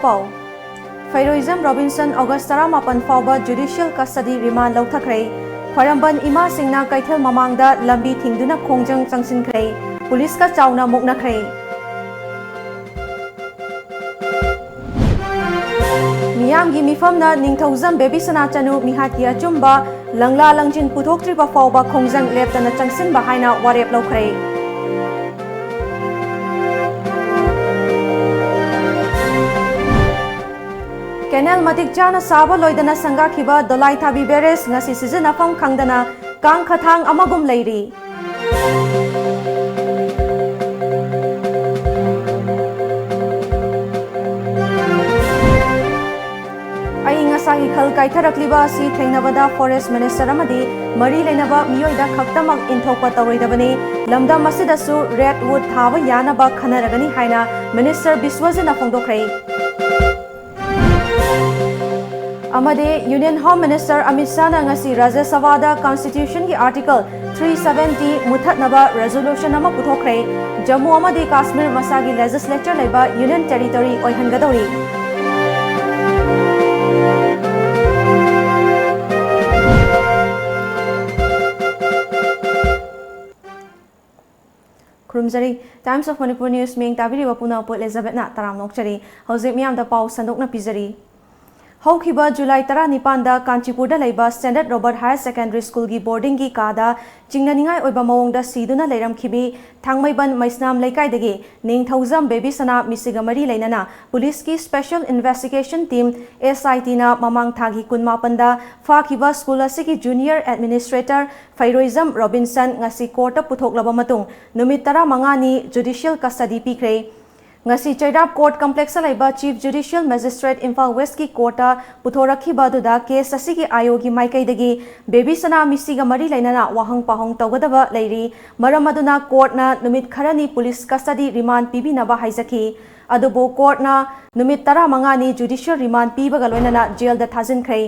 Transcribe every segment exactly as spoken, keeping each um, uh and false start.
ꯄꯥꯎ꯫ ꯐꯩꯔꯣꯏꯖꯝ Robinson August ꯇꯔꯥꯃꯥꯄꯟ ꯐꯥꯎꯕ ꯖꯨꯗꯤꯁꯤꯌꯦꯜ ꯀꯁꯇꯗꯤ ꯔꯤꯃꯥꯟ ꯂꯧꯊꯈ꯭ꯔꯦ꯫ ꯈ꯭ꯋꯥꯏꯔꯝꯕꯟ ꯏꯃꯥꯁꯤꯡꯅ ꯀꯩꯊꯦꯜ ꯃꯃꯥꯡꯗ ꯂꯝꯕꯤ ꯊꯤꯡꯗꯨꯅ ꯈꯣꯡꯖꯪ ꯆꯪꯁꯤꯟꯈ꯭ꯔꯦ꯫ ꯄꯨꯂꯤꯁꯀ ꯆꯥꯎꯅ ꯃꯨꯛꯅꯈ꯭ꯔꯦ꯫ ꯃꯤꯌꯥꯝꯒꯤ ꯃꯤꯐꯝꯅ ꯅꯤꯡꯊꯧꯖꯝ ꯕꯦꯕꯤꯁꯅꯥ ꯆꯅꯨ ꯃꯤꯍꯥꯠꯀꯤ ꯑꯆꯨꯝꯕ ꯂꯪꯂꯥ ꯂꯪꯖꯤꯟ ꯄꯨꯊꯣꯛꯇ꯭ꯔꯤꯕ ꯐꯥꯎꯕ ꯈꯣꯡꯖꯪ ꯂꯦꯞꯇꯅ ꯆꯪꯁꯤꯟꯕ ꯍꯥꯏꯅ ꯋꯥꯔꯦꯞ ꯂꯧꯈ꯭ꯔꯦ꯫ ꯀꯦꯅꯦꯜ ꯃꯇꯤꯛ ꯆꯥꯅ ꯁꯥꯕ ꯂꯣꯏꯗꯅ ꯁꯪꯒꯥꯈꯤꯕ ꯗꯣꯂꯥꯏꯊꯥꯕꯤ ꯕꯦꯔꯦꯖ ꯉꯁꯤ ꯁꯤꯖꯤꯟꯅꯐꯝ ꯈꯪꯗꯅ ꯀꯥꯡ ꯈꯊꯥꯡ ꯑꯃꯒꯨꯝ ꯂꯩꯔꯤ꯫ ꯑꯏꯪ ꯑꯁꯥꯒꯤ ꯈꯜ ꯀꯥꯏꯊꯔꯛꯂꯤꯕ ꯑꯁꯤ ꯊꯦꯡꯅꯕꯗ ꯐꯣꯔꯦꯁ꯭ꯠ ꯃꯤꯅꯤꯁ꯭ꯇꯔ ꯑꯃꯗꯤ ꯃꯔꯤ ꯂꯩꯅꯕ ꯃꯤꯑꯣꯏꯗ ꯈꯛꯇꯃꯛ ꯏꯟꯊꯣꯛꯄ ꯇꯧꯔꯣꯏꯗꯕꯅꯤ, ꯂꯝꯗꯝ ꯑꯁꯤꯗꯁꯨ ꯔꯦꯗ ꯋꯨꯗ ꯊꯥꯕ ꯌꯥꯅꯕ ꯈꯟꯅꯔꯒꯅꯤ ꯍꯥꯏꯅ ꯃꯤꯅꯤꯁ꯭ꯇꯔ ꯕꯤꯁ꯭ꯋꯖꯤꯠꯅ ꯐꯣꯡꯗꯣꯛꯈ꯭ꯔꯦ꯫ ꯑꯃꯗꯤ ꯌꯨꯅꯤꯌꯟ ꯍꯣꯝ ꯃꯤꯅꯤꯁ꯭ꯇꯔ ꯑꯃꯤꯠ ꯁꯥꯍꯅ ꯉꯁꯤ ꯔꯥꯖ꯭ꯌ ꯁꯚꯥꯗ ꯀꯟꯁꯇꯤꯇ꯭ꯌꯨꯁꯟꯒꯤ ꯑꯥꯔꯇꯤꯀꯜ ꯊ꯭ꯔꯤ ꯁꯚꯦꯟꯇꯤ ꯃꯨꯊꯠꯅꯕ ꯔꯦꯖꯣꯂꯨꯁꯟ ꯑꯃ ꯄꯨꯊꯣꯛꯈ꯭ꯔꯦ꯫ ꯖꯝꯃꯨ ꯑꯃꯗꯤ ꯀꯥꯁꯃꯤꯔ ꯃꯁꯥꯒꯤ ꯂꯦꯖꯤꯁꯂꯦꯆꯔ ꯂꯩꯕ ꯌꯨꯅꯤꯌꯟ ꯇꯦꯔꯤꯇꯣꯔꯤ ꯑꯣꯏꯍꯟꯒꯗꯧꯔꯤ꯫ ꯈꯨꯔꯨꯝꯖꯔꯤ꯫ Times of Manipur News ꯃꯤꯠꯌꯦꯡ ꯇꯥꯕꯤꯔꯤꯕ ꯄꯨꯝꯅꯃꯛꯄꯨ ꯑꯦꯂꯤꯖꯥꯕꯦꯊꯅ ꯇꯔꯥꯝꯅ ꯑꯣꯛꯆꯔꯤ꯫ ꯍꯧꯖꯤꯛ ꯃꯤꯌꯥꯝꯗ ꯄꯥꯎ ꯁꯟꯗꯣꯛꯅ ꯄꯤꯖꯔꯤ꯫ ꯍꯧꯈꯤꯕ ꯖꯨꯂꯥꯏ ꯇꯔꯥꯅꯤꯄꯥꯟꯗ ꯀꯥꯟꯆꯤꯄꯨꯔꯗ ꯂꯩꯕ ꯁ꯭ꯇꯦꯟꯗꯔꯗ ꯔꯣꯕꯔꯠ ꯍꯥꯌꯔ ꯁꯦꯀꯦꯟꯗꯔꯤ ꯁ꯭ꯀꯨꯜꯒꯤ ꯕꯣꯔꯗꯤꯡꯒꯤ ꯀꯥꯗ ꯆꯤꯡꯅꯅꯤꯡꯉꯥꯏ ꯑꯣꯏꯕ ꯃꯑꯣꯡꯗ ꯁꯤꯗꯨꯅ ꯂꯩꯔꯝꯈꯤꯕꯤ ꯊꯥꯡꯃꯩꯕꯟ ꯃꯩꯁꯅꯥꯝ ꯂꯩꯀꯥꯏꯗꯒꯤ ꯅꯤꯡꯊꯧꯖꯝ ꯕꯦꯕꯤꯁꯅꯥ ꯃꯤꯁꯤꯒ ꯃꯔꯤ ꯂꯩꯅꯅ ꯄꯨꯂꯤꯁꯀꯤ ꯁ꯭ꯄꯦꯁꯦꯜ ꯏꯟꯚꯦꯁꯇꯤꯒꯦꯁꯟ ꯇꯤꯝ, ꯑꯦꯁ ꯑꯥꯏ ꯇꯤꯅ ꯃꯃꯥꯡ ꯊꯥꯒꯤ ꯀꯨꯟꯃꯥꯄꯟꯗ ꯐꯥꯈꯤꯕ ꯁ꯭ꯀꯨꯜ ꯑꯁꯤꯒꯤ ꯖꯨꯅꯤꯌꯔ ꯑꯦꯗꯃꯤꯅꯤꯁ꯭ꯇ꯭ꯔꯦꯇꯔ ꯐꯩꯔꯣꯏꯖꯝ ꯔꯣꯕꯤꯟꯁꯟ ꯉꯁꯤ ꯀꯣꯔꯠꯇ ꯄꯨꯊꯣꯛꯂꯕ ꯃꯇꯨꯡ ꯅꯨꯃꯤꯠ ꯇꯔꯥꯃꯉꯥꯅꯤ ꯖꯨꯗꯤꯁꯤꯌꯦꯜ ꯀꯁꯇꯗꯤ ꯄꯤꯈ꯭ꯔꯦ꯫ ꯉꯁꯤ ꯆꯩꯔꯥꯞ ꯀꯣꯔꯠ ꯀꯝꯄ꯭ꯂꯦꯛꯁꯇ ꯂꯩꯕ ꯆꯤꯐ ꯖꯨꯗꯤꯁꯤꯌꯦꯜ ꯃꯦꯖꯤꯁꯇ꯭ꯔꯦꯠ ꯏꯝꯐꯥꯜ ꯋꯦꯁ꯭ꯠꯀꯤ ꯀꯣꯔꯠꯇ ꯄꯨꯊꯣꯔꯛꯈꯤꯕ ꯑꯗꯨꯗ ꯀꯦꯁ ꯑꯁꯤꯒꯤ ꯑꯥꯏ ꯑꯣꯒꯤ ꯃꯥꯏꯀꯩꯗꯒꯤ ꯕꯦꯕꯤꯁꯅꯥ ꯃꯤꯁꯤꯒ ꯃꯔꯤ ꯂꯩꯅꯅ ꯋꯥꯍꯪ ꯄꯥꯎꯍꯪ ꯇꯧꯒꯗꯕ ꯂꯩꯔꯤ꯫ ꯃꯔꯝ ꯑꯗꯨꯅ ꯀꯣꯔꯠꯅ ꯅꯨꯃꯤꯠ ꯈꯔꯅꯤ ꯄꯨꯂꯤꯁ ꯀꯁꯇꯗꯤ ꯔꯤꯃꯥꯟꯗ ꯄꯤꯕꯤꯅꯕ ꯍꯥꯏꯖꯈꯤ꯫ ꯑꯗꯨꯕꯨ ꯀꯣꯔꯠꯅ ꯅꯨꯃꯤꯠ ꯇꯔꯥꯃꯉꯥꯅꯤ ꯖꯨꯗꯤꯁꯤꯌꯦꯜ ꯔꯤꯃꯥꯟꯗ ꯄꯤꯕꯒ ꯂꯣꯏꯅꯅ ꯖꯦꯜꯗ ꯊꯥꯖꯤꯟꯈ꯭ꯔꯦ꯫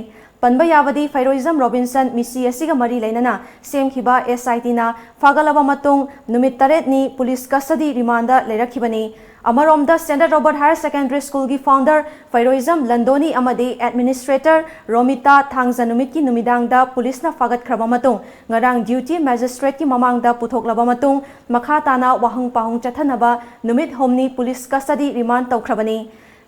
ꯄꯟꯕ ꯌꯥꯕꯗꯤ, ꯐꯩꯔꯣꯏꯖꯝ ꯔꯣꯕꯤꯟꯁꯟ ꯃꯤꯁꯤ ꯑꯁꯤꯒ ꯃꯔꯤ ꯂꯩꯅꯅ ꯁꯦꯝꯈꯤꯕ ꯑꯦꯁ ꯑꯥꯏ ꯇꯤꯅ ꯐꯥꯒꯠꯂꯕ ꯃꯇꯨꯡ ꯅꯨꯃꯤꯠ ꯇꯔꯦꯠꯅꯤ ꯄꯨꯂꯤꯁ ꯀꯁꯇꯗꯤ ꯔꯤꯃꯥꯟꯗ ꯂꯩꯔꯛꯈꯤꯕꯅꯤ꯫ ꯑꯃꯔꯣꯝꯗ, ꯁ꯭ꯇꯦꯟꯗꯔꯠ ꯔꯣꯕꯔꯠ ꯍꯥꯌꯔ ꯁꯦꯀꯦꯟꯗꯔꯤ ꯁ꯭ꯀꯨꯜꯒꯤ ꯐꯥꯎꯟꯗꯔ ꯐꯩꯔꯣꯏꯖꯝ ꯂꯟꯗꯣꯅꯤ ꯑꯃꯗꯤ ꯑꯦꯗꯃꯤꯅꯤꯁꯇ꯭ꯔꯦꯇꯔ ꯔꯣꯃꯤꯇꯥ ꯊꯥꯡꯖ ꯅꯨꯃꯤꯠꯀꯤ ꯅꯨꯃꯤꯗꯥꯡꯗ ꯄꯨꯂꯤꯁꯅ ꯐꯥꯒꯠꯈ꯭ꯔꯕ ꯃꯇꯨꯡ ꯉꯔꯥꯡ ꯗ꯭ꯌꯨꯇꯤ ꯃꯦꯖꯤꯁꯇ꯭ꯔꯦꯠꯀꯤ ꯃꯃꯥꯡꯗ ꯄꯨꯊꯣꯛꯂꯕ ꯃꯇꯨꯡ ꯃꯈꯥ ꯇꯥꯅ ꯋꯥꯍꯪ ꯄꯥꯎꯍꯪ ꯆꯠꯊꯅꯕ ꯅꯨꯃꯤꯠ ꯍꯨꯝꯅꯤ ꯄꯨꯂꯤꯁ ꯀꯁꯇꯗꯤ ꯔꯤꯃꯥꯟ ꯇꯧꯈ꯭ꯔꯕꯅꯤ꯫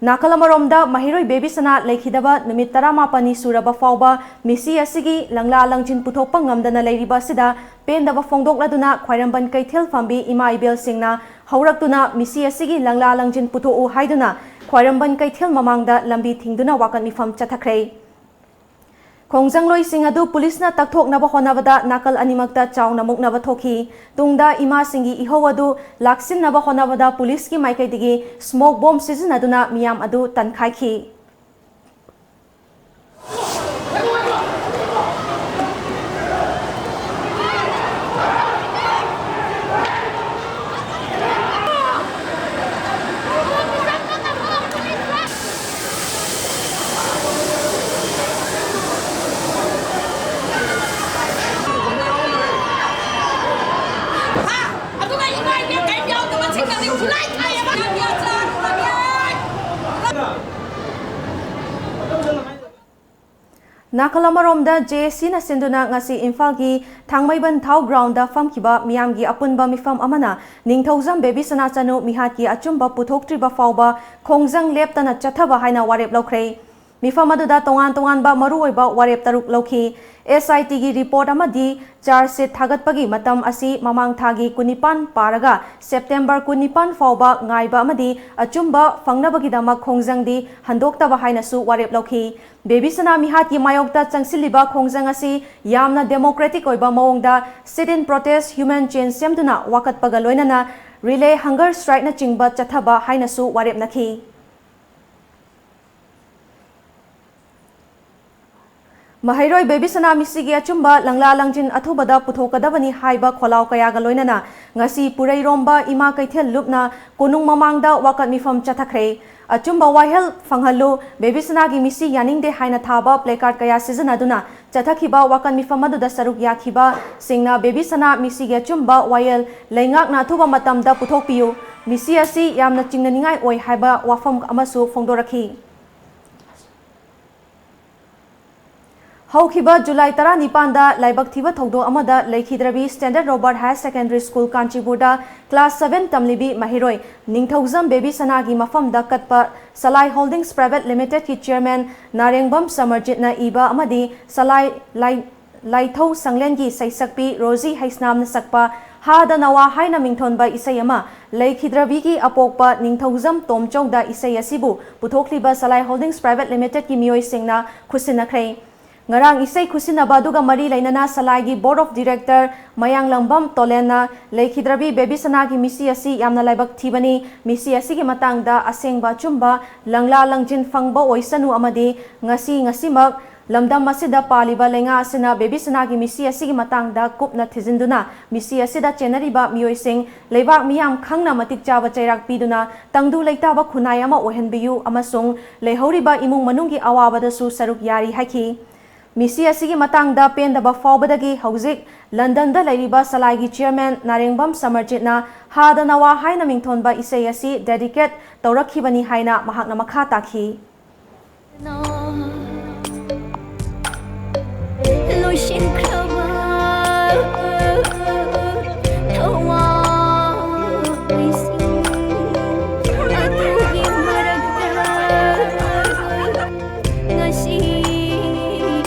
ꯅꯥꯀꯜ ꯑꯃꯔꯣꯝꯗ, ꯃꯍꯩꯔꯣꯏ ꯕꯦꯕꯤꯁꯅꯥ ꯂꯩꯈꯤꯗꯕ ꯅꯨꯃꯤꯠ ꯇꯔꯥꯃꯥꯄꯟꯅꯤ ꯁꯨꯔꯕ ꯐꯥꯎꯕ ꯃꯤꯁꯤ ꯑꯁꯤꯒꯤ ꯂꯪꯂꯥ ꯂꯪꯖꯤꯟ ꯄꯨꯊꯣꯛꯄ ꯉꯝꯗꯅ ꯂꯩꯔꯤꯕ ꯑꯁꯤꯗ ꯄꯦꯟꯗꯕ ꯐꯣꯡꯗꯣꯛꯂꯗꯨꯅ ꯈ꯭ꯋꯥꯏꯔꯝꯕꯟ ꯀꯩꯊꯦꯜ ꯐꯝꯕꯤ ꯏꯃꯥ ꯏꯕꯦꯜꯁꯤꯡꯅ ꯍꯧꯔꯛꯇꯨꯅ ꯃꯤꯁꯤ ꯑꯁꯤꯒꯤ ꯂꯪꯂꯥ ꯂꯪꯖꯤꯟ ꯄꯨꯊꯣꯛꯎ ꯍꯥꯏꯗꯨꯅ ꯈ꯭ꯋꯥꯏꯔꯝꯕꯟ ꯀꯩꯊꯦꯜ ꯃꯃꯥꯡꯗ ꯂꯝꯕꯤ ꯊꯤꯡꯗꯨꯅ ꯋꯥꯀꯠ ꯃꯤꯐꯝ ꯆꯠꯊꯈ꯭ꯔꯦ꯫ ꯈꯣꯡꯖꯪꯂꯣꯏꯁꯤꯡ ꯑꯗꯨ ꯄꯨꯂꯤꯁꯅ ꯇꯛꯊꯣꯛꯅꯕ ꯍꯣꯠꯅꯕꯗ ꯅꯥꯀꯜ ꯑꯅꯤꯃꯛꯇ ꯆꯥꯎꯅ ꯃꯨꯛꯅꯕ ꯊꯣꯛꯈꯤ꯫ ꯇꯨꯡꯗ ꯏꯃꯥꯁꯤꯡꯒꯤ ꯏꯍꯧ ꯑꯗꯨ ꯂꯥꯛꯁꯤꯟꯅꯕ ꯍꯣꯠꯅꯕꯗ ꯄꯨꯂꯤꯁꯀꯤ ꯃꯥꯏꯀꯩꯗꯒꯤ ꯁ꯭ꯃꯣꯛ ꯕꯣꯝ ꯁꯤꯖꯤꯟꯅꯗꯨꯅ ꯃꯤꯌꯥꯝ ꯑꯗꯨ ꯇꯟꯈꯥꯏꯈꯤ꯫ ꯑꯗꯨꯒ ꯏꯃꯥ ꯏꯕꯦꯟ ꯀꯔꯤꯝ ꯌꯥꯎꯗꯕꯁꯤꯡꯅꯗꯤ ꯈꯨꯠꯂꯥꯏ ꯊꯥꯏꯌꯦꯕ꯫ ꯅꯥꯀꯜ ꯑꯃꯔꯣꯝꯗ, ꯖꯦ ꯑꯦ ꯁꯤꯅ ꯁꯤꯟꯗꯨꯅ ꯉꯁꯤ ꯏꯝꯐꯥꯜꯒꯤ ꯊꯥꯡꯃꯩꯕꯟ ꯊꯥꯎ ꯒ꯭ꯔꯥꯎꯟꯗ ꯐꯝꯈꯤꯕ ꯃꯤꯌꯥꯝꯒꯤ ꯑꯄꯨꯟꯕ ꯃꯤꯐꯝ ꯑꯃꯅ ꯅꯤꯡꯊꯧꯖꯝ ꯕꯦꯕꯤꯁꯅꯥ ꯆꯅꯨ ꯃꯤꯍꯥꯠꯀꯤ ꯑꯆꯨꯝꯕ ꯄꯨꯊꯣꯛꯇ꯭ꯔꯤꯕ ꯐꯥꯎꯕ ꯈꯣꯡꯖꯪ ꯂꯦꯞꯇꯅ ꯆꯠꯊꯕ ꯍꯥꯏꯅ ꯋꯥꯔꯦꯞ ꯂꯧꯈ꯭ꯔꯦ꯫ ꯃꯤꯐꯝ ꯑꯗꯨꯗ ꯇꯣꯉꯥꯟ ꯇꯣꯉꯥꯟꯕ ꯃꯔꯨꯑꯣꯏꯕ ꯋꯥꯔꯦꯞ ꯇꯔꯨꯛ ꯂꯧꯈꯤ꯫ ꯑꯦꯁ ꯑꯥꯏ ꯇꯤꯒꯤ ꯔꯤꯄꯣꯔꯠ ꯑꯃꯗꯤ ꯆꯥꯔꯖ ꯁꯤꯠ ꯊꯥꯒꯠꯄꯒꯤ ꯃꯇꯝ ꯑꯁꯤ ꯃꯃꯥꯡ ꯊꯥꯒꯤ ꯀꯨꯟꯅꯤꯄꯥꯟ ꯄꯥꯔꯒ ꯁꯦꯞꯇꯦꯝꯕꯔ ꯀꯨꯟꯅꯤꯄꯥꯟ ꯐꯥꯎꯕ ꯉꯥꯏꯕ ꯑꯃꯗꯤ ꯑꯆꯨꯝꯕ ꯐꯪꯅꯕꯒꯤꯗꯃꯛ ꯈꯣꯡꯖꯪꯗꯤ ꯍꯟꯗꯣꯛꯇꯕ ꯍꯥꯏꯅꯁꯨ ꯋꯥꯔꯦꯞ ꯂꯧꯈꯤ꯫ ꯕꯦꯕꯤꯁꯅꯥ ꯃꯤꯍꯥꯠꯀꯤ ꯃꯥꯌꯣꯛꯇ ꯆꯪꯁꯤꯜꯂꯤꯕ ꯈꯣꯡꯖꯪ ꯑꯁꯤ ꯌꯥꯝꯅ ꯗꯦꯃꯣꯀ꯭ꯔꯦꯇꯤꯛ ꯑꯣꯏꯕ ꯃꯑꯣꯡꯗ sit-in protest, human chain ꯁꯦꯝꯗꯨꯅ ꯋꯥꯀꯠꯄꯒ ꯂꯣꯏꯅꯅ ꯔꯤꯂꯦ ꯍꯪꯒꯔ ꯁ꯭ꯇ꯭ꯔꯥꯏꯛꯅꯆꯤꯡꯕ ꯆꯠꯊꯕ ꯍꯥꯏꯅꯁꯨ ꯋꯥꯔꯦꯞꯅꯈꯤ꯫ ꯃꯍꯩꯔꯣꯏ ꯕꯦꯕꯤꯁꯅꯥ ꯃꯤꯁꯤꯒꯤ ꯑꯆꯨꯝꯕ ꯂꯪꯂꯥ ꯂꯪꯖꯤꯟ ꯑꯊꯨꯕꯗ ꯄꯨꯊꯣꯛꯀꯗꯕꯅꯤ ꯍꯥꯏꯕ ꯈꯣꯜꯂꯥꯎ ꯀꯌꯥꯒ ꯂꯣꯏꯅꯅ ꯉꯁꯤ ꯄꯨꯔꯩꯔꯣꯝꯕ ꯏꯃꯥ ꯀꯩꯊꯦꯜ ꯂꯨꯞꯅ ꯀꯣꯅꯨꯡ ꯃꯃꯥꯡꯗ ꯋꯥꯀꯠ ꯃꯤꯐꯝ ꯆꯠꯊꯈ꯭ꯔꯦ꯫ "ꯑꯆꯨꯝꯕ ꯋꯥꯌꯦꯜ ꯐꯪꯍꯜꯂꯨ, ꯕꯦꯕꯤꯁꯅꯥꯒꯤ ꯃꯤꯁꯤ ꯌꯥꯅꯤꯡꯗꯦ" ꯍꯥꯏꯅ ꯊꯥꯕ placard ꯀꯌꯥ ꯁꯤꯖꯤꯟꯅꯗꯨꯅ ꯆꯠꯊꯈꯤꯕ ꯋꯥꯀꯠ ꯃꯤꯐꯝ ꯑꯗꯨꯗ ꯁꯔꯨꯛ ꯌꯥꯈꯤꯕꯁꯤꯡꯅ ꯕꯦꯕꯤꯁꯅꯥ ꯃꯤꯁꯤꯒꯤ ꯑꯆꯨꯝꯕ ꯋꯥꯌꯦꯜ ꯂꯩꯉꯥꯛꯅ ꯑꯊꯨꯕ ꯃꯇꯝꯗ ꯄꯨꯊꯣꯛꯄꯤꯌꯨ, ꯃꯤꯁꯤ ꯑꯁꯤ ꯌꯥꯝꯅ ꯆꯤꯡꯅꯅꯤꯡꯉꯥꯏ ꯑꯣꯏ ꯍꯥꯏꯕ ꯋꯥꯐꯝ ꯑꯃꯁꯨ ꯐꯣꯡꯗꯣꯔꯛꯈꯤ꯫ ꯍꯧꯈꯤꯕ ꯖꯨꯂꯥꯏ ꯇꯔꯥꯅꯤꯄꯥꯟꯗ ꯂꯥꯏꯕꯛ ꯊꯤꯕ ꯊꯧꯗꯣꯛ ꯑꯃꯗ ꯂꯩꯈꯤꯗ꯭ꯔꯕꯤ Standard Robert Higher Secondary School ꯀꯥꯟꯆꯤꯄꯨꯔꯗ class seven ꯇꯝꯂꯤꯕꯤ ꯃꯍꯩꯔꯣꯏ ꯅꯤꯡꯊꯧꯖꯝ ꯕꯦꯕꯤꯁꯅꯥꯒꯤ ꯃꯐꯝꯗ ꯀꯠꯄ ꯁꯂꯥꯏ Holdings Private Limited ꯀꯤ chairman ꯅꯥꯔꯦꯡꯕꯝ ꯁꯃꯔꯖꯤꯠꯅ ꯏꯕ ꯑꯃꯗꯤ ꯁꯂꯥꯏ ꯂꯥꯏ-, ꯂꯥꯏꯊꯧ ꯁꯪꯂꯦꯟꯒꯤ ꯁꯩꯁꯛꯄꯤ ꯔꯣꯖꯤ ꯍꯩꯁꯅꯥꯝꯅ ꯁꯛꯄ ꯍꯥꯗ ꯅꯋꯥ ꯍꯥꯏꯅ ꯃꯤꯡꯊꯣꯟꯕ ꯏꯁꯩ ꯑꯃ ꯂꯩꯈꯤꯗ꯭ꯔꯕꯤꯒꯤ ꯑꯄꯣꯛꯄ ꯅꯤꯡꯊꯧꯖꯝ ꯇꯣꯝꯆꯧꯗ ꯏꯁꯩ ꯑꯁꯤꯕꯨ ꯄꯨꯊꯣꯛꯂꯤꯕ ꯁꯂꯥꯏ Holdings Private Limited ꯀꯤ ꯃꯤꯑꯣꯏꯁꯤꯡꯅ ꯈꯨꯠꯁꯤꯟꯅꯈ꯭ꯔꯦ꯫ ꯉꯔꯥꯡ ꯏꯁꯩ ꯈꯨꯠꯁꯤꯟꯅꯕ ꯑꯗꯨꯒ ꯃꯔꯤ ꯂꯩꯅꯅ ꯁꯂꯥꯏꯒꯤ Board of Director ꯃꯌꯥꯡꯂꯝꯕꯝ ꯇꯣꯂꯦꯟꯅ ꯂꯩꯈꯤꯗ꯭ꯔꯕꯤ ꯕꯦꯕꯤꯁꯅꯥꯒꯤ ꯃꯤꯁꯤ ꯑꯁꯤ ꯌꯥꯝꯅ ꯂꯥꯏꯕꯛ ꯊꯤꯕꯅꯤ, ꯃꯤꯁꯤ ꯑꯁꯤꯒꯤ ꯃꯇꯥꯡꯗ ꯑꯁꯦꯡꯕ ꯑꯆꯨꯝꯕ ꯂꯪꯂꯥ ꯂꯪꯖꯤꯟ ꯐꯪꯕ ꯑꯣꯏꯁꯅꯨ ꯑꯃꯗꯤ ꯉꯁꯤ ꯉꯁꯤꯃꯛ ꯂꯝꯗꯝ ꯑꯁꯤꯗ ꯄꯥꯜꯂꯤꯕ ꯂꯩꯉꯥꯛ ꯑꯁꯤꯅ ꯕꯦꯕꯤꯁꯅꯥꯒꯤ ꯃꯤꯁꯤ ꯑꯁꯤꯒꯤ ꯃꯇꯥꯡꯗ ꯀꯨꯞꯅ ꯊꯤꯖꯤꯟꯗꯨꯅ ꯃꯤꯁꯤ ꯑꯁꯤꯗ ꯆꯦꯟꯅꯔꯤꯕ ꯃꯤꯑꯣꯏꯁꯤꯡ ꯂꯩꯕꯥꯛ ꯃꯤꯌꯥꯝ ꯈꯪꯅ ꯃꯇꯤꯛ ꯆꯥꯕ ꯆꯩꯔꯥꯛ ꯄꯤꯗꯨꯅ ꯇꯪꯗꯨ ꯂꯩꯇꯥꯕ ꯈꯨꯟꯅꯥꯏ ꯑꯃ ꯑꯣꯏꯍꯟꯕꯤꯌꯨ ꯑꯃꯁꯨꯡ ꯂꯩꯍꯧꯔꯤꯕ ꯏꯃꯨꯡ ꯃꯅꯨꯡꯒꯤ ꯑꯋꯥꯕꯗꯁꯨ ꯁꯔꯨꯛ ꯌꯥꯔꯤ ꯍꯥꯏꯈꯤ꯫ ꯃꯤꯁꯤ ꯑꯁꯤꯒꯤ ꯃꯇꯥꯡꯗ ꯄꯦꯟꯗꯕ ꯐꯥꯎꯕꯗꯒꯤ ꯍꯧꯖꯤꯛ ꯂꯟꯗꯟꯗ ꯂꯩꯔꯤꯕ ꯁꯂꯥꯏꯒꯤ chairman ꯅꯥꯔꯦꯡꯕꯝ ꯁꯃꯔꯖꯤꯠꯅ ꯍꯥꯗ ꯅꯋꯥ ꯍꯥꯏꯅ ꯃꯤꯡꯊꯣꯟꯕ ꯏꯁꯩ ꯑꯁꯤ dedicate ꯇꯧꯔꯛꯈꯤꯕꯅꯤ ꯍꯥꯏꯅ ꯃꯍꯥꯛꯅ ꯃꯈꯥ ꯇꯥꯈꯤ꯫ ꯂꯣꯏꯁꯤꯟꯈ꯭ꯔꯕ ꯊꯋꯥꯏꯁꯤꯡ ꯑꯗꯨꯒꯤ ꯃꯔꯛꯇ ꯉꯁꯤ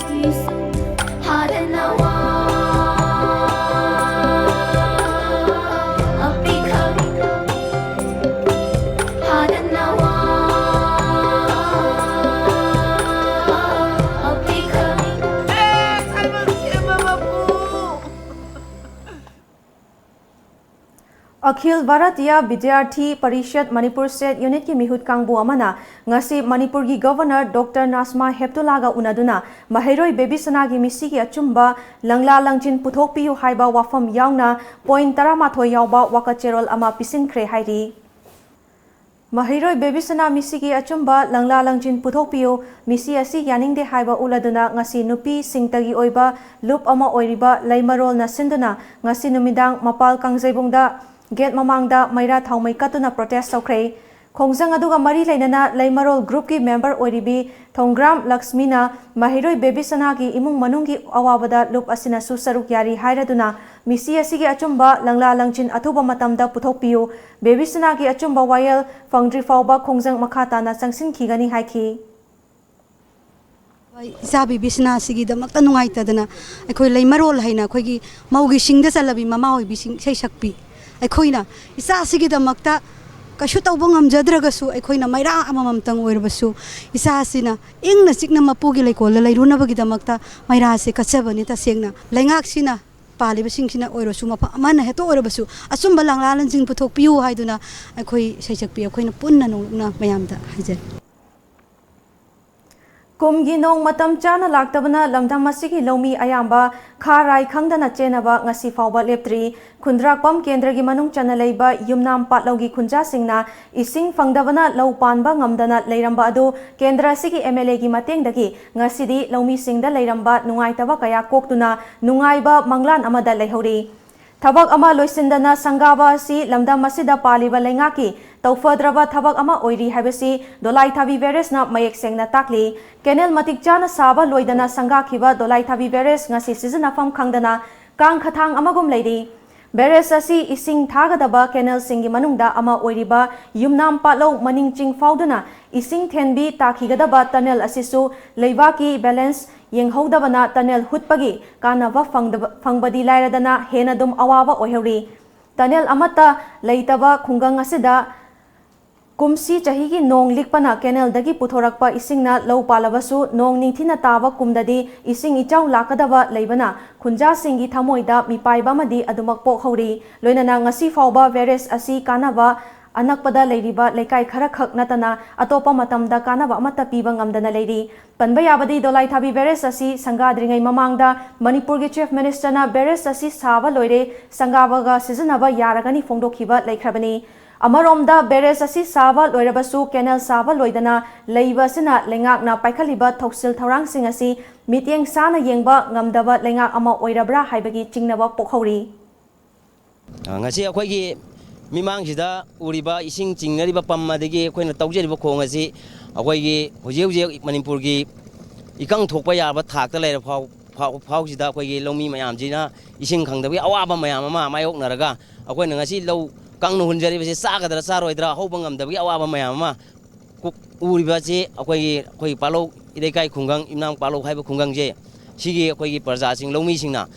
ꯍꯥꯗ ꯅꯋꯥ ꯑꯄꯤꯈ ꯍꯥꯗ ꯅꯋꯥ ꯑꯄꯤꯈ ꯑꯈꯤꯜ ꯚꯥꯔꯇꯤꯌꯥ ꯕꯤꯗ꯭ꯌꯥꯔꯊꯤ ꯄꯔꯤꯁꯠ ꯃꯅꯤꯄꯨꯔ ꯁ꯭ꯇꯦꯠ ꯌꯨꯅꯤꯠꯀꯤ ꯃꯤꯍꯨꯠ ꯀꯥꯡꯕꯨ ꯑꯃꯅ ꯉꯁꯤ ꯃꯅꯤꯄꯨꯔꯒꯤ ꯒꯚꯔꯅꯔ ꯗꯣꯛꯇꯔ ꯅꯥꯖꯃꯥ ꯍꯦꯞꯇꯨꯂꯥꯒ ꯎꯅꯗꯨꯅ ꯃꯍꯩꯔꯣꯏ ꯕꯦꯕꯤꯁꯅꯥꯒꯤ ꯃꯤꯁꯤꯒꯤ ꯑꯆꯨꯝꯕ ꯂꯪꯂꯥ ꯂꯪꯖꯤꯟ ꯄꯨꯊꯣꯛꯄꯤꯌꯨ ꯍꯥꯏꯕ ꯋꯥꯐꯝ ꯌꯥꯎꯅ ꯄꯣꯏꯟꯠ ꯇꯔꯥꯃꯥꯊꯣꯏ ꯌꯥꯎꯕ ꯋꯥꯀꯠ ꯆꯦꯔꯣꯜ ꯑꯃ ꯄꯤꯁꯤꯟꯈ꯭ꯔꯦ ꯍꯥꯏꯔꯤ꯫ ꯃꯍꯩꯔꯣꯏ ꯕꯦꯕꯤꯁꯅꯥ ꯃꯤꯁꯤꯒꯤ ꯑꯆꯨꯝꯕ ꯂꯪꯂꯥ ꯂꯪꯖꯤꯟ ꯄꯨꯊꯣꯛꯄꯤꯌꯨ, ꯃꯤꯁꯤ ꯑꯁꯤ ꯌꯥꯅꯤꯡꯗꯦ ꯍꯥꯏꯕ ꯎꯠꯂꯗꯨꯅ ꯉꯁꯤ ꯅꯨꯄꯤꯁꯤꯡꯇꯒꯤ ꯑꯣꯏꯕ ꯂꯨꯞ ꯑꯃ ꯑꯣꯏꯔꯤꯕ ꯂꯩꯃꯔꯣꯜꯅ ꯁꯤꯟꯗꯨꯅ ꯉꯁꯤ ꯅꯨꯃꯤꯗꯥꯡ ꯃꯄꯥꯜ ꯀꯥꯡꯖꯩꯕꯨꯡꯗ ꯒꯦꯠ ꯃꯃꯥꯡꯗ ꯃꯩꯔꯥ ꯊꯥꯎꯃꯩ ꯀꯠꯇꯨꯅ ꯄ꯭ꯔꯣꯇꯦꯁ ꯇꯧꯈ꯭ꯔꯦ꯫ ꯈꯣꯡꯖꯪ ꯑꯗꯨꯒ ꯃꯔꯤ ꯂꯩꯅꯅ ꯂꯩꯃꯔꯣꯜ ꯒ꯭ꯔꯨꯞꯀꯤ ꯃꯦꯝꯕꯔ ꯑꯣꯏꯔꯤꯕꯤ ꯊꯣꯡꯒ꯭ꯔꯥꯝ ꯂꯛꯁꯃꯤꯅ ꯃꯍꯩꯔꯣꯏ ꯕꯦꯕꯤꯁꯅꯥꯒꯤ ꯏꯃꯨꯡ ꯃꯅꯨꯡꯒꯤ ꯑꯋꯥꯕꯗ ꯂꯨꯞ ꯑꯁꯤꯅꯁꯨ ꯁꯔꯨꯛ ꯌꯥꯔꯤ ꯍꯥꯏꯔꯗꯨꯅ ꯃꯤꯁꯤ ꯑꯁꯤꯒꯤ ꯑꯆꯨꯝꯕ ꯂꯪꯂꯥ ꯂꯪꯖꯤꯟ ꯑꯊꯨꯕ ꯃꯇꯝꯗ ꯄꯨꯊꯣꯛꯄꯤꯌꯨ, ꯕꯦꯕꯤꯁꯅꯥꯒꯤ ꯑꯆꯨꯝꯕ ꯋꯥꯌꯦꯜ ꯐꯪꯗ꯭ꯔꯤ ꯐꯥꯎꯕ ꯈꯣꯡꯖꯪ ꯃꯈꯥ ꯇꯥꯅ ꯆꯪꯁꯤꯟꯈꯤꯒꯅꯤ ꯍꯥꯏꯈꯤ꯫ ꯏꯆꯥ ꯕꯦꯕꯤꯁꯅꯥꯁꯤꯒꯤꯗꯃꯛꯇ ꯅꯨꯡꯉꯥꯏꯇꯗꯅ ꯑꯩꯈꯣꯏ ꯂꯩꯃꯔꯣꯜ ꯍꯥꯏꯅ ꯑꯩꯈꯣꯏꯒꯤ ꯃꯧꯒꯤ ꯁꯤꯡꯗ ꯆꯜꯂꯕꯤ ꯃꯃꯥ ꯑꯣꯏꯕꯤꯁꯤꯡ ꯏꯁꯩ ꯁꯛꯄꯤ ꯑꯩꯈꯣꯏꯅ ꯏꯆꯥꯁꯤꯒꯤꯗꯃꯛꯇ ꯀꯩꯁꯨ ꯇꯧꯕ ꯉꯝꯖꯗ꯭ꯔꯒꯁꯨ ꯑꯩꯈꯣꯏꯅ ꯃꯩꯔꯥ ꯑꯃꯃꯝꯇꯪ ꯑꯣꯏꯔꯕꯁꯨ ꯏꯆꯥꯁꯤꯅ ꯏꯪꯅ ꯆꯤꯛꯅ ꯃꯄꯨꯒꯤ ꯂꯩꯀꯣꯜꯗ ꯂꯩꯔꯨꯅꯕꯒꯤꯗꯃꯛꯇ ꯃꯩꯔꯥꯁꯦ ꯀꯠꯆꯕꯅꯤ꯫ ꯇꯁꯦꯡꯅ ꯂꯩꯉꯥꯛꯁꯤꯅ ꯄꯥꯜꯂꯤꯕꯁꯤꯡꯁꯤꯅ ꯑꯣꯏꯔꯁꯨ ꯃꯐꯝ ꯑꯃꯅ ꯍꯦꯛꯇ ꯑꯣꯏꯔꯕꯁꯨ ꯑꯆꯨꯝꯕ ꯂꯪꯂꯥ ꯂꯪꯖꯤꯟ ꯄꯨꯊꯣꯛꯄꯤꯌꯨ ꯍꯥꯏꯗꯨꯅ ꯑꯩꯈꯣꯏ ꯏꯁꯩ ꯁꯛꯄꯤ ꯑꯩꯈꯣꯏꯅ ꯄꯨꯟꯅ ꯅꯣꯂꯨꯛꯅ ꯃꯌꯥꯝꯗ ꯍꯥꯏꯖꯔꯤ꯫ ꯀꯨꯝꯒꯤ ꯅꯣꯡ ꯃꯇꯝ ꯆꯥꯅ ꯂꯥꯛꯇꯕꯅ ꯂꯝꯗꯝ ꯑꯁꯤꯒꯤ ꯂꯧꯃꯤ ꯑꯌꯥꯝꯕ ꯈꯥ ꯔꯥꯏ ꯈꯪꯗꯅ ꯆꯦꯟꯅꯕ ꯉꯁꯤ ꯐꯥꯎꯕ ꯂꯦꯞꯇ꯭ꯔꯤ꯫ ꯈꯨꯟꯗ꯭ꯔꯥꯛꯄꯝ ꯀꯦꯟꯗ꯭ꯔꯒꯤ ꯃꯅꯨꯡ ꯆꯟꯅ ꯂꯩꯕ ꯌꯨꯝꯅꯥꯝ ꯄꯥꯠꯂꯧꯒꯤ ꯈꯨꯟꯖꯥꯁꯤꯡꯅ ꯏꯁꯤꯡ ꯐꯪꯗꯕꯅ ꯂꯧ ꯄꯥꯟꯕ ꯉꯝꯗꯅ ꯂꯩꯔꯝꯕ ꯑꯗꯨ ꯀꯦꯟꯗ꯭ꯔ ꯑꯁꯤꯒꯤ ꯑꯦꯝ ꯑꯦꯜ ꯑꯦꯒꯤ ꯃꯇꯦꯡꯗꯒꯤ ꯉꯁꯤꯗꯤ ꯂꯧꯃꯤꯁꯤꯡꯗ ꯂꯩꯔꯝꯕ ꯅꯨꯡꯉꯥꯏꯇꯕ ꯀꯌꯥ ꯀꯣꯛꯇꯨꯅ ꯅꯨꯡꯉꯥꯏꯕ ꯃꯪꯂꯥꯟ ꯑꯃꯗ ꯂꯩꯍꯧꯔꯤ꯫ ꯊꯕꯛ ꯑꯃ ꯂꯣꯏꯁꯤꯟꯗꯅ ꯁꯪꯒꯥꯕ ꯑꯁꯤ ꯂꯝꯗꯝ ꯑꯁꯤꯗ ꯄꯥꯜꯂꯤꯕ ꯂꯩꯉꯥꯛꯀꯤ ꯇꯧꯐꯗ꯭ꯔꯕ ꯊꯕꯛ ꯑꯃ ꯑꯣꯏꯔꯤ ꯍꯥꯏꯕꯁꯤ ꯗꯣꯂꯥꯏꯊꯥꯕꯤ ꯕꯦꯔꯦꯖꯅ ꯃꯌꯦꯛ ꯁꯦꯡꯅ ꯇꯥꯛꯂꯤ꯫ ꯀꯦꯅꯦꯜ ꯃꯇꯤꯛ ꯆꯥꯅ ꯁꯥꯕ ꯂꯣꯏꯗꯅ ꯁꯪꯒꯥꯈꯤꯕ ꯗꯣꯂꯥꯏꯊꯥꯕꯤ ꯕꯦꯔꯦꯖ ꯉꯁꯤ ꯁꯤꯖꯤꯟꯅꯐꯝ ꯈꯪꯗꯅ ꯀꯥꯡ ꯈꯊꯥꯡ ꯑꯃꯒꯨꯝ ꯂꯩꯔꯤ꯫ ꯕꯦꯔꯦꯖ ꯑꯁꯤ ꯏꯁꯤꯡ ꯊꯥꯒꯗꯕ ꯀꯦꯅꯦꯜꯁꯤꯡꯒꯤ ꯃꯅꯨꯡꯗ ꯑꯃ ꯑꯣꯏꯔꯤꯕ ꯌꯨꯝꯅꯥꯝ ꯄꯥꯠꯂꯧ ꯃꯅꯤꯡ ꯆꯤꯡ ꯐꯥꯎꯗꯨꯅ ꯏꯁꯤꯡ ꯊꯦꯟꯕꯤ ꯇꯥꯈꯤꯒꯗꯕ ꯇꯅꯦꯜ ꯑꯁꯤꯁꯨ ꯂꯩꯕꯥꯛꯀꯤ ꯕꯦꯂꯦꯟꯁ ꯌꯦꯡꯍꯧꯗꯕꯅ ꯇꯅꯦꯜ ꯍꯨꯠꯄꯒꯤ ꯀꯥꯟꯅꯕ ꯐꯪꯗꯕ, ꯐꯪꯕꯗꯤ ꯂꯥꯏꯔꯗꯅ ꯍꯦꯟꯅ ꯑꯗꯨꯝ ꯑꯋꯥꯕ ꯑꯣꯏꯍꯧꯔꯤ꯫ ꯇꯅꯦꯜ ꯑꯃꯠꯇ ꯂꯩꯇꯕ ꯈꯨꯡꯒꯪ ꯑꯁꯤꯗ ꯀꯨꯝꯁꯤ ꯆꯍꯤꯒꯤ ꯅꯣꯡ ꯂꯤꯛꯄꯅ ꯀꯦꯅꯦꯜꯗꯒꯤ ꯄꯨꯊꯣꯔꯛꯄ ꯏꯁꯤꯡꯅ ꯂꯧ ꯄꯥꯜꯂꯕꯁꯨ, ꯅꯣꯡ ꯅꯤꯡꯊꯤꯅ ꯇꯥꯕ ꯀꯨꯝꯗꯗꯤ ꯏꯁꯤꯡ ꯏꯆꯥꯎ ꯂꯥꯛꯀꯗꯕ ꯂꯩꯕꯅ ꯈꯨꯟꯖꯥꯁꯤꯡꯒꯤ ꯊꯃꯣꯏꯗ ꯃꯤꯄꯥꯏꯕ ꯑꯃꯗꯤ ꯑꯗꯨꯃꯛ ꯄꯣꯛꯍꯧꯔꯤ꯫ ꯂꯣꯏꯅꯅ ꯉꯁꯤ ꯐꯥꯎꯕ ꯕꯦꯔꯦꯖ ꯑꯁꯤ ꯀꯥꯟꯅꯕ ꯑꯅꯛꯄꯗ ꯂꯩꯔꯤꯕ ꯂꯩꯀꯥꯏ ꯈꯔꯈꯛ ꯅꯠꯇꯅ ꯑꯇꯣꯞꯄ ꯃꯇꯝꯗ ꯀꯥꯟꯅꯕ ꯑꯃꯠꯇ ꯄꯤꯕ ꯉꯝꯗꯅ ꯂꯩꯔꯤ꯫ ꯄꯟꯕ ꯌꯥꯕꯗꯤ, ꯗꯣꯂꯥꯏꯊꯥꯕꯤ ꯕꯦꯔꯦꯖ ꯑꯁꯤ ꯁꯪꯒꯥꯗ꯭ꯔꯤꯉꯩ ꯃꯃꯥꯡꯗ ꯃꯅꯤꯄꯨꯔꯒꯤ Chief Minister ꯅ ꯕꯦꯔꯦꯖ ꯑꯁꯤ ꯁꯥꯕ ꯂꯣꯏꯔꯦ, ꯁꯪꯒꯥꯕꯒ ꯁꯤꯖꯤꯟꯅꯕ ꯌꯥꯔꯒꯅꯤ ꯐꯣꯡꯗꯣꯛꯈꯤꯕ ꯂꯩꯈ꯭ꯔꯕꯅꯤ꯫ ꯑꯃꯔꯣꯝꯗ, ꯕꯦꯔꯦꯖ ꯑꯁꯤ ꯁꯥꯕ ꯂꯣꯏꯔꯕꯁꯨ ꯀꯦꯅꯦꯜ ꯁꯥꯕ ꯂꯣꯏꯗꯅ ꯂꯩꯕ ꯑꯁꯤꯅ ꯂꯩꯉꯥꯛꯅ ꯄꯥꯏꯈꯠꯂꯤꯕ ꯊꯧꯁꯤꯜ ꯊꯧꯔꯥꯡꯁꯤꯡ ꯑꯁꯤ ꯃꯤꯠꯌꯦꯡ ꯆꯥꯅ ꯌꯦꯡꯕ ꯉꯝꯗꯕ ꯂꯩꯉꯥꯛ ꯑꯃ ꯑꯣꯏꯔꯕ꯭ꯔꯥ ꯍꯥꯏꯕꯒꯤ ꯆꯤꯡꯅꯕ ꯄꯣꯛꯍꯧꯔꯤ꯫ ꯑ, ꯉꯁꯤ ꯑꯩꯈꯣꯏꯒꯤ ꯃꯤꯃꯥꯡꯁꯤꯗ ꯎꯔꯤꯕ ꯏꯁꯤꯡ ꯆꯤꯡꯅꯔꯤꯕ ꯄꯝ, ꯑꯗꯒꯤ ꯑꯩꯈꯣꯏꯅ ꯇꯧꯖꯔꯤꯕ ꯈꯣꯡ ꯑꯁꯤ ꯑꯩꯈꯣꯏꯒꯤ ꯍꯧꯖꯤꯛ ꯍꯧꯖꯤꯛ ꯃꯅꯤꯄꯨꯔꯒꯤ ꯏꯀꯪ ꯊꯣꯛꯄ ꯌꯥꯕ ꯊꯥꯛꯇ ꯂꯩꯔ ꯐꯥꯎ-, ꯐꯥꯎ-, ꯐꯥꯎꯁꯤꯗ ꯑꯩꯈꯣꯏꯒꯤ ꯂꯧꯃꯤ ꯃꯌꯥꯝꯁꯤꯅ ꯏꯁꯤꯡ ꯈꯪꯗꯕꯒꯤ ꯑꯋꯥꯕ ꯃꯌꯥꯝ ꯑꯃ ꯃꯥꯌꯣꯛꯅꯔꯒ, ꯑꯩꯈꯣꯏꯅ ꯉꯁꯤ ꯂꯧ ꯀꯪꯅ ꯍꯨꯟꯖꯔꯤꯕꯁꯤ ꯆꯥꯒꯗ꯭ꯔꯥ ꯆꯥꯔꯣꯏꯗ꯭ꯔꯥ, ꯍꯧꯕ ꯉꯝꯗꯕꯒꯤ ꯑꯋꯥꯕ ꯃꯌꯥꯝ ꯑꯃ ꯀꯨ-, ꯎꯔꯤꯕꯁꯤ ꯑꯩꯈꯣꯏꯒꯤ, ꯑꯩꯈꯣꯏꯒꯤ ꯄꯥꯂꯧ ꯏꯔꯩꯀꯥꯏ ꯈꯨꯡꯒꯪ, ꯏꯝꯅꯥꯝ ꯄꯥꯂꯧ ꯍꯥꯏꯕ ꯈꯨꯡꯒꯪꯁꯦ, ꯁꯤꯒꯤ ꯑꯩꯈꯣꯏꯒꯤ ꯄ꯭ꯔꯖꯥꯁꯤꯡ, ꯂꯧꯃꯤꯁꯤꯡꯅ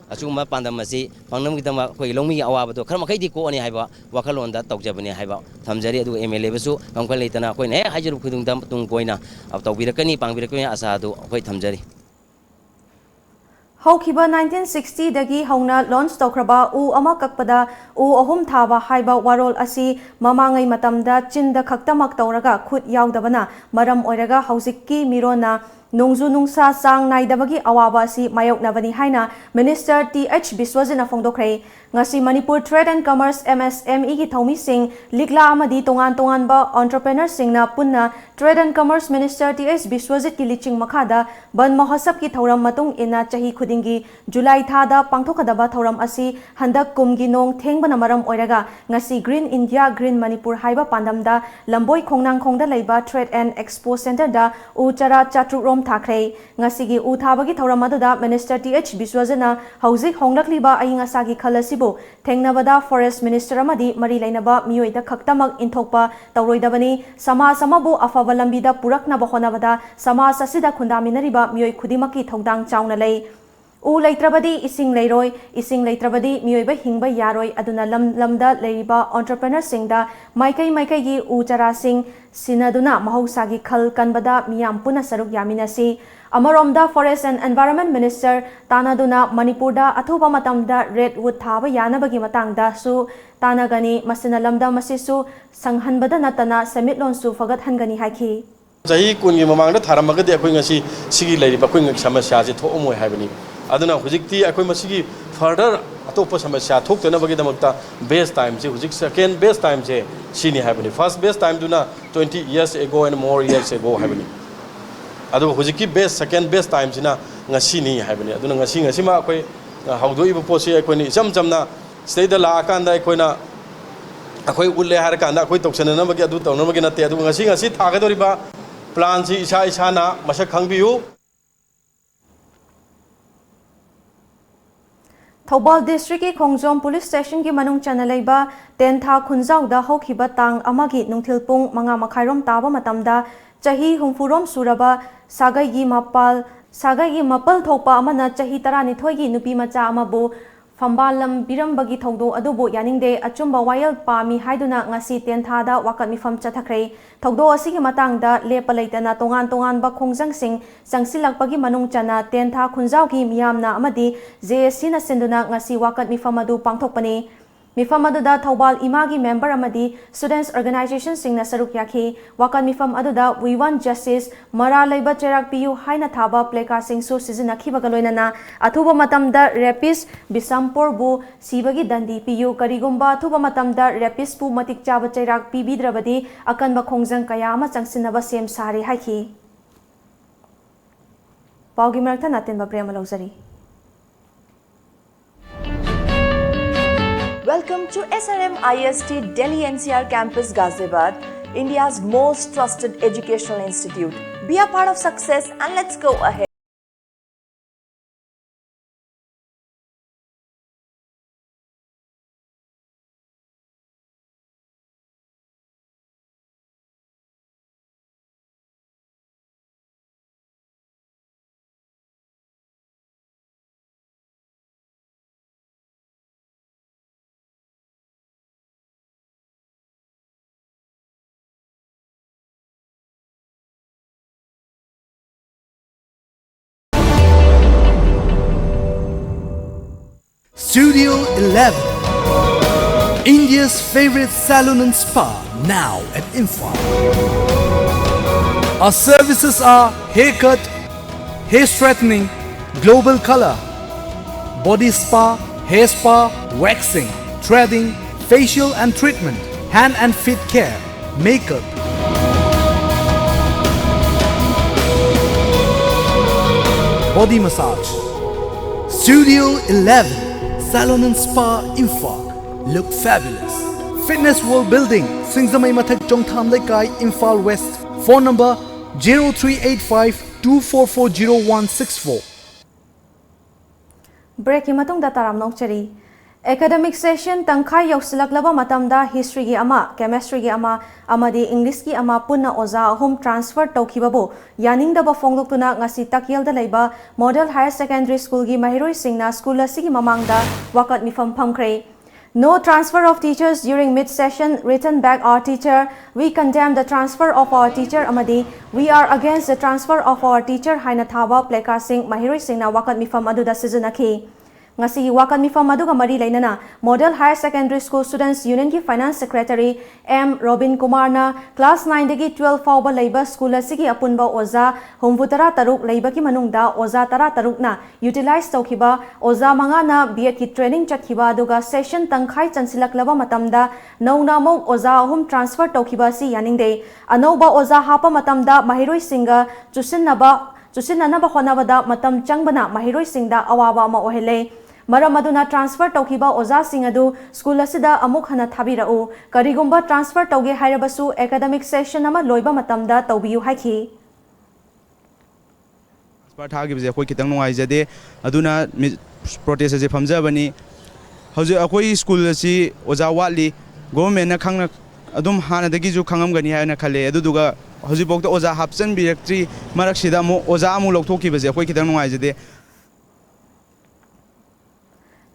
ꯑꯁꯤꯒꯨꯝꯕ ꯄꯥꯟꯗꯝ ꯑꯁꯤ ꯐꯪꯅꯕꯒꯤꯗꯃꯛ ꯑꯩꯈꯣꯏꯒꯤ ꯂꯧꯃꯤꯒꯤ ꯑꯋꯥꯕꯗꯣ ꯈꯔ ꯃꯈꯩꯗꯤ ꯀꯣꯛꯑꯅꯤ ꯍꯥꯏꯕ ꯋꯥꯈꯜꯂꯣꯟꯗ ꯇꯧꯖꯕꯅꯤ ꯍꯥꯏꯕ ꯊꯝꯖꯔꯤ꯫ ꯑꯗꯨꯒ MLA ꯕꯨꯁꯨ ꯀꯝꯈꯠ ꯂꯩꯇꯅ ꯑꯩꯈꯣꯏꯅ ꯍꯦꯛ ꯍꯥꯏꯖꯔꯨꯕ ꯈꯨꯗꯤꯡꯗ ꯇꯨꯡ ꯀꯣꯏꯅ ꯇꯧꯕꯤꯔꯛꯀꯅꯤ, ꯄꯥꯡꯕꯤꯔꯛꯀꯅꯤ ꯑꯁꯥ ꯑꯗꯨ ꯑꯩꯈꯣꯏ ꯊꯝꯖꯔꯤ꯫ ꯍꯧꯈꯤꯕ nineteen sixty ꯗꯒꯤ ꯍꯧꯅ launch ꯇꯧꯈ꯭ꯔꯕ ꯎ ꯑꯃ ꯀꯛꯄꯗ ꯎ ꯑꯍꯨꯝ ꯊꯥꯕ ꯍꯥꯏꯕ ꯋꯥꯔꯣꯜ ꯑꯁꯤ ꯃꯃꯥꯡꯉꯩ ꯃꯇꯝꯗ ꯆꯤꯟꯗ ꯈꯛꯇꯃꯛ ꯇꯧꯔꯒ ꯈꯨꯠ ꯌꯥꯎꯗꯕꯅ ꯃꯔꯝ ꯑꯣꯏꯔꯒ ꯍꯧꯖꯤꯛꯀꯤ ꯃꯤꯔꯣꯟꯅ ꯅꯣꯡꯖꯨ ꯅꯨꯡꯁꯥ ꯆꯥꯡ ꯅꯥꯏꯗꯕꯒꯤ ꯑꯋꯥꯕ ꯑꯁꯤ ꯃꯥꯌꯣꯛꯅꯕꯅꯤ ꯍꯥꯏꯅ Minister ꯇꯤ ꯑꯩꯆ ꯕꯤꯁ꯭ꯋꯖꯤꯠꯅ ꯐꯣꯡꯗꯣꯛꯈ꯭ꯔꯦ꯫ ꯉꯁꯤ Manipur Trade and Commerce, MSME ꯒꯤ ꯊꯧꯃꯤꯁꯤꯡ, ꯂꯤꯛꯂꯥ ꯑꯃꯗꯤ ꯇꯣꯉꯥꯟ ꯇꯣꯉꯥꯟꯕ entrepreneur ꯁꯤꯡꯅ ꯄꯨꯟꯅ Trade and Commerce Minister T H ꯕꯤꯁ꯭ꯋꯖꯤꯠꯀꯤ ꯂꯤꯆꯤꯡ ꯃꯈꯥꯗ ꯕꯟ ꯃꯍꯣꯠꯁꯕꯀꯤ ꯊꯧꯔꯝ ꯃꯇꯨꯡ ꯏꯟꯅ ꯆꯍꯤ ꯈꯨꯗꯤꯡꯒꯤ ꯖꯨꯂꯥꯏ ꯊꯥꯗ ꯄꯥꯡꯊꯣꯛꯀꯗꯕ ꯊꯧꯔꯝ ꯑꯁꯤ ꯍꯟꯗꯛ ꯀꯨꯝꯒꯤ ꯅꯣꯡ ꯊꯦꯡꯕꯅ ꯃꯔꯝ ꯑꯣꯏꯔꯒ ꯉꯁꯤ Green India, Green Manipur ꯍꯥꯏꯕ ꯄꯥꯟꯗꯝꯗ ꯂꯝꯕꯣꯏ ꯈꯣꯡꯅꯥꯡꯈꯣꯡꯗ ꯂꯩꯕ Trade and Expo Centre ꯗ ꯎ ꯆꯔꯥ ꯆꯥꯇ꯭ꯔꯨꯛ ꯔꯣꯝ ꯊꯥꯈ꯭ꯔꯦ꯫ ꯉꯁꯤꯒꯤ ꯎ ꯊꯥꯕꯒꯤ ꯊꯧꯔꯝ ꯑꯗꯨꯗ Minister ꯇꯤ ꯑꯩꯆ ꯕꯤꯁ꯭ꯋꯖꯤꯠꯅ ꯍꯧꯖꯤꯛ ꯍꯣꯡꯂꯛꯂꯤꯕ ꯑꯏꯪ ꯑꯁꯥꯒꯤ ꯈꯜ ꯑꯁꯤꯕꯨ ꯊꯦꯡꯅꯕꯗ Forest Minister ꯑꯃꯗꯤ ꯃꯔꯤ ꯂꯩꯅꯕ ꯃꯤꯑꯣꯏꯗ ꯈꯛꯇꯃꯛ ꯏꯟꯊꯣꯛꯄ ꯇꯧꯔꯣꯏꯗꯕꯅꯤ, ꯁꯃꯥꯖ ꯑꯃꯕꯨ ꯑꯐꯕ ꯂꯝꯕꯤꯗ ꯄꯨꯔꯛꯅꯕ ꯍꯣꯠꯅꯕꯗ ꯁꯃꯥꯖ ꯑꯁꯤꯗ ꯈꯨꯟꯗꯥꯃꯤꯟꯅꯔꯤꯕ ꯃꯤꯑꯣꯏ ꯈꯨꯗꯤꯡꯃꯛꯀꯤ ꯊꯧꯗꯥꯡ ꯆꯥꯎꯅ ꯂꯩ꯫ ꯎ ꯂꯩꯇ꯭ꯔꯕꯗꯤ ꯏꯁꯤꯡ ꯂꯩꯔꯣꯏ, ꯏꯁꯤꯡ ꯂꯩꯇ꯭ꯔꯕꯗꯤ ꯃꯤꯑꯣꯏꯕ ꯍꯤꯡꯕ ꯌꯥꯔꯣꯏ꯫ ꯑꯗꯨꯅ ꯂꯝ ꯂꯝꯗ ꯂꯩꯔꯤꯕ entrepreneurꯁꯤꯡꯗ ꯃꯥꯏꯀꯩ ꯃꯥꯏꯀꯩꯒꯤ ꯎ ꯆꯥꯔꯥꯁꯤꯡ ꯁꯤꯟꯅꯗꯨꯅ ꯃꯍꯧꯁꯥꯒꯤ ꯈꯜ ꯀꯟꯕꯗ ꯃꯤꯌꯥꯝ ꯄꯨꯟꯅ ꯁꯔꯨꯛ ꯌꯥꯃꯤꯟꯅꯁꯤ꯫ ꯑꯃꯔꯣꯝꯗ Forest and Environment Minister ꯇꯥꯟꯅꯗꯨꯅ ꯃꯅꯤꯄꯨꯔꯗ ꯑꯊꯨꯕ ꯃꯇꯝꯗ redwood ꯊꯥꯕ ꯌꯥꯅꯕꯒꯤ ꯃꯇꯥꯡꯗꯁꯨ ꯇꯥꯟꯅꯒꯅꯤ꯫ ꯃꯁꯤꯅ ꯂꯝꯗꯝ ꯑꯁꯤꯁꯨ ꯁꯪꯍꯟꯕꯗ ꯅꯠꯇꯅ ꯁꯦꯟꯃꯤꯠꯂꯣꯟꯁꯨ ꯐꯒꯠꯍꯟꯒꯅꯤ ꯍꯥꯏꯈꯤ꯫ ꯆꯍꯤ ꯀꯨꯟꯒꯤ ꯃꯃꯥꯡꯗ ꯊꯥꯔꯝꯃꯒꯗꯤ ꯑꯩꯈꯣꯏ ꯉꯁꯤ ꯁꯤꯒꯤ ꯂꯩꯔꯤꯕ ꯑꯩꯈꯣꯏ ꯁꯃꯁ꯭ꯌꯥꯁꯦ ꯊꯣꯛꯑꯝꯃꯣꯏ ꯍꯥꯏꯕꯅꯤ꯫ ꯑꯗꯨꯅ ꯍꯧꯖꯤꯛꯇꯤ ꯑꯩꯈꯣꯏ ꯃꯁꯤꯒꯤ further ꯑꯇꯣꯞꯄ ꯁꯃꯁ꯭ꯌꯥ ꯊꯣꯛꯇꯅꯕꯒꯤꯗꯃꯛꯇ best timeꯁꯦ, ꯍꯧꯖꯤꯛ second best timeꯁꯦ ꯁꯤꯅꯤ ꯍꯥꯏꯕꯅꯤ꯫ First best timeꯗꯨꯅ twenty years ago and more years ago ꯍꯥꯏꯕꯅꯤ꯫ ꯑꯗꯨꯒ ꯍꯧꯖꯤꯛꯀꯤ best, second best timeꯁꯤꯅ ꯉꯁꯤꯅꯤ ꯍꯥꯏꯕꯅꯤ꯫ ꯑꯗꯨꯅ ꯉꯁꯤ, ꯉꯁꯤꯃꯛ ꯑꯩꯈꯣꯏ, ꯑ, ꯍꯧꯗꯣꯛꯏꯕ ꯄꯣꯠꯁꯤ ꯑꯩꯈꯣꯏꯅ ꯏꯆꯝ ꯆꯝꯅ ꯁꯤꯗꯩꯗ ꯂꯥꯛꯑꯀꯥꯟꯗ ꯑꯩꯈꯣꯏꯅ, ꯑꯩꯈꯣꯏ ꯎꯠꯂꯦ ꯍꯥꯏꯔꯀꯥꯟꯗ ꯑꯩꯈꯣꯏ ꯇꯧꯁꯟꯅꯅꯕꯒꯤ, ꯑꯗꯨ ꯇꯧꯅꯕꯒꯤ ꯅꯠꯇꯦ꯫ ꯑꯗꯨꯒ ꯉꯁꯤ, ꯉꯁꯤ ꯊꯥꯒꯗꯧꯔꯤꯕ planꯁꯤ ꯏꯁꯥ ꯏꯁꯥꯅ ꯃꯁꯛ ꯈꯪꯕꯤꯌꯨ꯫ ꯊꯧꯕꯥꯜ districtꯀꯤ ꯈꯣꯡꯖꯣꯝ police stationꯒꯤ ꯃꯅꯨꯡ ꯆꯟꯅ ꯂꯩꯕ ꯇꯦꯟꯊꯥ ꯈꯨꯟꯖꯥꯎꯗ ꯍꯧꯈꯤꯕ ꯇꯥꯡ ꯑꯃꯒꯤ ꯅꯨꯡꯊꯤꯜ ꯄꯨꯡ ꯃꯉꯥ ꯃꯈꯥꯏꯔꯣꯝ ꯇꯥꯕ ꯃꯇꯝꯗ ꯆꯍꯤ ꯍꯨꯝꯐꯨꯔꯣꯝ ꯁꯨꯔꯕ ꯁꯥꯒꯩꯒꯤ ꯃꯄꯥꯜ, ꯁꯥꯒꯩꯒꯤ ꯃꯄꯜ ꯊꯣꯛꯄ ꯑꯃꯅ ꯆꯍꯤ ꯇꯔꯥꯅꯤꯊꯣꯏꯒꯤ ꯅꯨꯄꯤ ꯃꯆꯥ ꯑꯃꯕꯨ ꯐꯝꯕꯥꯜꯂꯝ ꯄꯤꯔꯝꯕꯒꯤ ꯊꯧꯗꯣꯛ ꯑꯗꯨꯕꯨ ꯌꯥꯅꯤꯡꯗꯦ, ꯑꯆꯨꯝꯕ ꯋꯥꯌꯦꯜ ꯄꯥꯝꯃꯤ ꯍꯥꯏꯗꯨꯅ ꯉꯁꯤ ꯇꯦꯟꯊꯥꯗ ꯋꯥꯀꯠ ꯃꯤꯐꯝ ꯆꯠꯊꯈ꯭ꯔꯦ꯫ ꯊꯧꯗꯣꯛ ꯑꯁꯤꯒꯤ ꯃꯇꯥꯡꯗ ꯂꯦꯞꯄ ꯂꯩꯇꯅ ꯇꯣꯉꯥꯟ ꯇꯣꯉꯥꯟꯕ ꯈꯣꯡꯖꯪꯁꯤꯡ ꯆꯪꯁꯤꯜꯂꯛꯄꯒꯤ ꯃꯅꯨꯡ ꯆꯟꯅ ꯇꯦꯟꯊꯥ ꯈꯨꯟꯖꯥꯎꯒꯤ ꯃꯤꯌꯥꯝꯅ ꯑꯃꯗꯤ JACꯅ ꯁꯤꯟꯗꯨꯅ ꯉꯁꯤ ꯋꯥꯀꯠ ꯃꯤꯐꯝ ꯑꯗꯨ ꯄꯥꯡꯊꯣꯛꯄꯅꯤ꯫ ꯃꯤꯐꯝ ꯑꯗꯨꯗ ꯊꯧꯕꯥꯜ ꯏꯃꯥꯒꯤ member ꯑꯃꯗꯤ students organizationꯁꯤꯡꯅ ꯁꯔꯨꯛ ꯌꯥꯈꯤ꯫ ꯋꯥꯀꯠ ꯃꯤꯐꯝ ꯑꯗꯨꯗ "We want justice", "ꯃꯔꯥꯜ ꯂꯩꯕ ꯆꯩꯔꯥꯛ ꯄꯤꯌꯨ" ꯍꯥꯏꯅ ꯊꯥꯕ placardꯁꯤꯡꯁꯨ ꯁꯤꯖꯤꯟꯅꯈꯤꯕꯒ ꯂꯣꯏꯅꯅ ꯑꯊꯨꯕ ꯃꯇꯝꯗ rapist ꯕꯤꯁꯝꯄꯨꯔꯕꯨ ꯁꯤꯕꯒꯤ ꯗꯟꯗꯤ ꯄꯤꯌꯨ, ꯀꯔꯤꯒꯨꯝꯕ ꯑꯊꯨꯕ ꯃꯇꯝꯗ rapistꯄꯨ ꯃꯇꯤꯛ ꯆꯥꯕ ꯆꯩꯔꯥꯛ ꯄꯤꯕꯤꯗ꯭ꯔꯕꯗꯤ ꯑꯀꯟꯕ ꯈꯣꯡꯖꯪ ꯀꯌꯥ ꯑꯃ ꯆꯪꯁꯤꯟꯅꯕ ꯁꯦꯝ ꯁꯥꯔꯦ ꯍꯥꯏꯈꯤ꯫ ꯄꯥꯎꯒꯤ ꯃꯔꯛꯇ ꯅꯥꯇꯦꯟꯕ ꯄ꯭ꯔꯦꯝ ꯑꯃ ꯂꯧꯖꯔꯤ꯫ Welcome to SRM IST Delhi NCR Campus Ghaziabad, India's most trusted educational institute. Be a part of success and let's go ahead. Studio eleven, India's favorite salon and spa, now at Imphal. Our services are haircut, hair straightening, global color, body spa, hair spa, waxing, threading, facial and treatment, hand and feet care, makeup, body massage. Studio eleven, Salon and Spa, Imphal. Look fabulous. Fitness World Building, Singzamei Mathak, Chongtham Leikai, Imphal West. Phone number zero three eight five two four four zero one six four. Breakꯀꯤ ꯃꯇꯨꯡꯗ ꯇꯔꯥꯝꯅ ꯑꯣꯛꯆꯔꯤ꯫ Academic session ꯇꯪꯈꯥꯏ ꯌꯧꯁꯤꯜꯂꯛꯂꯕ ꯃꯇꯝꯗ historyꯒꯤ ꯑꯃ, chemistryꯒꯤ ꯑꯃ ꯑꯃꯗꯤ Englishꯀꯤ ꯑꯃ ꯄꯨꯟꯅ ꯑꯣꯖꯥ ꯑꯍꯨꯝ transfer ꯇꯧꯈꯤꯕꯕꯨ ꯌꯥꯅꯤꯡꯗꯕ ꯐꯣꯡꯗꯣꯛꯇꯨꯅ ꯉꯁꯤ ꯇꯥꯛꯌꯦꯜꯗ ꯂꯩꯕ Model Higher Secondary Schoolꯒꯤ ꯃꯍꯩꯔꯣꯏꯁꯤꯡꯅ school ꯑꯁꯤꯒꯤ ꯃꯃꯥꯡꯗ ꯋꯥꯀꯠ ꯃꯤꯐꯝ ꯐꯝꯈ꯭ꯔꯦ꯫ No transfer of teachers during mid session, return back our teacher, we condemn the transfer of our teacher ꯑꯃꯗꯤ We are against the transfer of our teacher ꯍꯥꯏꯅ ꯊꯥꯕ placardꯁꯤꯡ ꯃꯍꯩꯔꯣꯏꯁꯤꯡꯅ ꯋꯥꯀꯠ ꯃꯤꯐꯝ ꯑꯗꯨꯗ ꯁꯤꯖꯤꯟꯅꯈꯤ꯫ ꯉꯁꯤꯒꯤ ꯋꯥꯀꯠ ꯃꯤꯐꯝ ꯑꯗꯨꯒ ꯃꯔꯤ ꯂꯩꯅꯅ Model Higher Secondary School Students Unionꯒꯤ Finance Secretary M robin ꯀꯨꯃꯥꯔꯅ class nineꯗꯒꯤ twelve ꯐꯥꯎꯕ ꯂꯩꯕ school ꯑꯁꯤꯒꯤ ꯑꯄꯨꯟꯕ ꯑꯣꯖꯥ ꯍꯨꯝꯐꯨ ꯇꯔꯥ ꯇꯔꯨꯛ ꯂꯩꯕꯒꯤ ꯃꯅꯨꯡꯗ ꯑꯣꯖꯥ ꯇꯔꯥ ꯇꯔꯨꯛꯅ utilize ꯇꯧꯈꯤꯕ ꯑꯣꯖꯥ ꯃꯉꯥꯅ B.Edꯀꯤ training ꯆꯠꯈꯤꯕ ꯑꯗꯨꯒ session ꯇꯪꯈꯥꯏ ꯆꯟꯁꯤꯜꯂꯛꯂꯕ ꯃꯇꯝꯗ ꯅꯧꯅ ꯑꯃꯨꯛ ꯑꯣꯖꯥ ꯑꯍꯨꯝ transfer ꯇꯧꯈꯤꯕ ꯑꯁꯤ ꯌꯥꯅꯤꯡꯗꯦ꯫ ꯑꯅꯧꯕ ꯑꯣꯖꯥ ꯍꯥꯞꯄ ꯃꯇꯝꯗ ꯃꯍꯩꯔꯣꯏꯁꯤꯡꯒ ꯆꯨꯁꯤꯟꯅꯕ ꯆꯨꯁꯤꯟꯅꯅꯕ ꯍꯣꯠꯅꯕꯗ ꯃꯇꯝ ꯆꯪꯕꯅ ꯃꯍꯩꯔꯣꯏꯁꯤꯡꯗ ꯑꯋꯥꯕ ꯑꯃ ꯑꯣꯏꯍꯜꯂꯦ꯫ ꯃꯔꯝ ꯑꯗꯨꯅ transfer ꯇꯧꯈꯤꯕ ꯑꯣꯖꯥꯁꯤꯡ ꯑꯗꯨ school ꯑꯁꯤꯗ ꯑꯃꯨꯛ ꯍꯟꯅ ꯊꯥꯕꯤꯔꯛꯎ꯫ ꯀꯔꯤꯒꯨꯝꯕ transfer ꯇꯧꯒꯦ ꯍꯥꯏꯔꯕꯁꯨ academic session ꯑꯃ ꯂꯣꯏꯕ ꯃꯇꯝꯗ ꯇꯧꯕꯤꯌꯨ ꯍꯥꯏꯈꯤ꯫ Transfer ꯊꯥꯈꯤꯕꯁꯦ ꯑꯩꯈꯣꯏ ꯈꯤꯇꯪ ꯅꯨꯡꯉꯥꯏꯖꯗꯦ꯫ ꯑꯗꯨꯅ ꯃꯤ-, protest ꯑꯁꯦ ꯐꯝꯖꯕꯅꯤ꯫ ꯍꯧꯖꯤꯛ ꯑꯩꯈꯣꯏ school ꯑꯁꯤ ꯑꯣꯖꯥ ꯋꯥꯠꯂꯤ꯫ Governmentꯅ ꯈꯪꯅ ꯑꯗꯨꯝ ꯍꯥꯟꯅꯗꯒꯤꯁꯨ ꯈꯪꯉꯝꯒꯅꯤ ꯍꯥꯏꯅ ꯈꯜꯂꯦ꯫ ꯑꯗꯨꯗꯨꯒ ꯍꯧꯖꯤꯛꯐꯥꯎꯗ ꯑꯣꯖꯥ ꯍꯥꯞꯆꯤꯟꯕꯤꯔꯛꯇ꯭ꯔꯤ꯫ ꯃꯔꯛꯁꯤꯗ ꯑꯃꯨꯛ ꯑꯣꯖꯥ ꯑꯃꯨꯛ ꯂꯧꯊꯣꯛꯈꯤꯕꯁꯦ ꯑꯩꯈꯣꯏ ꯈꯤꯇꯪ ꯅꯨꯡꯉꯥꯏꯖꯗꯦ꯫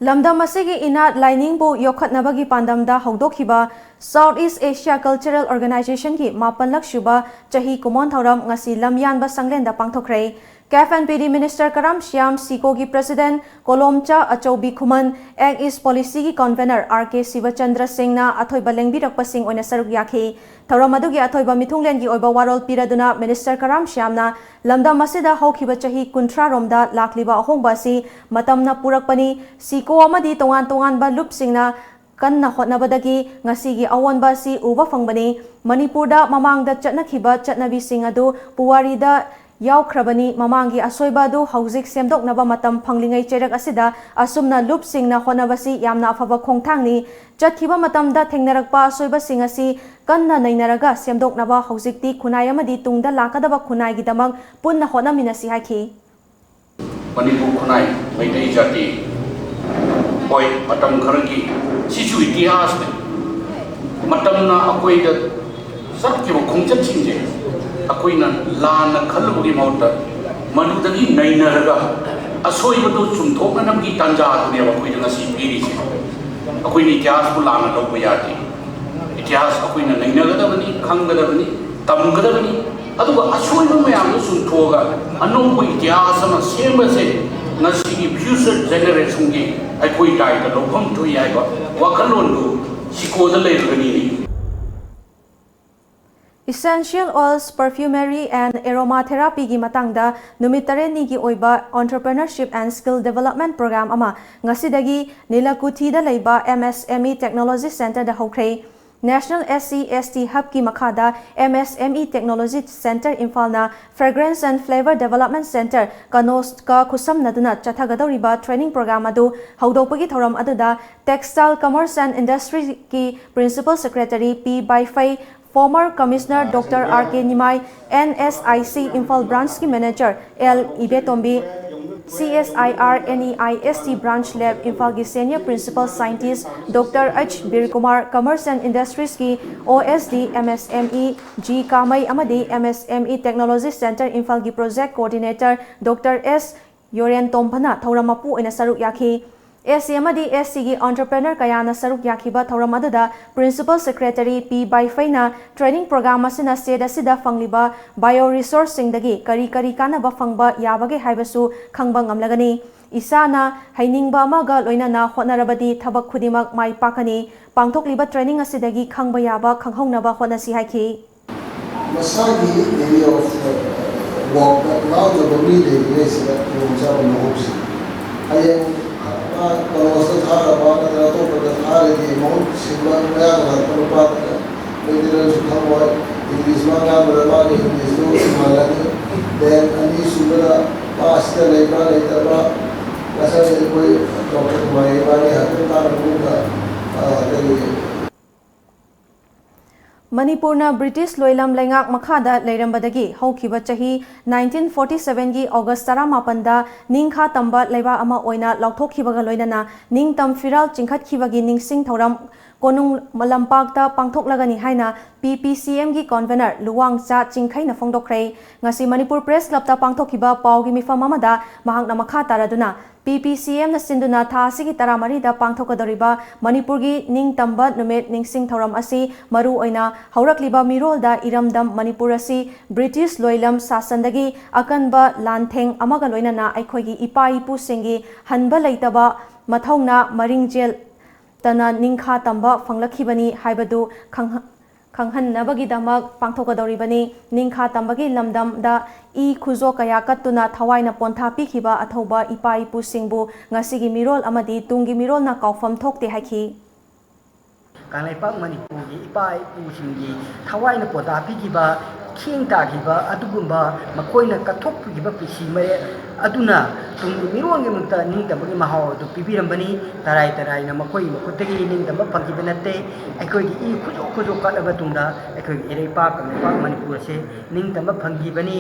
ꯂꯝꯗꯝ ꯑꯁꯤꯒꯤ ꯏꯅꯥꯠ ꯂꯥꯏꯅꯤꯡꯕꯨ ꯌꯣꯛꯈꯠꯅꯕꯒꯤ ꯄꯥꯟꯗꯝꯗ ꯍꯧꯗꯣꯛꯈꯤꯕ South East Asia Cultural Organizationꯒꯤ ꯃꯥꯄꯜꯂꯛ ꯁꯨꯕ ꯆꯍꯤ ꯀꯨꯝꯑꯣꯟ ꯊꯧꯔꯝ ꯉꯁꯤ ꯂꯝꯌꯥꯟꯕ ꯁꯪꯂꯦꯟꯗ ꯄꯥꯡꯊꯣꯛꯈ꯭ꯔꯦ꯫ ꯀꯦꯞ ꯑꯦꯟ ꯄꯤ ꯗꯤ ꯃꯤꯅꯤꯁꯇꯔ ꯀꯔꯥꯝ ꯁ꯭ꯌꯥꯝ, ꯁꯤꯀꯣꯒꯤ ꯄ꯭ꯔꯦꯁꯤꯗꯦꯟꯠ ꯀꯣꯂꯣꯝꯆꯥ ꯑꯆꯧꯕꯤ ꯈꯨꯃꯟ, ꯑꯦꯛ ꯏꯁ ꯄꯣꯂꯤꯁꯤꯒꯤ ꯀꯟꯚꯦꯅꯔ ꯑꯥꯔ ꯀꯦ ꯁꯤꯕꯆꯟꯗ꯭ꯔ ꯁꯤꯡꯅ ꯑꯊꯣꯏꯕ ꯂꯦꯡꯕꯤꯔꯛꯄꯁꯤꯡ ꯑꯣꯏꯅ ꯁꯔꯨꯛ ꯌꯥꯈꯤ꯫ ꯊꯧꯔꯝ ꯑꯗꯨꯒꯤ ꯑꯊꯣꯏꯕ ꯃꯤꯊꯨꯡꯂꯦꯟꯒꯤ ꯑꯣꯏꯕ ꯋꯥꯔꯣꯜ ꯄꯤꯔꯗꯨꯅ ꯃꯤꯅꯤꯁꯇꯔ ꯀꯔꯥꯝ ꯁ꯭ꯌꯥꯝꯅ ꯂꯝꯗꯝ ꯑꯁꯤꯗ ꯍꯧꯈꯤꯕ ꯆꯍꯤ ꯀꯨꯟꯊ꯭ꯔꯥ ꯔꯣꯝꯗ ꯂꯥꯛꯂꯤꯕ ꯑꯍꯣꯡꯕ ꯑꯁꯤ ꯃꯇꯝꯅ ꯄꯨꯔꯛꯄꯅꯤ, ꯁꯤꯀꯣ ꯑꯃꯗꯤ ꯇꯣꯉꯥꯟ ꯇꯣꯉꯥꯟꯕ ꯂꯨꯞꯁꯤꯡꯅ ꯀꯟꯅ ꯍꯣꯠꯅꯕꯗꯒꯤ ꯉꯁꯤꯒꯤ ꯑꯑꯣꯟꯕ ꯑꯁꯤ ꯎꯕ ꯐꯪꯕꯅꯤ꯫ ꯃꯅꯤꯄꯨꯔꯗ ꯃꯃꯥꯡꯗ ꯆꯠꯅꯈꯤꯕ ꯆꯠꯅꯕꯤꯁꯤꯡ ꯑꯗꯨ ꯄꯨꯋꯥꯔꯤꯗ ꯌꯥꯎꯈ꯭ꯔꯕꯅꯤ꯫ ꯃꯃꯥꯡꯒꯤ ꯑꯁꯣꯏꯕ ꯑꯗꯨ ꯍꯧꯖꯤꯛ ꯁꯦꯝꯗꯣꯛꯅꯕ ꯃꯇꯝ ꯐꯪꯂꯤꯉꯩ ꯆꯩꯔꯛ ꯑꯁꯤꯗ ꯑꯁꯨꯝꯅ ꯂꯨꯞꯁꯤꯡꯅ ꯍꯣꯠꯅꯕꯁꯤ ꯌꯥꯝꯅ ꯑꯐꯕ ꯈꯣꯡꯊꯥꯡꯅꯤ꯫ ꯆꯠꯈꯤꯕ ꯃꯇꯝꯗ ꯊꯦꯡꯅꯔꯛꯄ ꯑꯁꯣꯏꯕꯁꯤꯡ ꯑꯁꯤ ꯀꯟꯅ ꯅꯩꯅꯔꯒ ꯁꯦꯝꯗꯣꯛꯅꯕ ꯍꯧꯖꯤꯛꯇꯤ ꯈꯨꯟꯅꯥꯏ ꯑꯃꯗꯤ ꯇꯨꯡꯗ ꯂꯥꯛꯀꯗꯕ ꯈꯨꯟꯅꯥꯏꯒꯤꯗꯃꯛ ꯄꯨꯟꯅ ꯍꯣꯠꯅꯃꯤꯟꯅꯁꯤ ꯍꯥꯏꯈꯤ꯫ ꯃꯅꯤꯄꯨꯔ ꯈꯨꯟꯅꯥꯏ ꯃꯩꯇꯩ ꯖꯥꯇꯤ, ꯍꯣꯏ, ꯃꯇꯝ ꯈꯔꯒꯤ ꯁꯤꯁꯨ ꯏꯇꯤꯍꯥꯁꯅꯤ꯫ ꯃꯇꯝꯅ ꯑꯩꯈꯣꯏꯗ ꯆꯠꯈꯤꯕ ꯈꯣꯡꯆꯠꯁꯤꯡꯁꯦ ꯑꯩꯈꯣꯏꯅ ꯂꯥꯟꯅ ꯈꯜꯂꯨꯕꯒꯤ ꯃꯍꯨꯠꯇ ꯃꯗꯨꯗꯒꯤ ꯅꯩꯅꯔꯒ ꯑꯁꯣꯏꯕꯗꯨ ꯆꯨꯝꯊꯣꯛꯅꯅꯕꯒꯤ ꯇꯥꯟꯖꯥ ꯑꯗꯨꯅꯦꯕ ꯑꯩꯈꯣꯏꯗ ꯉꯁꯤ ꯄꯤꯔꯤꯁꯦ꯫ ꯑꯩꯈꯣꯏꯅ ꯏꯇꯤꯍꯥꯁꯄꯨ ꯂꯥꯟꯅ ꯂꯧꯕ ꯌꯥꯗꯦ꯫ ꯏꯇꯤꯍꯥꯁ ꯑꯩꯈꯣꯏꯅ ꯅꯩꯅꯒꯗꯕꯅꯤ, ꯈꯪꯒꯗꯕꯅꯤ, ꯇꯝꯒꯗꯕꯅꯤ꯫ ꯑꯗꯨꯒ ꯑꯁꯣꯏꯕ ꯃꯌꯥꯝꯗꯨ ꯆꯨꯝꯊꯣꯛꯑꯒ ꯑꯅꯧꯕ ꯏꯇꯤꯍꯥꯁ ꯑꯃ ꯁꯦꯝꯕꯁꯦ ꯉꯁꯤꯒꯤ future generationꯒꯤ ꯑꯩꯈꯣꯏ ꯗꯥꯏꯇ ꯂꯧꯐꯝ ꯊꯣꯛꯏ ꯍꯥꯏꯕ ꯋꯥꯈꯜꯂꯣꯟꯗꯨ ꯁꯤꯀꯣꯗ ꯂꯩꯔꯒꯅꯤꯅꯦ꯫ Essential oils, perfumery and aromatherapyꯒꯤ ꯃꯇꯥꯡꯗ ꯅꯨꯃꯤꯠ ꯇꯔꯦꯠꯅꯤꯒꯤ ꯑꯣꯏꯕ Entrepreneurship and Skill Development Program ꯑꯃ ꯉꯁꯤꯗꯒꯤ ꯅꯤꯂꯀꯨꯊꯤꯗ ꯂꯩꯕ M S M E Technology Centreꯗ ꯍꯧꯈ꯭ꯔꯦ꯫ National S C S T Hubꯀꯤ ꯃꯈꯥꯗ M S M E Technology Centre ꯏꯝꯐꯥꯜꯅ Fragrance and Flavour Development Centre ꯀꯅꯣꯁꯀ ꯈꯨꯠꯁꯝꯅꯗꯨꯅ ꯆꯠꯊꯒꯗꯧꯔꯤꯕ training program ꯑꯗꯨ ꯍꯧꯗꯣꯛꯄꯒꯤ ꯊꯧꯔꯝ ꯑꯗꯨꯗ Textile Commerce and Industryꯒꯤ Principal Secretary P ꯕꯥꯏꯐꯩ, former Commissioner Doctor R K Nimai, N S I C Imphal Branchꯀꯤ Manager L ꯏꯕꯦꯇꯣꯝꯕꯤ, C S I R N E I S T Branch Lab ꯏꯝꯐꯥꯜꯒꯤ Senior Principal Scientist Doctor H ꯕꯤꯔꯀꯨꯃꯥꯔ, Commerce and Industriesꯀꯤ O S D M S M E G ꯀꯥꯃꯩ ꯑꯃꯗꯤ M S M E Technology Centre ꯏꯝꯐꯥꯜꯒꯤ Project Coordinator Doctor S ꯌꯣꯔꯦꯟ ꯇꯣꯝꯐꯅ ꯊꯧꯔꯝ ꯃꯄꯨ ꯑꯣꯏꯅ ꯁꯔꯨꯛ ꯌꯥꯈꯤ꯫ S C ꯑꯃꯗꯤ ꯑꯦꯁ ꯇꯤꯒꯤ entrepreneur ꯀꯌꯥꯅ ꯁꯔꯨꯛ ꯌꯥꯈꯤꯕ ꯊꯧꯔꯝ ꯑꯗꯨꯗ Principal Secretary ꯄꯤ ꯕꯥꯏꯐꯩꯅ training program ꯑꯁꯤꯅ state ꯑꯁꯤꯗ ꯐꯪꯂꯤꯕ bio resourceꯁꯤꯡꯗꯒꯤ ꯀꯔꯤ ꯀꯔꯤ ꯀꯥꯟꯅꯕ ꯐꯪꯕ ꯌꯥꯕꯒꯦ ꯍꯥꯏꯕꯁꯨ ꯈꯪꯕ ꯉꯝꯂꯒꯅꯤ꯫ ꯏꯁꯥꯅ ꯍꯩꯅꯤꯡꯕ ꯑꯃꯒ ꯂꯣꯏꯅꯅ ꯍꯣꯠꯅꯔꯕꯗꯤ ꯊꯕꯛ ꯈꯨꯗꯤꯡꯃꯛ ꯃꯥꯏ ꯄꯥꯛꯀꯅꯤ꯫ ꯄꯥꯡꯊꯣꯛꯂꯤꯕ training ꯑꯁꯤꯗꯒꯤ ꯈꯪꯕ ꯌꯥꯕ ꯈꯪꯍꯧꯅꯕ ꯍꯣꯠꯅꯁꯤ ꯍꯥꯏꯈꯤ꯫ ꯃꯁꯥꯒꯤ area of workꯇ ꯉꯥꯎꯖꯕ ꯃꯤ ꯂꯩꯔꯤꯉꯩꯁꯤꯗ ꯈꯨꯗꯣꯡꯆꯥꯕ ꯂꯧꯍꯧꯁꯤ꯫ ꯍꯌꯦꯡ ꯃꯥ ꯀꯣꯂꯦꯖꯇ ꯊꯥꯔꯕ ꯅꯠꯇ꯭ꯔꯒ ꯑꯇꯣꯞꯄꯗ ꯊꯥꯔꯗꯤ ꯃꯍꯨꯠ ꯁꯤꯟꯕ ꯃꯌꯥꯡ ꯉꯥꯛꯇ ꯅꯨꯄꯥꯗꯨꯅ ꯃꯩꯇꯩꯂꯣꯟꯁꯨ ꯈꯪꯉꯣꯏ, ꯏꯪꯂꯤꯁ ꯃꯥ ꯉꯥꯡꯕꯗ ꯃꯥꯒꯤ ꯏꯪꯂꯤꯁꯇꯨ ꯃꯥꯜꯂꯅꯤ꯫ Then ꯑꯅꯤꯁꯨꯕꯗ ꯃꯥ ꯑꯁꯤꯗ ꯂꯩꯕ꯭ꯔꯥ ꯂꯩꯇꯕ꯭ꯔꯥ, ꯉꯁꯥꯏ ꯑꯩꯈꯣꯏ ꯗꯣꯛꯇꯔ ꯀꯨꯃꯥꯔ ꯏꯕꯥꯅꯤ ꯍꯥꯏꯐꯦꯠ ꯇꯥꯟꯅꯕꯗ ꯑꯗꯒꯤ ꯃꯅꯤꯄꯨꯔꯅ ꯕ꯭ꯔꯤꯇꯤꯁ ꯂꯣꯏꯂꯝ ꯂꯩꯉꯥꯛ ꯃꯈꯥꯗ ꯂꯩꯔꯝꯕꯗꯒꯤ ꯍꯧꯈꯤꯕ ꯆꯍꯤ nineteen forty sevenꯒꯤ August ꯇꯔꯥꯃꯥꯄꯟꯗ ꯅꯤꯡꯈꯥ ꯇꯝꯕ ꯂꯩꯕꯥꯛ ꯑꯃ ꯑꯣꯏꯅ ꯂꯥꯎꯊꯣꯛꯈꯤꯕꯒ ꯂꯣꯏꯅꯅ ꯅꯤꯡꯇꯝ ꯐꯤꯔꯥꯜ ꯆꯤꯡꯈꯠꯈꯤꯕꯒꯤ ꯅꯤꯡꯁꯤꯡ ꯊꯧꯔꯝ ꯀꯣꯅꯨꯡ ꯂꯝꯄꯥꯛꯇ ꯄꯥꯡꯊꯣꯛꯂꯒꯅꯤ ꯍꯥꯏꯅ P P C Mꯒꯤ convener ꯂꯨꯋꯥꯡꯆꯥ ꯆꯤꯡꯈꯩꯅ ꯐꯣꯡꯗꯣꯛꯈ꯭ꯔꯦ꯫ ꯉꯁꯤ ꯃꯅꯤꯄꯨꯔ Press Clubꯇ ꯄꯥꯡꯊꯣꯛꯈꯤꯕ ꯄꯥꯎꯒꯤ ꯃꯤꯐꯝ ꯑꯃꯗ ꯃꯍꯥꯛꯅ ꯃꯈꯥ ꯇꯥꯔꯗꯨꯅ P P C Mꯅ ꯁꯤꯟꯗꯨꯅ ꯊꯥ ꯑꯁꯤꯒꯤ ꯇꯔꯥꯃꯔꯤꯗ ꯄꯥꯡꯊꯣꯛꯀꯗꯧꯔꯤꯕ ꯃꯅꯤꯄꯨꯔꯒꯤ ꯅꯤꯡꯇꯝꯕ ꯅꯨꯃꯤꯠ ꯅꯤꯡꯁꯤꯡ ꯊꯧꯔꯝ ꯑꯁꯤ ꯃꯔꯨ ꯑꯣꯏꯅ ꯍꯧꯔꯛꯂꯤꯕ ꯃꯤꯔꯣꯜꯗ ꯏꯔꯝꯗꯝ ꯃꯅꯤꯄꯨꯔ ꯑꯁꯤ ꯕ꯭ꯔꯤꯇꯤꯁ ꯂꯣꯏꯂꯝ ꯁꯥꯁꯟꯗꯒꯤ ꯑꯀꯟꯕ ꯂꯥꯟꯊꯦꯡ ꯑꯃꯒ ꯂꯣꯏꯅꯅ ꯑꯩꯈꯣꯏꯒꯤ ꯏꯄꯥ ꯏꯄꯨꯁꯤꯡꯒꯤ ꯍꯟꯕ ꯂꯩꯇꯕ ꯃꯊꯧꯅ ꯃꯔꯤꯡꯖꯦꯜ ꯇꯅ ꯅꯤꯡꯈꯥ ꯇꯝꯕ ꯐꯪꯂꯛꯈꯤꯕꯅꯤ ꯍꯥꯏꯕꯗꯨ ꯈꯪꯍ-, ꯈꯪꯍꯟꯅꯕꯒꯤꯗꯃꯛ ꯄꯥꯡꯊꯣꯛꯀꯗꯧꯔꯤꯕꯅꯤ꯫ ꯅꯤꯡꯈꯥ ꯇꯝꯕꯒꯤ ꯂꯝꯗꯝꯗ ꯏ ꯈꯨꯖꯣ ꯀꯌꯥ ꯀꯠꯇꯨꯅ ꯊꯋꯥꯏꯅ ꯄꯣꯟꯊꯥ ꯄꯤꯈꯤꯕ ꯑꯊꯧꯕ ꯏꯄꯥ ꯏꯄꯨꯁꯤꯡꯕꯨ ꯉꯁꯤꯒꯤ ꯃꯤꯔꯣꯜ ꯑꯃꯗꯤ ꯇꯨꯡꯒꯤ ꯃꯤꯔꯣꯜꯅ ꯀꯥꯎꯐꯝ ꯊꯣꯛꯇꯦ ꯍꯥꯏꯈꯤ꯫ ꯀꯪꯂꯩꯄꯥꯛ ꯃꯅꯤꯄꯨꯔꯒꯤ ꯏꯄꯥ ꯏꯄꯨꯁꯤꯡꯒꯤ ꯊꯋꯥꯏꯅ ꯄꯣꯟꯊꯥ ꯄꯤꯈꯤꯕ, ꯈꯦꯡ ꯇꯥꯈꯤꯕ ꯑꯗꯨꯒꯨꯝꯕ ꯃꯈꯣꯏꯅ ꯀꯠꯊꯣꯛꯄꯤꯈꯤꯕ ꯄꯨꯟꯁꯤ ꯃꯔꯦꯜ ꯑꯗꯨꯅ ꯇꯨꯡꯒꯤ ꯃꯤꯔꯣꯜꯒꯤ ꯃꯍꯨꯠꯇ ꯅꯤꯡꯇꯝꯕꯒꯤ ꯃꯍꯥꯎ ꯑꯗꯨ ꯄꯤꯕꯤꯔꯝꯕꯅꯤ꯫ ꯇꯔꯥꯏ ꯇꯔꯥꯏꯅ ꯃꯈꯣꯏꯒꯤ ꯃꯈꯨꯠꯇꯒꯤ ꯅꯤꯡꯇꯝꯕ ꯐꯪꯈꯤꯕ ꯅꯠꯇꯦ꯫ ꯑꯩꯈꯣꯏꯒꯤ ꯏ ꯈꯨꯖꯣ ꯈꯨꯖꯣ ꯀꯠꯂꯕ ꯇꯨꯡꯗ ꯑꯩꯈꯣꯏꯒꯤ ꯏꯔꯩꯄꯥꯛ ꯀꯪꯂꯩꯄꯥꯛ ꯃꯅꯤꯄꯨꯔ ꯑꯁꯤ ꯅꯤꯡꯇꯝꯕ ꯐꯪꯈꯤꯕꯅꯤ꯫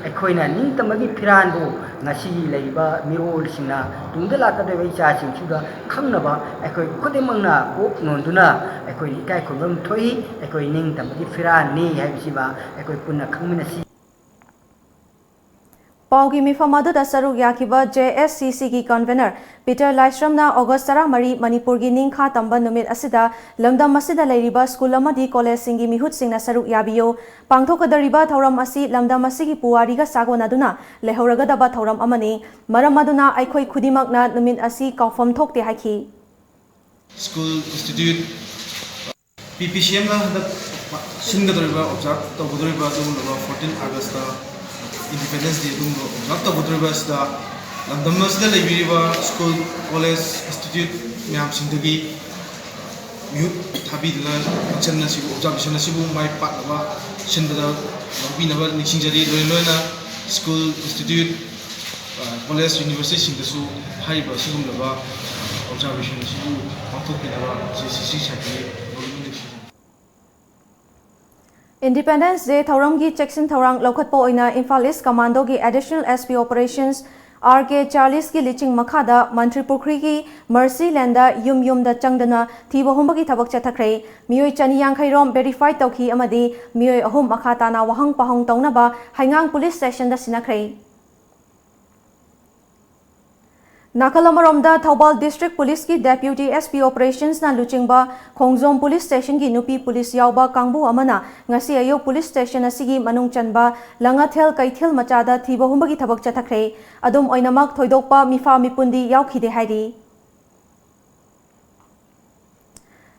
ꯑꯩꯈꯣꯏꯅ ꯅꯤꯡꯇꯝꯕꯒꯤ ꯐꯤꯔꯥꯟꯕꯨ ꯉꯁꯤꯒꯤ ꯂꯩꯔꯤꯕ ꯃꯤꯔꯣꯜꯁꯤꯡꯅ ꯇꯨꯡꯗ ꯂꯥꯛꯀꯗꯧꯔꯤꯕ ꯏꯆꯥꯁꯤꯡꯁꯤꯗ ꯈꯪꯅꯕ ꯑꯩꯈꯣꯏ ꯈꯨꯗꯤꯡꯃꯛꯅ ꯀꯣꯛ ꯅꯣꯟꯗꯨꯅ ꯑꯩꯈꯣꯏꯅ ꯏꯀꯥꯏ ꯈꯨꯝꯅꯕ ꯊꯣꯛꯏ꯫ ꯑꯩꯈꯣꯏ ꯅꯤꯡꯇꯝꯕꯒꯤ ꯐꯤꯔꯥꯟꯅꯤ ꯍꯥꯏꯕꯁꯤꯃ ꯑꯩꯈꯣꯏ ꯄꯨꯟꯅ ꯈꯪꯃꯤꯟꯅꯁꯤ꯫ ꯄꯥꯎꯒꯤ ꯃꯤꯐꯝ ꯑꯗꯨꯗ ꯁꯔꯨꯛ ꯌꯥꯈꯤꯕ ꯖꯦ ꯑꯦꯁ ꯁꯤ ꯁꯤꯒꯤ ꯀꯟꯚꯦꯅꯔ ꯄꯤꯇꯔ ꯂꯥꯏꯁ꯭ꯔꯝꯅ ꯑꯣꯒꯁ ꯇꯔꯥꯃꯔꯤ, ꯃꯅꯤꯄꯨꯔꯒꯤ ꯅꯤꯡꯈꯥ ꯇꯝꯕ ꯅꯨꯃꯤꯠ ꯑꯁꯤꯗ ꯂꯝꯗꯝ ꯑꯁꯤꯗ ꯂꯩꯔꯤꯕ ꯁ꯭ꯀꯨꯜ ꯑꯃꯗꯤ ꯀꯣꯂꯦꯖꯁꯤꯡꯒꯤ ꯃꯤꯍꯨꯠꯁꯤꯡꯅ ꯁꯔꯨꯛ ꯌꯥꯕꯤꯌꯨ꯫ ꯄꯥꯡꯊꯣꯛꯀꯗꯧꯔꯤꯕ ꯊꯧꯔꯝ ꯑꯁꯤ ꯂꯝꯗꯝ ꯑꯁꯤꯒꯤ ꯄꯨꯋꯥꯔꯤꯒ ꯁꯥꯒꯣꯟꯅꯗꯨꯅ ꯂꯩꯍꯧꯔꯒꯗꯕ ꯊꯧꯔꯝ ꯑꯃꯅꯤ꯫ ꯃꯔꯝ ꯑꯗꯨꯅ ꯑꯩꯈꯣꯏ ꯈꯨꯗꯤꯡꯃꯛꯅ ꯅꯨꯃꯤꯠ ꯑꯁꯤ ꯀꯥꯎꯐꯝ ꯊꯣꯛꯇꯦ ꯍꯥꯏꯈꯤ꯫ ꯁ꯭ꯀꯨꯜ ꯏꯟꯁꯇꯤꯇ꯭ꯌꯨꯠ ꯄꯤ ꯄꯤ ꯁꯤ ꯑꯦꯝꯅ ꯍꯟꯗꯛ ꯁꯤꯟꯒꯗꯧꯔꯤꯕ, ꯑꯣꯕꯖꯥꯔꯕ ꯇꯧꯒꯗꯧꯔꯤꯕ ꯑꯗꯨꯒꯨꯝꯂꯕ ꯐꯣꯔꯇꯤꯟ ꯑꯥꯒꯁꯇ ꯏꯟꯗꯤꯄꯦꯟꯗꯦꯟꯁ ꯗꯦ ꯑꯗꯨꯒꯨꯝꯕ ꯑꯣꯕꯖꯥꯔꯕ ꯇꯧꯒꯗꯧꯔꯤꯕ ꯑꯁꯤꯗ ꯂꯝꯗꯝ ꯑꯁꯤꯗ ꯂꯩꯕꯤꯔꯤꯕ ꯁ꯭ꯀꯨꯜ, ꯀꯣꯂꯦꯖ, ꯏꯟꯁꯇꯤꯇ꯭ꯌꯨꯠ ꯃꯌꯥꯝꯁꯤꯡꯗꯒꯤ ꯃꯤꯍꯨꯠ ꯊꯥꯕꯤꯗꯨꯅ ꯐꯪꯁꯟ ꯑꯁꯤꯕꯨ, ꯑꯣꯕꯖꯥꯔꯕꯦꯁꯟ ꯑꯁꯤꯕꯨ ꯃꯥꯏ ꯄꯥꯛꯅꯕ ꯁꯤꯟꯕꯗ ꯂꯧꯕꯤꯅꯕ ꯅꯤꯡꯁꯤꯡꯖꯔꯤ꯫ ꯂꯣꯏꯅ ꯂꯣꯏꯅ ꯁ꯭ꯀꯨꯜ, ꯏꯟꯁꯇꯤꯇ꯭ꯌꯨꯠ, ꯀꯣꯂꯦꯖ, ꯌꯨꯅꯤꯚꯔꯁꯤꯇꯤꯁꯤꯡꯗꯁꯨ ꯍꯥꯏꯔꯤꯕ ꯑꯁꯤꯒꯨꯝꯂꯕ ꯑꯣꯕꯖꯥꯔꯕꯦꯁꯟ ꯑꯁꯤꯕꯨ ꯄꯥꯡꯊꯣꯛꯄꯤꯅꯕ ꯖꯦ ꯁꯤ ꯁꯤ ꯁꯥꯏꯠꯇꯒꯤ ꯂꯧꯅꯤꯡꯕ ꯅꯤꯡꯁꯤꯡꯖꯔꯤ꯫ ꯏꯟꯗꯤꯄꯦꯟꯗꯦꯟꯁ ꯗꯦ ꯊꯧꯔꯝꯒꯤ ꯆꯦꯛꯁꯤꯟ ꯊꯧꯔꯥꯡ ꯂꯧꯈꯠꯄ ꯑꯣꯏꯅ ꯏꯝꯐꯥꯜ ꯏꯁ ꯀꯃꯥꯟꯗꯣꯒꯤ ꯑꯦꯗꯤꯁꯅꯦꯜ ꯑꯦꯁ ꯄꯤ ꯑꯣꯄꯔꯦꯁꯟꯁ ꯑꯥꯔ ꯀꯦ ꯆꯥꯔꯂꯤꯁꯀꯤ ꯂꯤꯆꯤꯡ ꯃꯈꯥꯗ ꯃꯟꯇ꯭ꯔꯤ ꯄꯨꯈ꯭ꯔꯤꯒꯤ ꯃꯔꯁꯤ ꯂꯦꯟꯗ ꯌꯨꯝ ꯌꯨꯝꯗ ꯆꯪꯗꯨꯅ ꯊꯤꯕ ꯍꯨꯝꯕꯒꯤ ꯊꯕꯛ ꯆꯠꯊꯈ꯭ꯔꯦ꯫ ꯃꯤꯑꯣꯏ ꯆꯅꯤ ꯌꯥꯡꯈꯩ ꯔꯣꯝ ꯚꯦꯔꯤꯐꯥꯏ ꯇꯧꯈꯤ ꯑꯃꯗꯤ ꯃꯤꯑꯣꯏ ꯑꯍꯨꯝ ꯃꯈꯥ ꯇꯥꯅ ꯋꯥꯍꯪ ꯄꯥꯍꯪ ꯇꯧꯅꯕ ꯍꯩꯉꯥꯡ ꯄꯨꯂꯤꯁ ꯁ꯭ꯇꯦꯁꯟꯗ ꯁꯤꯟꯅꯈ꯭ꯔꯦ꯫ ꯅꯥꯀꯜ ꯑꯃꯔꯣꯝꯗ, ꯊꯧꯕꯥꯜ ꯗꯤꯁꯇ꯭ꯔꯤꯛ ꯄꯨꯂꯤꯁꯀꯤ ꯗꯦꯄ꯭ꯌꯨꯇꯤ ꯑꯦꯁ ꯄꯤ ꯑꯣꯄꯔꯦꯁꯟꯁꯅ ꯂꯨꯆꯤꯡꯕ ꯈꯣꯡꯖꯣꯝ ꯄꯨꯂꯤꯁ ꯁ꯭ꯇꯦꯁꯟꯒꯤ ꯅꯨꯄꯤ ꯄꯨꯂꯤꯁ ꯌꯥꯎꯕ ꯀꯥꯡꯕꯨ ꯑꯃꯅ ꯉꯁꯤ ꯑꯌꯨꯛ ꯄꯨꯂꯤꯁ ꯁ꯭ꯇꯦꯁꯟ ꯑꯁꯤꯒꯤ ꯃꯅꯨꯡ ꯆꯟꯕ ꯂꯉꯥꯊꯦꯜ ꯀꯩꯊꯦꯜ ꯃꯆꯥꯗ ꯊꯤꯕ ꯍꯨꯝꯕꯒꯤ ꯊꯕꯛ ꯆꯠꯊꯈ꯭ꯔꯦ꯫ ꯑꯗꯨꯝ ꯑꯣꯏꯅꯃꯛ, ꯊꯣꯏꯗꯣꯛꯄ ꯃꯤꯐꯥ ꯃꯤꯄꯨꯟꯗꯤ ꯌꯥꯎꯈꯤꯗꯦ ꯍꯥꯏꯔꯤ꯫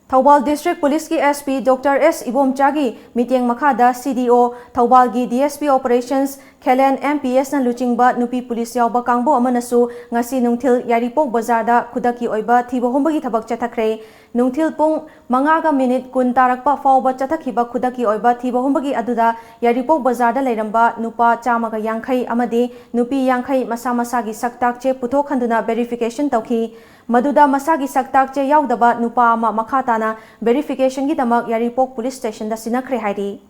ꯊꯧꯕꯥꯜ ꯗꯤꯁꯇ꯭ꯔꯤꯛ ꯄꯨꯂꯤꯁꯀꯤ ꯑꯦꯁ ꯄꯤ ꯗꯣꯛꯇꯔ ꯑꯦꯁ ꯏꯕꯣꯝꯆꯥꯒꯤ ꯃꯤꯠꯌꯦꯡ ꯃꯈꯥꯗ ꯁꯤ ꯗꯤ ꯑꯣ ꯊꯧꯕꯥꯜꯒꯤ ꯗꯤ ꯑꯦꯁ ꯄꯤ ꯑꯣꯄꯔꯦꯁꯟꯁ ꯈꯦꯂꯦꯟ ꯑꯦꯝ ꯄꯤ ꯑꯦꯁꯅ ꯂꯨꯆꯤꯡꯕ ꯅꯨꯄꯤ ꯄꯨꯂꯤꯁ ꯌꯥꯎꯕ ꯀꯥꯡꯕꯨ ꯑꯃꯅꯁꯨ ꯉꯁꯤ ꯅꯨꯡꯊꯤꯜ ꯌꯥꯏꯔꯤꯄꯣꯛ ꯕꯖꯥꯔꯗ ꯈꯨꯗꯛꯀꯤ ꯑꯣꯏꯕ ꯊꯤꯕ ꯍꯨꯝꯕꯒꯤ ꯊꯕꯛ ꯆꯠꯊꯈ꯭ꯔꯦ꯫ ꯅꯨꯡꯊꯤꯜ ꯄꯨꯡ ꯃꯉꯥꯒ ꯃꯤꯅꯤꯠ ꯀꯨꯟ ꯇꯥꯔꯛꯄ ꯐꯥꯎꯕ ꯆꯠꯊꯈꯤꯕ ꯈꯨꯗꯛꯀꯤ ꯑꯣꯏꯕ ꯊꯤꯕ ꯍꯨꯝꯕꯒꯤ ꯑꯗꯨꯗ ꯌꯥꯏꯔꯤꯄꯣꯛ ꯕꯖꯥꯔꯗ ꯂꯩꯔꯝꯕ ꯅꯨꯄꯥ ꯆꯥꯝꯃꯒ ꯌꯥꯡꯈꯩ ꯑꯃꯗꯤ ꯅꯨꯄꯤ ꯌꯥꯡꯈꯩ ꯃꯁꯥ ꯃꯁꯥꯒꯤ ꯁꯛ ꯇꯥꯛꯆꯦ ꯄꯨꯊꯣꯛꯍꯟꯗꯨꯅ ꯚꯦꯔꯤꯐꯤꯀꯦꯁꯟ ꯇꯧꯈꯤ꯫ ꯃꯗꯨꯗ ꯃꯁꯥꯒꯤ ꯁꯛ ꯇꯥꯛꯆꯦ ꯌꯥꯎꯗꯕ ꯅꯨꯄꯥ ꯑꯃ ꯃꯈꯥ ꯇꯥꯅ ꯚꯦꯔꯤꯐꯤꯀꯦꯁꯟꯒꯤꯗꯃꯛ ꯌꯥꯏꯔꯤꯄꯣꯛ ꯄꯨꯂꯤꯁ ꯁ꯭ꯇꯦꯁꯟꯗ ꯁꯤꯟꯅꯈ꯭ꯔꯦ ꯍꯥꯏꯔꯤ꯫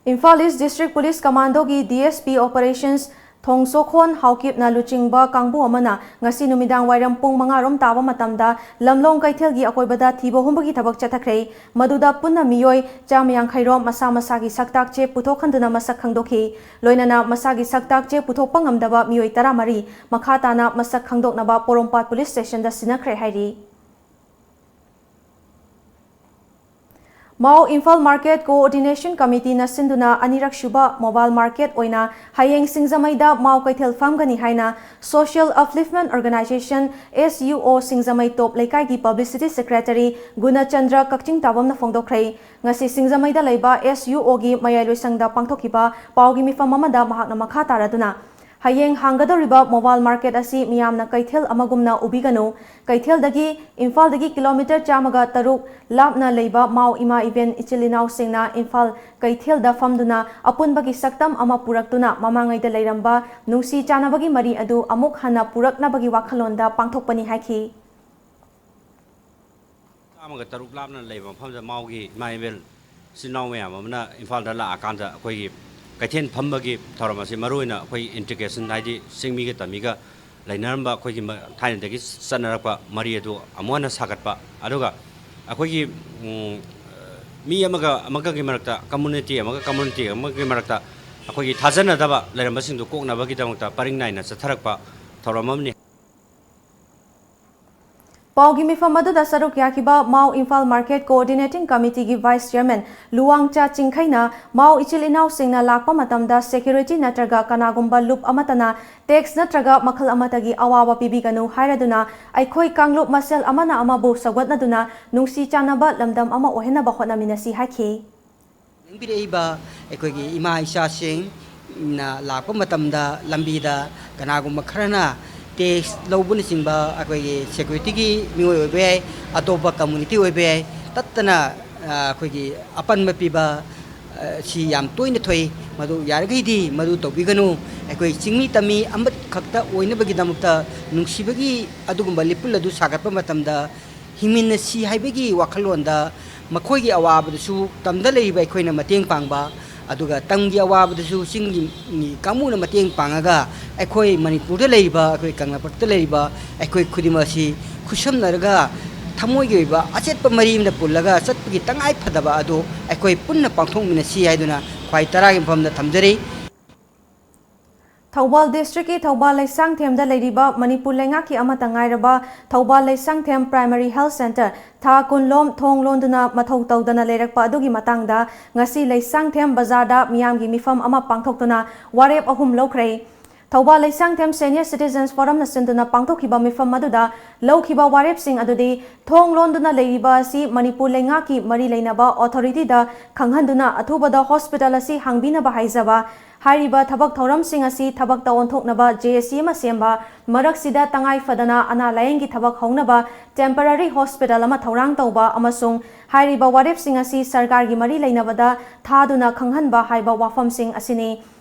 ꯏꯝꯐꯥꯜ ꯏꯁ ꯗꯤꯁꯇ꯭ꯔꯤꯛ ꯄꯨꯂꯤꯁ ꯀꯃꯥꯟꯗꯣꯒꯤ D S P operations Thongsokhon ꯍꯥꯎꯀꯤꯞꯅ ꯂꯨꯆꯤꯡꯕ ꯀꯥꯡꯕꯨ ꯑꯃꯅ ꯉꯁꯤ ꯅꯨꯃꯤꯗꯥꯡ ꯋꯥꯏꯔꯝ ꯄꯨꯡ ꯃꯉꯥ ꯔꯣꯝ ꯇꯥꯕ ꯃꯇꯝꯗ ꯂꯝꯂꯣꯡ ꯀꯩꯊꯦꯜꯒꯤ ꯑꯀꯣꯏꯕꯗ ꯊꯤꯕ ꯍꯨꯝꯕꯒꯤ ꯊꯕꯛ ꯆꯠꯊꯈ꯭ꯔꯦ꯫ ꯃꯗꯨꯗ ꯄꯨꯟꯅ ꯃꯤꯑꯣꯏ ꯆꯥꯝꯃ ꯌꯥꯡꯈꯩ ꯔꯣꯝ ꯃꯁꯥ ꯃꯁꯥꯒꯤ ꯁꯛꯇꯥꯛ ꯆꯦ ꯄꯨꯊꯣꯛꯍꯟꯗꯨꯅ ꯃꯁꯛ ꯈꯪꯗꯣꯛꯈꯤ꯫ ꯂꯣꯏꯅꯅ ꯃꯁꯥꯒꯤ ꯁꯛꯇꯥꯛ ꯆꯦ ꯄꯨꯊꯣꯛꯄ ꯉꯝꯗꯕ ꯃꯤꯑꯣꯏ ꯇꯔꯥꯃꯔꯤ ꯃꯈꯥ ꯇꯥꯅ ꯃꯁꯛ ꯈꯪꯗꯣꯛꯅꯕ ꯄꯣꯔꯣꯝꯄꯥꯠ ꯄꯨꯂꯤꯁ ꯁ꯭ꯇꯦꯁꯟꯗ ꯁꯤꯟꯅꯈ꯭ꯔꯦ ꯍꯥꯏꯔꯤ꯫ ꯃꯥꯎ ꯏꯝꯐꯥꯜ ꯃꯥꯔꯀꯦꯠ ꯀꯣꯑꯣꯔꯗꯤꯅꯦꯁꯟ ꯀꯃꯤꯇꯤꯅ ꯁꯤꯟꯗꯨꯅ ꯑꯅꯤꯔꯛ ꯁꯨꯕ ꯃꯣꯕꯥꯏꯜ ꯃꯥꯔꯀꯦꯠ ꯑꯣꯏꯅ ꯍꯌꯦꯡ ꯁꯤꯡꯖꯃꯩꯗ ꯃꯥꯎ ꯀꯩꯊꯦꯜ ꯐꯝꯒꯅꯤ ꯍꯥꯏꯅ Social Upliftment Organisation, S U O, ꯁꯤꯡꯖꯃꯩ ꯇꯣꯞ ꯂꯩꯀꯥꯏꯒꯤ ꯄꯕ꯭ꯂꯤꯁꯤꯇꯤ ꯁꯦꯀ꯭ꯔꯦꯇꯔꯤ ꯒꯨꯅꯆꯟꯗ꯭ꯔ ꯀꯛꯆꯤꯡ ꯇꯥꯕꯝꯅ ꯐꯣꯡꯗꯣꯛꯈ꯭ꯔꯦ꯫ ꯉꯁꯤ ꯁꯤꯡꯖꯃꯩꯗ ꯂꯩꯕ S U O ꯒꯤ ꯃꯌꯥꯏ ꯂꯣꯏꯁꯪꯗ ꯄꯥꯡꯊꯣꯛꯈꯤꯕ ꯄꯥꯎꯒꯤ ꯃꯤꯐꯝ ꯑꯃꯗ ꯃꯍꯥꯛꯅ ꯃꯈꯥ ꯇꯥꯔꯗꯨꯅ, ꯍꯌꯦꯡ ꯍꯥꯡꯒꯗꯧꯔꯤꯕ ꯃꯣꯕꯥꯏꯜ ꯃꯥꯔꯀꯦꯠ ꯑꯁꯤ ꯃꯤꯌꯥꯝꯅ ꯀꯩꯊꯦꯜ ꯑꯃꯒꯨꯝꯅ ꯎꯕꯤꯒꯅꯨ꯫ ꯀꯩꯊꯦꯜꯗꯒꯤ, ꯏꯝꯐꯥꯜꯗꯒꯤ ꯀꯤꯂꯣꯃꯤꯇꯔ ꯆꯥꯝꯃꯒ ꯇꯔꯨꯛ ꯂꯥꯞꯅ ꯂꯩꯕ ꯃꯥꯎ ꯏꯃꯥ ꯏꯕꯦꯟ ꯏꯆꯤꯜ ꯏꯅꯥꯎꯁꯤꯡꯅ ꯏꯝꯐꯥꯜ ꯀꯩꯊꯦꯜꯗ ꯐꯝꯗꯨꯅ ꯑꯄꯨꯟꯕꯒꯤ ꯁꯛꯇꯝ ꯑꯃ ꯄꯨꯔꯛꯇꯨꯅ ꯃꯃꯥꯡꯉꯩꯗ ꯂꯩꯔꯝꯕ ꯅꯨꯡꯁꯤ ꯆꯥꯟꯅꯕꯒꯤ ꯃꯔꯤ ꯑꯗꯨ ꯑꯃꯨꯛ ꯍꯟꯅ ꯄꯨꯔꯛꯅꯕꯒꯤ ꯋꯥꯈꯜꯂꯣꯟꯗ ꯄꯥꯡꯊꯣꯛꯄꯅꯤ ꯍꯥꯏꯈꯤ꯫ ꯆꯥꯝꯃꯒ ꯇꯔꯨꯛ ꯂꯥꯞꯅ ꯂꯩꯕ ꯃꯐꯝꯗ ꯃꯥꯎꯒꯤ ꯏꯃꯥ ꯏꯕꯦꯜ ꯏꯆꯤꯜ ꯏꯅꯥꯎ ꯃꯌꯥꯝ ꯑꯃꯅ ꯏꯝꯐꯥꯜꯗ ꯂꯥꯛꯑꯀꯥꯟꯗ ꯑꯩꯈꯣꯏꯒꯤ ꯀꯩꯊꯦꯜ ꯐꯝꯕꯒꯤ ꯊꯧꯔꯝ ꯑꯁꯤ ꯃꯔꯨꯑꯣꯏꯅ ꯑꯩꯈꯣꯏ integration, ꯍꯥꯏꯗꯤ ꯆꯤꯡꯃꯤꯒ ꯇꯝꯃꯤꯒ ꯂꯩꯅꯔꯝꯕ ꯑꯩꯈꯣꯏꯒꯤ ꯃ-, ꯊꯥꯏꯅꯗꯒꯤ ꯆꯠꯅꯔꯛꯄ ꯃꯔꯤ ꯑꯗꯨ ꯑꯃꯨꯛ ꯍꯟꯅ ꯁꯥꯒꯠꯄ, ꯑꯗꯨꯒ ꯑꯩꯈꯣꯏꯒꯤ, ꯎꯝ, ꯃꯤ ꯑꯃꯒ ꯑꯃꯒꯒꯤ ꯃꯔꯛꯇ, community ꯑꯃꯒ community ꯑꯃꯒꯤ ꯃꯔꯛꯇ ꯑꯩꯈꯣꯏꯒꯤ ꯊꯥꯖꯅꯗꯕ ꯂꯩꯔꯝꯕꯁꯤꯡꯗꯨ ꯀꯣꯛꯅꯕꯒꯤꯗꯃꯛꯇ ꯄꯔꯤꯡ ꯅꯥꯏꯅ ꯆꯠꯊꯔꯛꯄ ꯊꯧꯔꯝ ꯑꯃꯅꯤ꯫ ꯄꯥꯎꯒꯤ ꯃꯤꯐꯝ ꯑꯗꯨꯗ ꯁꯔꯨꯛ ꯌꯥꯈꯤꯕ ꯃꯥꯎ ꯏꯝꯐꯥꯜ ꯃꯥꯔꯀꯦꯠ ꯀꯣꯑꯣꯔꯗꯤꯅꯦꯇꯤꯡ ꯀꯃꯤꯇꯤꯒꯤ ꯚꯥꯏꯁ ꯆꯤꯌꯔꯃꯦꯟ ꯂꯨꯋꯥꯡꯆꯥ ꯆꯤꯡꯈꯩꯅ ꯃꯥꯎ ꯏꯆꯤꯜ ꯏꯅꯥꯎꯁꯤꯡꯅ ꯂꯥꯛꯄ ꯃꯇꯝꯗ ꯁꯦꯀ꯭ꯌꯨꯔꯤꯇꯤ ꯅꯠꯇ꯭ꯔꯒ ꯀꯅꯥꯒꯨꯝꯕ ꯂꯨꯞ ꯑꯃꯠꯇꯅ ꯇꯦꯛꯁ ꯅꯠꯇ꯭ꯔꯒ ꯃꯈꯜ ꯑꯃꯠꯇꯒꯤ ꯑꯋꯥꯕ ꯄꯤꯕꯤꯒꯅꯨ ꯍꯥꯏꯔꯗꯨꯅ, ꯑꯩꯈꯣꯏ ꯀꯥꯡꯂꯨꯞ ꯃꯁꯦꯜ ꯑꯃꯅ ꯑꯃꯕꯨ ꯁꯧꯒꯠꯅꯗꯨꯅ ꯅꯨꯡꯁꯤ ꯆꯥꯟꯅꯕ ꯂꯝꯗꯝ ꯑꯃ ꯑꯣꯏꯍꯟꯅꯕ ꯍꯣꯠꯅꯃꯤꯟꯅꯁꯤ ꯍꯥꯏꯈꯤ꯫ ꯌꯦꯡꯕꯤꯔꯛꯏꯕ ꯑꯩꯈꯣꯏꯒꯤ ꯏꯃꯥ ꯏꯆꯥꯁꯤꯡꯅ ꯂꯥꯛꯄ ꯃꯇꯝꯗ ꯂꯝꯕꯤꯗ ꯀꯅꯥꯒꯨꯝꯕ ꯈꯔꯅ ꯇꯦꯛꯁ ꯂꯧꯕꯅꯆꯤꯡꯕ ꯑꯩꯈꯣꯏꯒꯤ ꯁꯦꯀ꯭ꯌꯨꯔꯤꯇꯤꯒꯤ ꯃꯤꯑꯣꯏ ꯑꯣꯏꯕ ꯌꯥꯏ, ꯑꯇꯣꯞꯄ community ꯑꯣꯏꯕ ꯌꯥꯏ, ꯇꯠꯇꯅ, ꯑ, ꯑꯩꯈꯣꯏꯒꯤ ꯑꯄꯟꯕ ꯄꯤꯕ, ꯑ, ꯁꯤ ꯌꯥꯝ ꯇꯣꯏꯅ ꯊꯣꯛꯏ꯫ ꯃꯗꯨ ꯌꯥꯔꯤꯈꯩꯗꯤ ꯃꯗꯨ ꯇꯧꯕꯤꯒꯅꯨ꯫ ꯑꯩꯈꯣꯏ ꯆꯤꯡꯃꯤ ꯇꯝꯃꯤ ꯑꯃꯈꯛꯇ ꯑꯣꯏꯅꯕꯒꯤꯗꯃꯛꯇ ꯅꯨꯡꯁꯤꯕꯒꯤ ꯑꯗꯨꯒꯨꯝꯕ ꯂꯤꯄꯨꯟ ꯑꯗꯨ ꯁꯥꯒꯠꯄ ꯃꯇꯝꯗ ꯍꯤꯡꯃꯤꯟꯅꯁꯤ ꯍꯥꯏꯕꯒꯤ ꯋꯥꯈꯜꯂꯣꯟꯗ ꯃꯈꯣꯏꯒꯤ ꯑꯋꯥꯕꯗꯨꯁꯨ ꯇꯝꯗ ꯂꯩꯔꯤꯕ ꯑꯩꯈꯣꯏꯅ ꯃꯇꯦꯡ ꯄꯥꯡꯕ, ꯑꯗꯨꯒ ꯇꯝꯒꯤ ꯑꯋꯥꯕꯗꯁꯨ ꯆꯤꯡꯒꯤ ꯃꯤ ꯀꯥꯡꯕꯨꯅ ꯃꯇꯦꯡ ꯄꯥꯡꯉꯒ ꯑꯩꯈꯣꯏ ꯃꯅꯤꯄꯨꯔꯗ ꯂꯩꯔꯤꯕ, ꯑꯩꯈꯣꯏ ꯀꯪꯂꯥꯄꯥꯛꯇ ꯂꯩꯔꯤꯕ ꯑꯩꯈꯣꯏ ꯈꯨꯗꯤꯡꯃꯛ ꯑꯁꯤ ꯈꯨꯠꯁꯝꯅꯔꯒ ꯊꯃꯣꯏꯒꯤ ꯑꯣꯏꯕ ꯑꯆꯦꯠꯄ ꯃꯔꯤ ꯑꯃꯗ ꯄꯨꯜꯂꯒ ꯆꯠꯄꯒꯤ ꯇꯉꯥꯏ ꯐꯗꯕ ꯑꯗꯨ ꯑꯩꯈꯣꯏ ꯄꯨꯟꯅ ꯄꯥꯡꯊꯣꯛꯃꯤꯟꯅꯁꯤ ꯍꯥꯏꯗꯨꯅ ꯈ꯭ꯋꯥꯏ ꯇꯔꯥꯒꯤ ꯃꯐꯝꯗ ꯊꯝꯖꯔꯤ꯫ ꯊꯧꯕꯥꯜ districtꯀꯤ ꯊꯧꯕꯥꯜ ꯂꯩꯁꯥꯡꯊꯦꯝꯗ ꯂꯩꯔꯤꯕ ꯃꯅꯤꯄꯨꯔ ꯂꯩꯉꯥꯛꯀꯤ ꯑꯃꯠꯇ ꯉꯥꯏꯔꯕ Thoubal Leishangthem Primary Health Centre ꯊꯥ ꯀꯨꯟ ꯂꯣꯝ ꯊꯣꯡ ꯂꯣꯟꯗꯨꯅ ꯃꯊꯧ ꯇꯧꯗꯅ ꯂꯩꯔꯛꯄ ꯑꯗꯨꯒꯤ ꯃꯇꯥꯡꯗ ꯉꯁꯤ ꯂꯩꯁꯥꯡꯊꯦꯝ ꯕꯖꯥꯔꯗ ꯃꯤꯌꯥꯝꯒꯤ ꯃꯤꯐꯝ ꯑꯃ ꯄꯥꯡꯊꯣꯛꯇꯨꯅ ꯋꯥꯔꯦꯞ ꯑꯍꯨꯝ ꯂꯧꯈ꯭ꯔꯦ꯫ ꯊꯧꯕꯥꯜ ꯂꯩꯁꯥꯡꯊꯦꯝ Senior Citizens Forumꯅ ꯁꯤꯟꯗꯨꯅ ꯄꯥꯡꯊꯣꯛꯈꯤꯕ ꯃꯤꯐꯝ ꯑꯗꯨꯗ ꯂꯧꯈꯤꯕ ꯋꯥꯔꯦꯞꯁꯤꯡ ꯑꯗꯨꯗꯤ, ꯊꯣꯡ ꯂꯣꯟꯗꯨꯅ ꯂꯩꯔꯤꯕ ꯑꯁꯤ ꯃꯅꯤꯄꯨꯔ ꯂꯩꯉꯥꯛꯀꯤ ꯃꯔꯤ ꯂꯩꯅꯕ authorityꯗ ꯈꯪꯍꯟꯗꯨꯅ ꯑꯊꯨꯕꯗ hospital ꯑꯁꯤ ꯍꯥꯡꯕꯤꯅꯕ ꯍꯥꯏꯖꯕ, ꯍꯥꯏꯔꯤꯕ ꯊꯕꯛ ꯊꯧꯔꯝꯁꯤꯡ ꯑꯁꯤ ꯊꯕꯛꯇ ꯑꯣꯟꯊꯣꯛꯅꯕ J A C ꯑꯃ ꯁꯦꯝꯕ, ꯃꯔꯛꯁꯤꯗ ꯇꯉꯥꯏ ꯐꯗꯅ ꯑꯅꯥ ꯂꯥꯌꯦꯡꯒꯤ ꯊꯕꯛ ꯍꯧꯅꯕ temporary hospital ꯑꯃ ꯊꯧꯔꯥꯡ ꯇꯧꯕ ꯑꯃꯁꯨꯡ ꯍꯥꯏꯔꯤꯕ ꯋꯥꯔꯦꯞꯁꯤꯡ ꯑꯁꯤ ꯁꯔꯀꯥꯔꯒꯤ ꯃꯔꯤ ꯂꯩꯅꯕꯗ ꯊꯥꯗꯨꯅ ꯈꯪꯍꯟꯕ ꯍꯥꯏꯕ ꯋꯥꯐꯝꯁꯤꯡ ꯑꯁꯤꯅꯤ꯫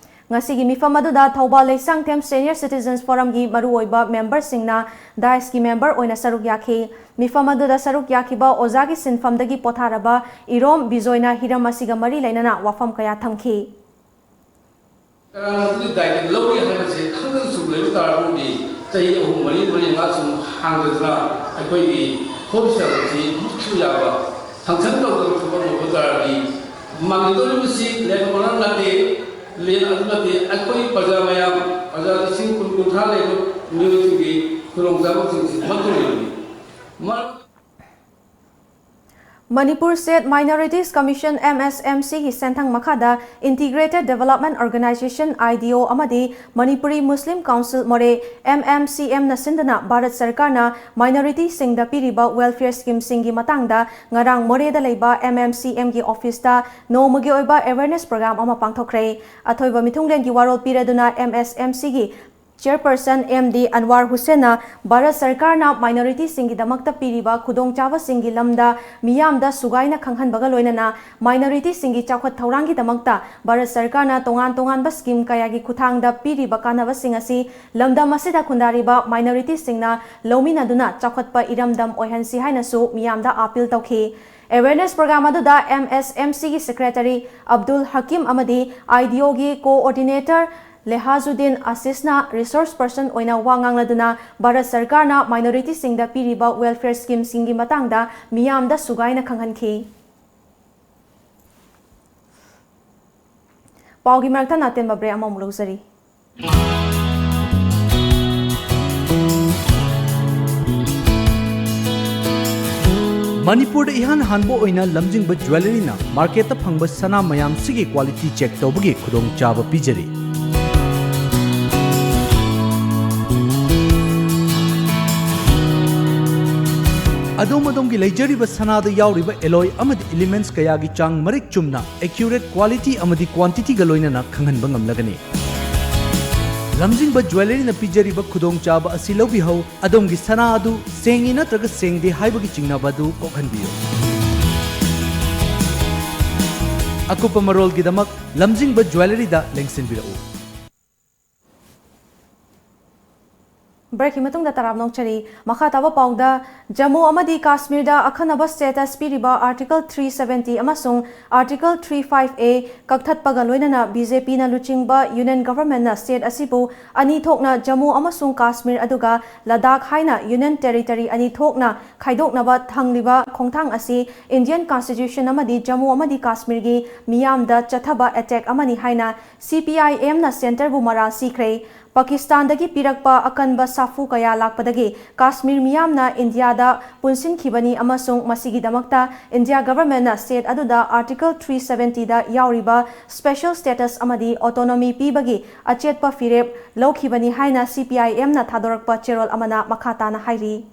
ꯉꯁꯤꯒꯤ ꯃꯤꯐꯝ ꯑꯗꯨꯗ ꯊꯧꯕꯥꯜ ꯂꯩꯁꯥꯡꯊꯦꯝ Senior Citizens Forumꯒꯤ ꯃꯔꯨꯑꯣꯏꯕ memberꯁꯤꯡꯅ dais ꯀꯤ member ꯑꯣꯏꯅ ꯁꯔꯨꯛ ꯌꯥꯈꯤ꯫ ꯃꯤꯐꯝ ꯑꯗꯨꯗ ꯁꯔꯨꯛ ꯌꯥꯈꯤꯕ ꯑꯣꯖꯥꯒꯤ ꯁꯤꯟꯐꯝꯗꯒꯤ ꯄꯣꯊꯥꯔꯕ ꯏꯔꯣꯝ ꯕꯤꯖꯣꯏꯅ ꯍꯤꯔꯝ ꯑꯁꯤꯒ ꯃꯔꯤ ꯂꯩꯅꯅ ꯋꯥꯐꯝ ꯀꯌꯥ ꯊꯝꯈꯤ꯫ ꯀꯅꯥꯅ ꯑꯗꯨꯒꯤ ꯗꯥꯏꯇ ꯂꯧꯏ ꯍꯥꯏꯕꯁꯦ ꯈꯪꯗꯅ ꯁꯨꯝ ꯂꯩꯕ ꯇꯥꯔꯒꯗꯤ ꯆꯍꯤ ꯑꯍꯨꯝ, ꯃꯔꯤ, ꯃꯔꯤ, ꯃꯉꯥ ꯁꯨꯝ ꯍꯥꯡꯗꯗꯅ ꯑꯩꯈꯣꯏꯒꯤ ꯍꯣꯝ ꯁꯦꯜ ꯑꯁꯤ ꯃꯨꯠꯈꯤꯕ ꯌꯥꯕ, function ꯇꯧꯗꯅ ꯊꯕꯛ ꯇꯧꯕ ꯇꯥꯔꯗꯤ ꯃꯥꯡꯒꯗꯧꯔꯤꯕꯁꯤ ꯂꯦꯟ ꯑꯣꯅꯔ ꯅꯠꯇꯦ, ꯂꯦꯟ ꯑꯗꯨ ꯅꯠꯇꯦ, ꯑꯩꯈꯣꯏ ꯄ꯭ꯔꯖꯥ ꯃꯌꯥꯝ, ꯄ꯭ꯔꯖꯥ ꯂꯤꯁꯤꯡ ꯀꯨꯟ, ꯀꯨꯟꯊ꯭ꯔꯥ ꯂꯩꯕ ꯃꯤꯑꯣꯏꯁꯤꯡꯒꯤ ꯈꯨꯗꯣꯡꯆꯥꯕꯁꯤꯡꯁꯤ ꯃꯥꯡꯗꯧꯔꯤꯕꯅꯤ꯫ ꯃꯔꯝ Manipur State Minorities Commission, M S M Cꯒꯤ ꯁꯦꯟꯊꯪ ꯃꯈꯥꯗ Integrated Development Organisation, I D O, ꯑꯃꯗꯤ Manipuri Muslim Council, ꯃꯣꯔꯦ, M M C Mꯅ ꯁꯤꯟꯗꯨꯅ ꯚꯥꯔꯠ ꯁꯔꯀꯥꯔꯅ minorityꯁꯤꯡꯗ ꯄꯤꯔꯤꯕ welfare schemeꯁꯤꯡꯒꯤ ꯃꯇꯥꯡꯗ ꯉꯔꯥꯡ ꯃꯣꯔꯦꯗ ꯂꯩꯕ M M C Mꯒꯤ officeꯇ ꯅꯣꯡꯃꯒꯤ ꯑꯣꯏꯕ awareness program ꯑꯃ ꯄꯥꯡꯊꯣꯛꯈ꯭ꯔꯦ꯫ ꯑꯊꯣꯏꯕ ꯃꯤꯊꯨꯡꯂꯦꯟꯒꯤ ꯋꯥꯔꯣꯜ ꯄꯤꯔꯗꯨꯅ M S M Cꯒꯤ Chairperson M D Anwar Hussainꯅ Bharat ꯁꯔꯀꯥꯔꯅ minorityꯁꯤꯡꯒꯤꯗꯃꯛꯇ ꯄꯤꯔꯤꯕ ꯈꯨꯗꯣꯡꯆꯥꯕꯁꯤꯡꯒꯤ ꯂꯝꯗ ꯃꯤꯌꯥꯝꯗ ꯁꯨꯒꯥꯏꯅ ꯈꯪꯍꯟꯕꯒ ꯂꯣꯏꯅꯅ minorityꯁꯤꯡꯒꯤ ꯆꯥꯎꯈꯠ ꯊꯧꯔꯥꯡꯒꯤꯗꯃꯛꯇ ꯚꯥꯔꯠ ꯁꯔꯀꯥꯔꯅ ꯇꯣꯉꯥꯟ ꯇꯣꯉꯥꯟꯕ scheme ꯀꯌꯥꯒꯤ ꯈꯨꯠꯊꯥꯡꯗ ꯄꯤꯔꯤꯕ ꯀꯥꯟꯅꯕꯁꯤꯡ ꯑꯁꯤ ꯂꯝꯗꯝ ꯑꯁꯤꯗ ꯈꯨꯟꯗꯥꯔꯤꯕ minorityꯁꯤꯡꯅ ꯂꯧꯃꯤꯟꯅꯗꯨꯅ ꯆꯥꯎꯈꯠꯄ ꯏꯔꯝꯗꯝ ꯑꯣꯏꯍꯟꯁꯤ ꯍꯥꯏꯅꯁꯨ ꯃꯤꯌꯥꯝꯗ appeal ꯇꯧꯈꯤ꯫ Awareness program ꯑꯗꯨꯗ M S M C ꯒꯤ secretary ꯑꯕꯗꯨꯜ ꯍꯀꯤꯝ ꯑꯃꯗꯤ I D O ꯒꯤ coordinator ꯂꯦꯍꯥꯖꯨꯗꯤꯟ ꯑꯁꯤꯁꯅ resource person ꯑꯣꯏꯅ ꯋꯥ ꯉꯥꯡꯂꯗꯨꯅ ꯚꯥꯔꯠ ꯁꯔꯀꯥꯔꯅ minority ꯁꯤꯡꯗ ꯄꯤꯔꯤꯕ welfare scheme ꯁꯤꯡꯒꯤ ꯃꯇꯥꯡꯗ ꯃꯤꯌꯥꯝꯗ ꯁꯨꯒꯥꯏꯅ ꯈꯪꯍꯟꯈꯤ꯫ ꯄꯥꯎꯒꯤ ꯃꯔꯛꯇ ꯑꯇꯦꯟꯕ break ꯑꯃꯃꯨꯛ ꯂꯧꯖꯔꯤ꯫ ꯃꯅꯤꯄꯨꯔꯗ ꯏꯍꯥꯟ ꯍꯥꯟꯕ ꯑꯣꯏꯅ ꯂꯝꯖꯤꯡꯕ ꯖ꯭ꯋꯦꯂꯔꯤꯅ ꯃꯥꯔꯀꯦꯠꯇ ꯐꯪꯕ ꯁꯅꯥ ꯃꯌꯥꯝꯁꯤꯒꯤ quality check ꯇꯧꯕꯒꯤ ꯈꯨꯗꯣꯡꯆꯥꯕ ꯄꯤꯖꯔꯤ꯫ ꯑꯗꯣꯝ ꯑꯗꯣꯝꯒꯤ ꯂꯩꯖꯔꯤꯕ ꯁꯅꯥꯗ ꯌꯥꯎꯔꯤꯕ alloy ꯑꯃꯗꯤ elements ꯀꯌꯥꯒꯤ ꯆꯥꯡ ꯃꯔꯤꯛ ꯆꯨꯝꯅ, accurate quality ꯑꯃꯗꯤ quantity ꯒ ꯂꯣꯏꯅꯅ ꯈꯪꯍꯟꯕ ꯉꯝꯂꯒꯅꯤ꯫ ꯂꯝꯖꯤꯡꯕ ꯖ꯭ꯋꯦꯂꯔꯤꯅ ꯄꯤꯖꯔꯤꯕ ꯈꯨꯗꯣꯡꯆꯥꯕ ꯑꯁꯤ ꯂꯧꯕꯤꯍꯧ꯫ ꯑꯗꯣꯝꯒꯤ ꯁꯅꯥ ꯑꯗꯨ ꯁꯦꯡꯉꯤ ꯅꯠꯇ꯭ꯔꯒ ꯁꯦꯡꯗꯦ ꯍꯥꯏꯕꯒꯤ ꯆꯤꯡꯅꯕ ꯑꯗꯨ ꯀꯣꯛꯍꯟꯕꯤꯌꯨ꯫ ꯑꯀꯨꯞꯄ ꯃꯔꯣꯜꯒꯤꯗꯃꯛ ꯂꯝꯖꯤꯡꯕ ꯖ꯭ꯋꯦꯂꯔꯤꯗ ꯂꯦꯡꯁꯤꯟꯕꯤꯔꯛꯎ꯫ Break ꯀꯤ ꯃꯇꯨꯡꯗ ꯇꯔꯥꯝꯅ ꯑꯣꯛꯆꯔꯤ꯫ ꯃꯈꯥ ꯇꯥꯕ ꯄꯥꯎꯗ, ꯖꯝꯃꯨ ꯑꯃꯗꯤ ꯀꯥꯁꯃꯤꯔꯗ ꯑꯈꯟꯅꯕ status ꯄꯤꯔꯤꯕ Article three seventy ꯑꯃꯁꯨꯡ Article three five A ꯀꯛꯊꯠꯄꯒ ꯂꯣꯏꯅꯅ B J P ꯅ ꯂꯨꯆꯤꯡꯕ Union Government ꯅ state ꯑꯁꯤꯕꯨ ꯑꯅꯤ ꯊꯣꯛꯅ ꯖꯝꯃꯨ ꯑꯃꯁꯨꯡ ꯀꯥꯁꯃꯤꯔ ꯑꯗꯨꯒ ꯂꯗꯥꯈ ꯍꯥꯏꯅ Union Territory ꯑꯅꯤ ꯊꯣꯛꯅ ꯈꯥꯏꯗꯣꯛꯅꯕ ꯊꯝꯂꯤꯕ ꯈꯣꯡꯊꯥꯡ ꯑꯁꯤ Indian Constitution ꯑꯃꯗꯤ ꯖꯝꯃꯨ ꯑꯃꯗꯤ ꯀꯥꯁꯃꯤꯔꯒꯤ ꯃꯤꯌꯥꯝꯗ ꯆꯠꯊꯕ attack ꯑꯃꯅꯤ ꯍꯥꯏꯅ C P I M ꯅ centre ꯕꯨ ꯃꯔꯥꯜ ꯁꯤꯈ꯭ꯔꯦ꯫ ꯄꯥꯀꯤꯁꯇꯥꯟꯗꯒꯤ ꯄꯤꯔꯛꯄ ꯑꯀꯟꯕ ꯁꯥꯐꯨ ꯀꯌꯥ ꯂꯥꯛꯄꯗꯒꯤ ꯀꯥꯁꯃꯤꯔ ꯃꯤꯌꯥꯝꯅ ꯏꯟꯗꯤꯌꯥꯗ ꯄꯨꯟꯁꯤꯟꯈꯤꯕꯅꯤ ꯑꯃꯁꯨꯡ ꯃꯁꯤꯒꯤꯗꯃꯛꯇ India Government ꯅ state ꯑꯗꯨꯗ Article three seventy ꯗ ꯌꯥꯎꯔꯤꯕ special status ꯑꯃꯗꯤ autonomy ꯄꯤꯕꯒꯤ ꯑꯆꯦꯠꯄ ꯐꯤꯔꯦꯞ ꯂꯧꯈꯤꯕꯅꯤ ꯍꯥꯏꯅ C P I M ꯅ ꯊꯥꯗꯣꯔꯛꯄ ꯆꯦꯔꯣꯜ ꯑꯃꯅ ꯃꯈꯥ ꯇꯥꯅ ꯍꯥꯏꯔꯤ꯫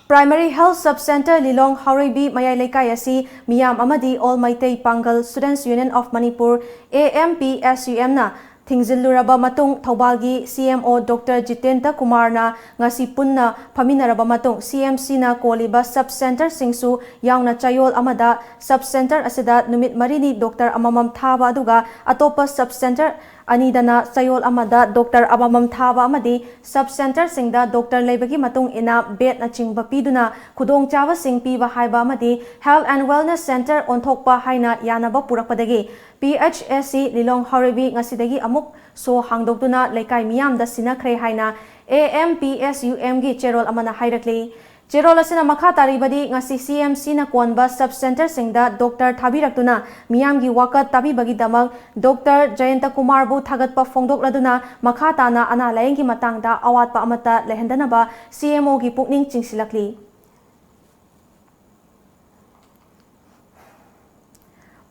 Primary Health Sub Centre ꯂꯤꯂꯣꯡ ꯍꯥꯎꯔꯩꯕꯤ ꯃꯌꯥꯏ ꯂꯩꯀꯥꯏ ꯑꯁꯤ ꯃꯤꯌꯥꯝ ꯑꯃꯗꯤ All ꯃꯩꯇꯩ ꯄꯥꯡꯒꯜ Students Union of Manipur, A M P S U M ꯅ ꯊꯤꯡꯖꯤꯜꯂꯨꯔꯕ ꯃꯇꯨꯡ, ꯊꯧꯕꯥꯜꯒꯤ C M O Doctor Jitendra Kumarꯅ ꯉꯁꯤ ꯄꯨꯟꯅ ꯐꯝꯃꯤꯟꯅꯔꯕ ꯃꯇꯨꯡ, C M Cꯅ ꯀꯣꯜꯂꯤꯕ sub centreꯁꯤꯡꯁꯨ ꯌꯥꯎꯅ ꯆꯌꯣꯜ ꯑꯃꯗ sub centre ꯑꯁꯤꯗ ꯅꯨꯃꯤꯠ ꯃꯔꯤꯅꯤ doctor ꯑꯃꯃꯝ ꯊꯥꯕ, ꯑꯗꯨꯒ ꯑꯇꯣꯞꯄ sub centre ꯑꯅꯤꯗꯅ ꯆꯌꯣꯜ ꯑꯃꯗ doctor ꯑꯃꯃꯝ ꯊꯥꯕ ꯑꯃꯗꯤ sub centreꯁꯤꯡꯗ doctor ꯂꯩꯕꯒꯤ ꯃꯇꯨꯡ ꯏꯟꯅ bedꯅꯆꯤꯡꯕ ꯄꯤꯗꯨꯅ ꯈꯨꯗꯣꯡꯆꯥꯕꯁꯤꯡ ꯄꯤꯕ ꯍꯥꯏꯕ ꯑꯃꯗꯤ Health and Wellness Centre ꯑꯣꯟꯊꯣꯛꯄ ꯍꯥꯏꯅ ꯌꯥꯅꯕ ꯄꯨꯔꯛꯄꯗꯒꯤ P H S C ꯂꯤꯂꯣꯡ ꯍꯥꯎꯔꯩꯕꯤ ꯉꯁꯤꯗꯒꯤ ꯑꯃꯨꯛ ꯁꯣ ꯍꯥꯡꯗꯣꯛꯇꯨꯅ ꯂꯩꯀꯥꯏ ꯃꯤꯌꯥꯝꯗ ꯁꯤꯟꯅꯈ꯭ꯔꯦ ꯍꯥꯏꯅ A M P S U Mꯒꯤ ꯆꯦꯔꯣꯜ ꯑꯃꯅ ꯍꯥꯏꯔꯛꯂꯤ꯫ ꯆꯦꯔꯣꯜ ꯑꯁꯤꯅ ꯃꯈꯥ ꯇꯥꯔꯤꯕꯗꯤ, ꯉꯁꯤ C M Cꯅ ꯀꯣꯟꯕ sub centreꯁꯤꯡꯗ doctor ꯊꯥꯕꯤꯔꯛꯇꯨꯅ ꯃꯤꯌꯥꯝꯒꯤ ꯋꯥꯀꯠ ꯇꯥꯕꯤꯕꯒꯤꯗꯃꯛ Doctor Jayanta Kumarꯕꯨ ꯊꯥꯒꯠꯄ ꯐꯣꯡꯗꯣꯛꯂꯗꯨꯅ, ꯃꯈꯥ ꯇꯥꯅ ꯑꯅꯥ ꯂꯥꯌꯦꯡꯒꯤ ꯃꯇꯥꯡꯗ ꯑꯋꯥꯠꯄ ꯑꯃꯠꯇ ꯂꯩꯍꯟꯗꯅꯕ C M Oꯒꯤ ꯄꯨꯛꯅꯤꯡ ꯆꯤꯡꯁꯤꯜꯂꯛꯂꯤ꯫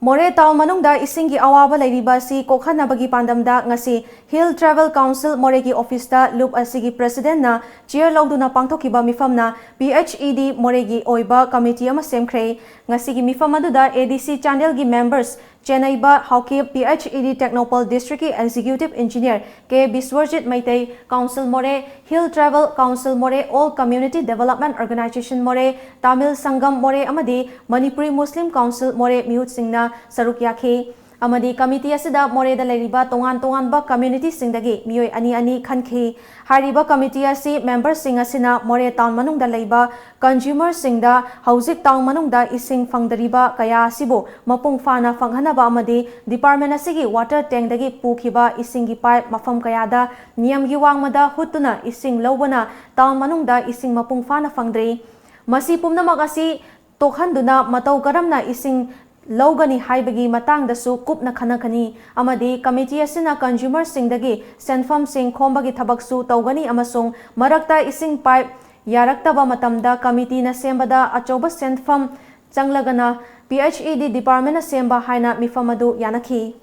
ꯃꯣꯔꯦ ꯇꯥꯎꯟ ꯃꯅꯨꯡꯗ ꯏꯁꯤꯡꯒꯤ ꯑꯋꯥꯕ ꯂꯩꯔꯤꯕ ꯑꯁꯤ ꯀꯣꯛꯍꯟꯅꯕꯒꯤ ꯄꯥꯟꯗꯝꯗ ꯉꯁꯤ Hill Tribal Council ꯃꯣꯔꯦꯒꯤ ꯑꯣꯐꯤꯁꯇ ꯂꯨꯞ ꯑꯁꯤꯒꯤ presidentꯅ chair ꯂꯧꯗꯨꯅ ꯄꯥꯡꯊꯣꯛꯈꯤꯕ ꯃꯤꯐꯝꯅ P H E D ꯃꯣꯔꯦꯒꯤ ꯑꯣꯏꯕ committee ꯑꯃ ꯁꯦꯝꯈ꯭ꯔꯦ꯫ ꯉꯁꯤꯒꯤ ꯃꯤꯐꯝ ꯑꯗꯨꯗ A D C ꯆꯥꯟꯗꯦꯜꯒꯤ members ꯆꯦꯟꯅꯩꯕ Haokip, P H E D Technopole Districtꯀꯤ Executive Engineer K ꯕꯤꯁ꯭ꯋꯔꯖꯤꯠ Meitei, Council ꯃꯣꯔꯦ, Hill Tribal Council ꯃꯣꯔꯦ, All Community Development Organization ꯃꯣꯔꯦ, ꯇꯥꯃꯤꯜ ꯁꯪꯒꯝ ꯃꯣꯔꯦ ꯑꯃꯗꯤ ꯃꯅꯤꯄꯨꯔꯤ ꯃꯨꯁꯂꯤꯝ ꯀꯥꯎꯟꯁꯤꯜ ꯃꯣꯔꯦ ꯃꯤꯍꯨꯠꯁꯤꯡꯅ ꯁꯔꯨꯛ ꯌꯥꯈꯤ꯫ ꯑꯃꯗꯤ committee ꯑꯁꯤꯗ ꯃꯣꯔꯦꯗ ꯂꯩꯔꯤꯕ ꯇꯣꯉꯥꯟ ꯇꯣꯉꯥꯟꯕ communityꯁꯤꯡꯗꯒꯤ ꯃꯤꯑꯣꯏ ꯑꯅꯤ ꯑꯅꯤ ꯈꯟꯈꯤ꯫ ꯍꯥꯏꯔꯤꯕ committee ꯑꯁꯤ memberꯁꯤꯡ ꯑꯁꯤꯅ ꯃꯣꯔꯦ ꯇꯥꯎꯟ ꯃꯅꯨꯡꯗ ꯂꯩꯕ consumerꯁꯤꯡꯗ ꯍꯧꯖꯤꯛ ꯇꯥꯎꯟ ꯃꯅꯨꯡꯗ ꯏꯁꯤꯡ ꯐꯪꯗꯔꯤꯕ ꯀꯌꯥ ꯑꯁꯤꯕꯨ ꯃꯄꯨꯡ ꯐꯥꯅ ꯐꯪꯍꯟꯅꯕ ꯑꯃꯗꯤ department ꯑꯁꯤꯒꯤ water tankꯗꯒꯤ ꯄꯨꯈꯤꯕ ꯏꯁꯤꯡꯒꯤ pipe ꯃꯐꯝ ꯀꯌꯥꯗ ꯅꯤꯌꯝꯒꯤ ꯋꯥꯡꯃꯗ ꯍꯨꯠꯇꯨꯅ ꯏꯁꯤꯡ ꯂꯧꯕꯅ ꯇꯥꯎꯟ ꯃꯅꯨꯡꯗ ꯏꯁꯤꯡ ꯃꯄꯨꯡ ꯐꯥꯅ ꯐꯪꯗ꯭ꯔꯤ꯫ ꯃꯁꯤ ꯄꯨꯝꯅꯃꯛ ꯑꯁꯤ ꯇꯣꯛꯍꯟꯗꯨꯅ ꯃꯇꯧ ꯀꯔꯝꯅ ꯏꯁꯤꯡ ꯂꯧꯒꯅꯤ ꯍꯥꯏꯕꯒꯤ ꯃꯇꯥꯡꯗꯁꯨ ꯀꯨꯞꯅ ꯈꯟꯅꯒꯅꯤ ꯑꯃꯗꯤ committee ꯑꯁꯤꯅ consumerꯁꯤꯡꯗꯒꯤ ꯁꯦꯟꯐꯝꯁꯤꯡ ꯈꯣꯝꯕꯒꯤ ꯊꯕꯛꯁꯨ ꯇꯧꯒꯅꯤ ꯑꯃꯁꯨꯡ ꯃꯔꯛꯇ ꯏꯁꯤꯡ pipe ꯌꯥꯔꯛꯇꯕ ꯃꯇꯝꯗ committeeꯅ ꯁꯦꯝꯕꯗ ꯑꯆꯧꯕ ꯁꯦꯟꯐꯝ ꯆꯪꯂꯒꯅ P H E D departmentꯅ ꯁꯦꯝꯕ ꯍꯥꯏꯅ ꯃꯤꯐꯝ ꯑꯗꯨ ꯌꯥꯅꯈꯤ꯫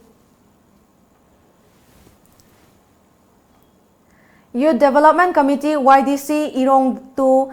Youth Development Committee, Y D C, ꯏꯔꯣꯡ two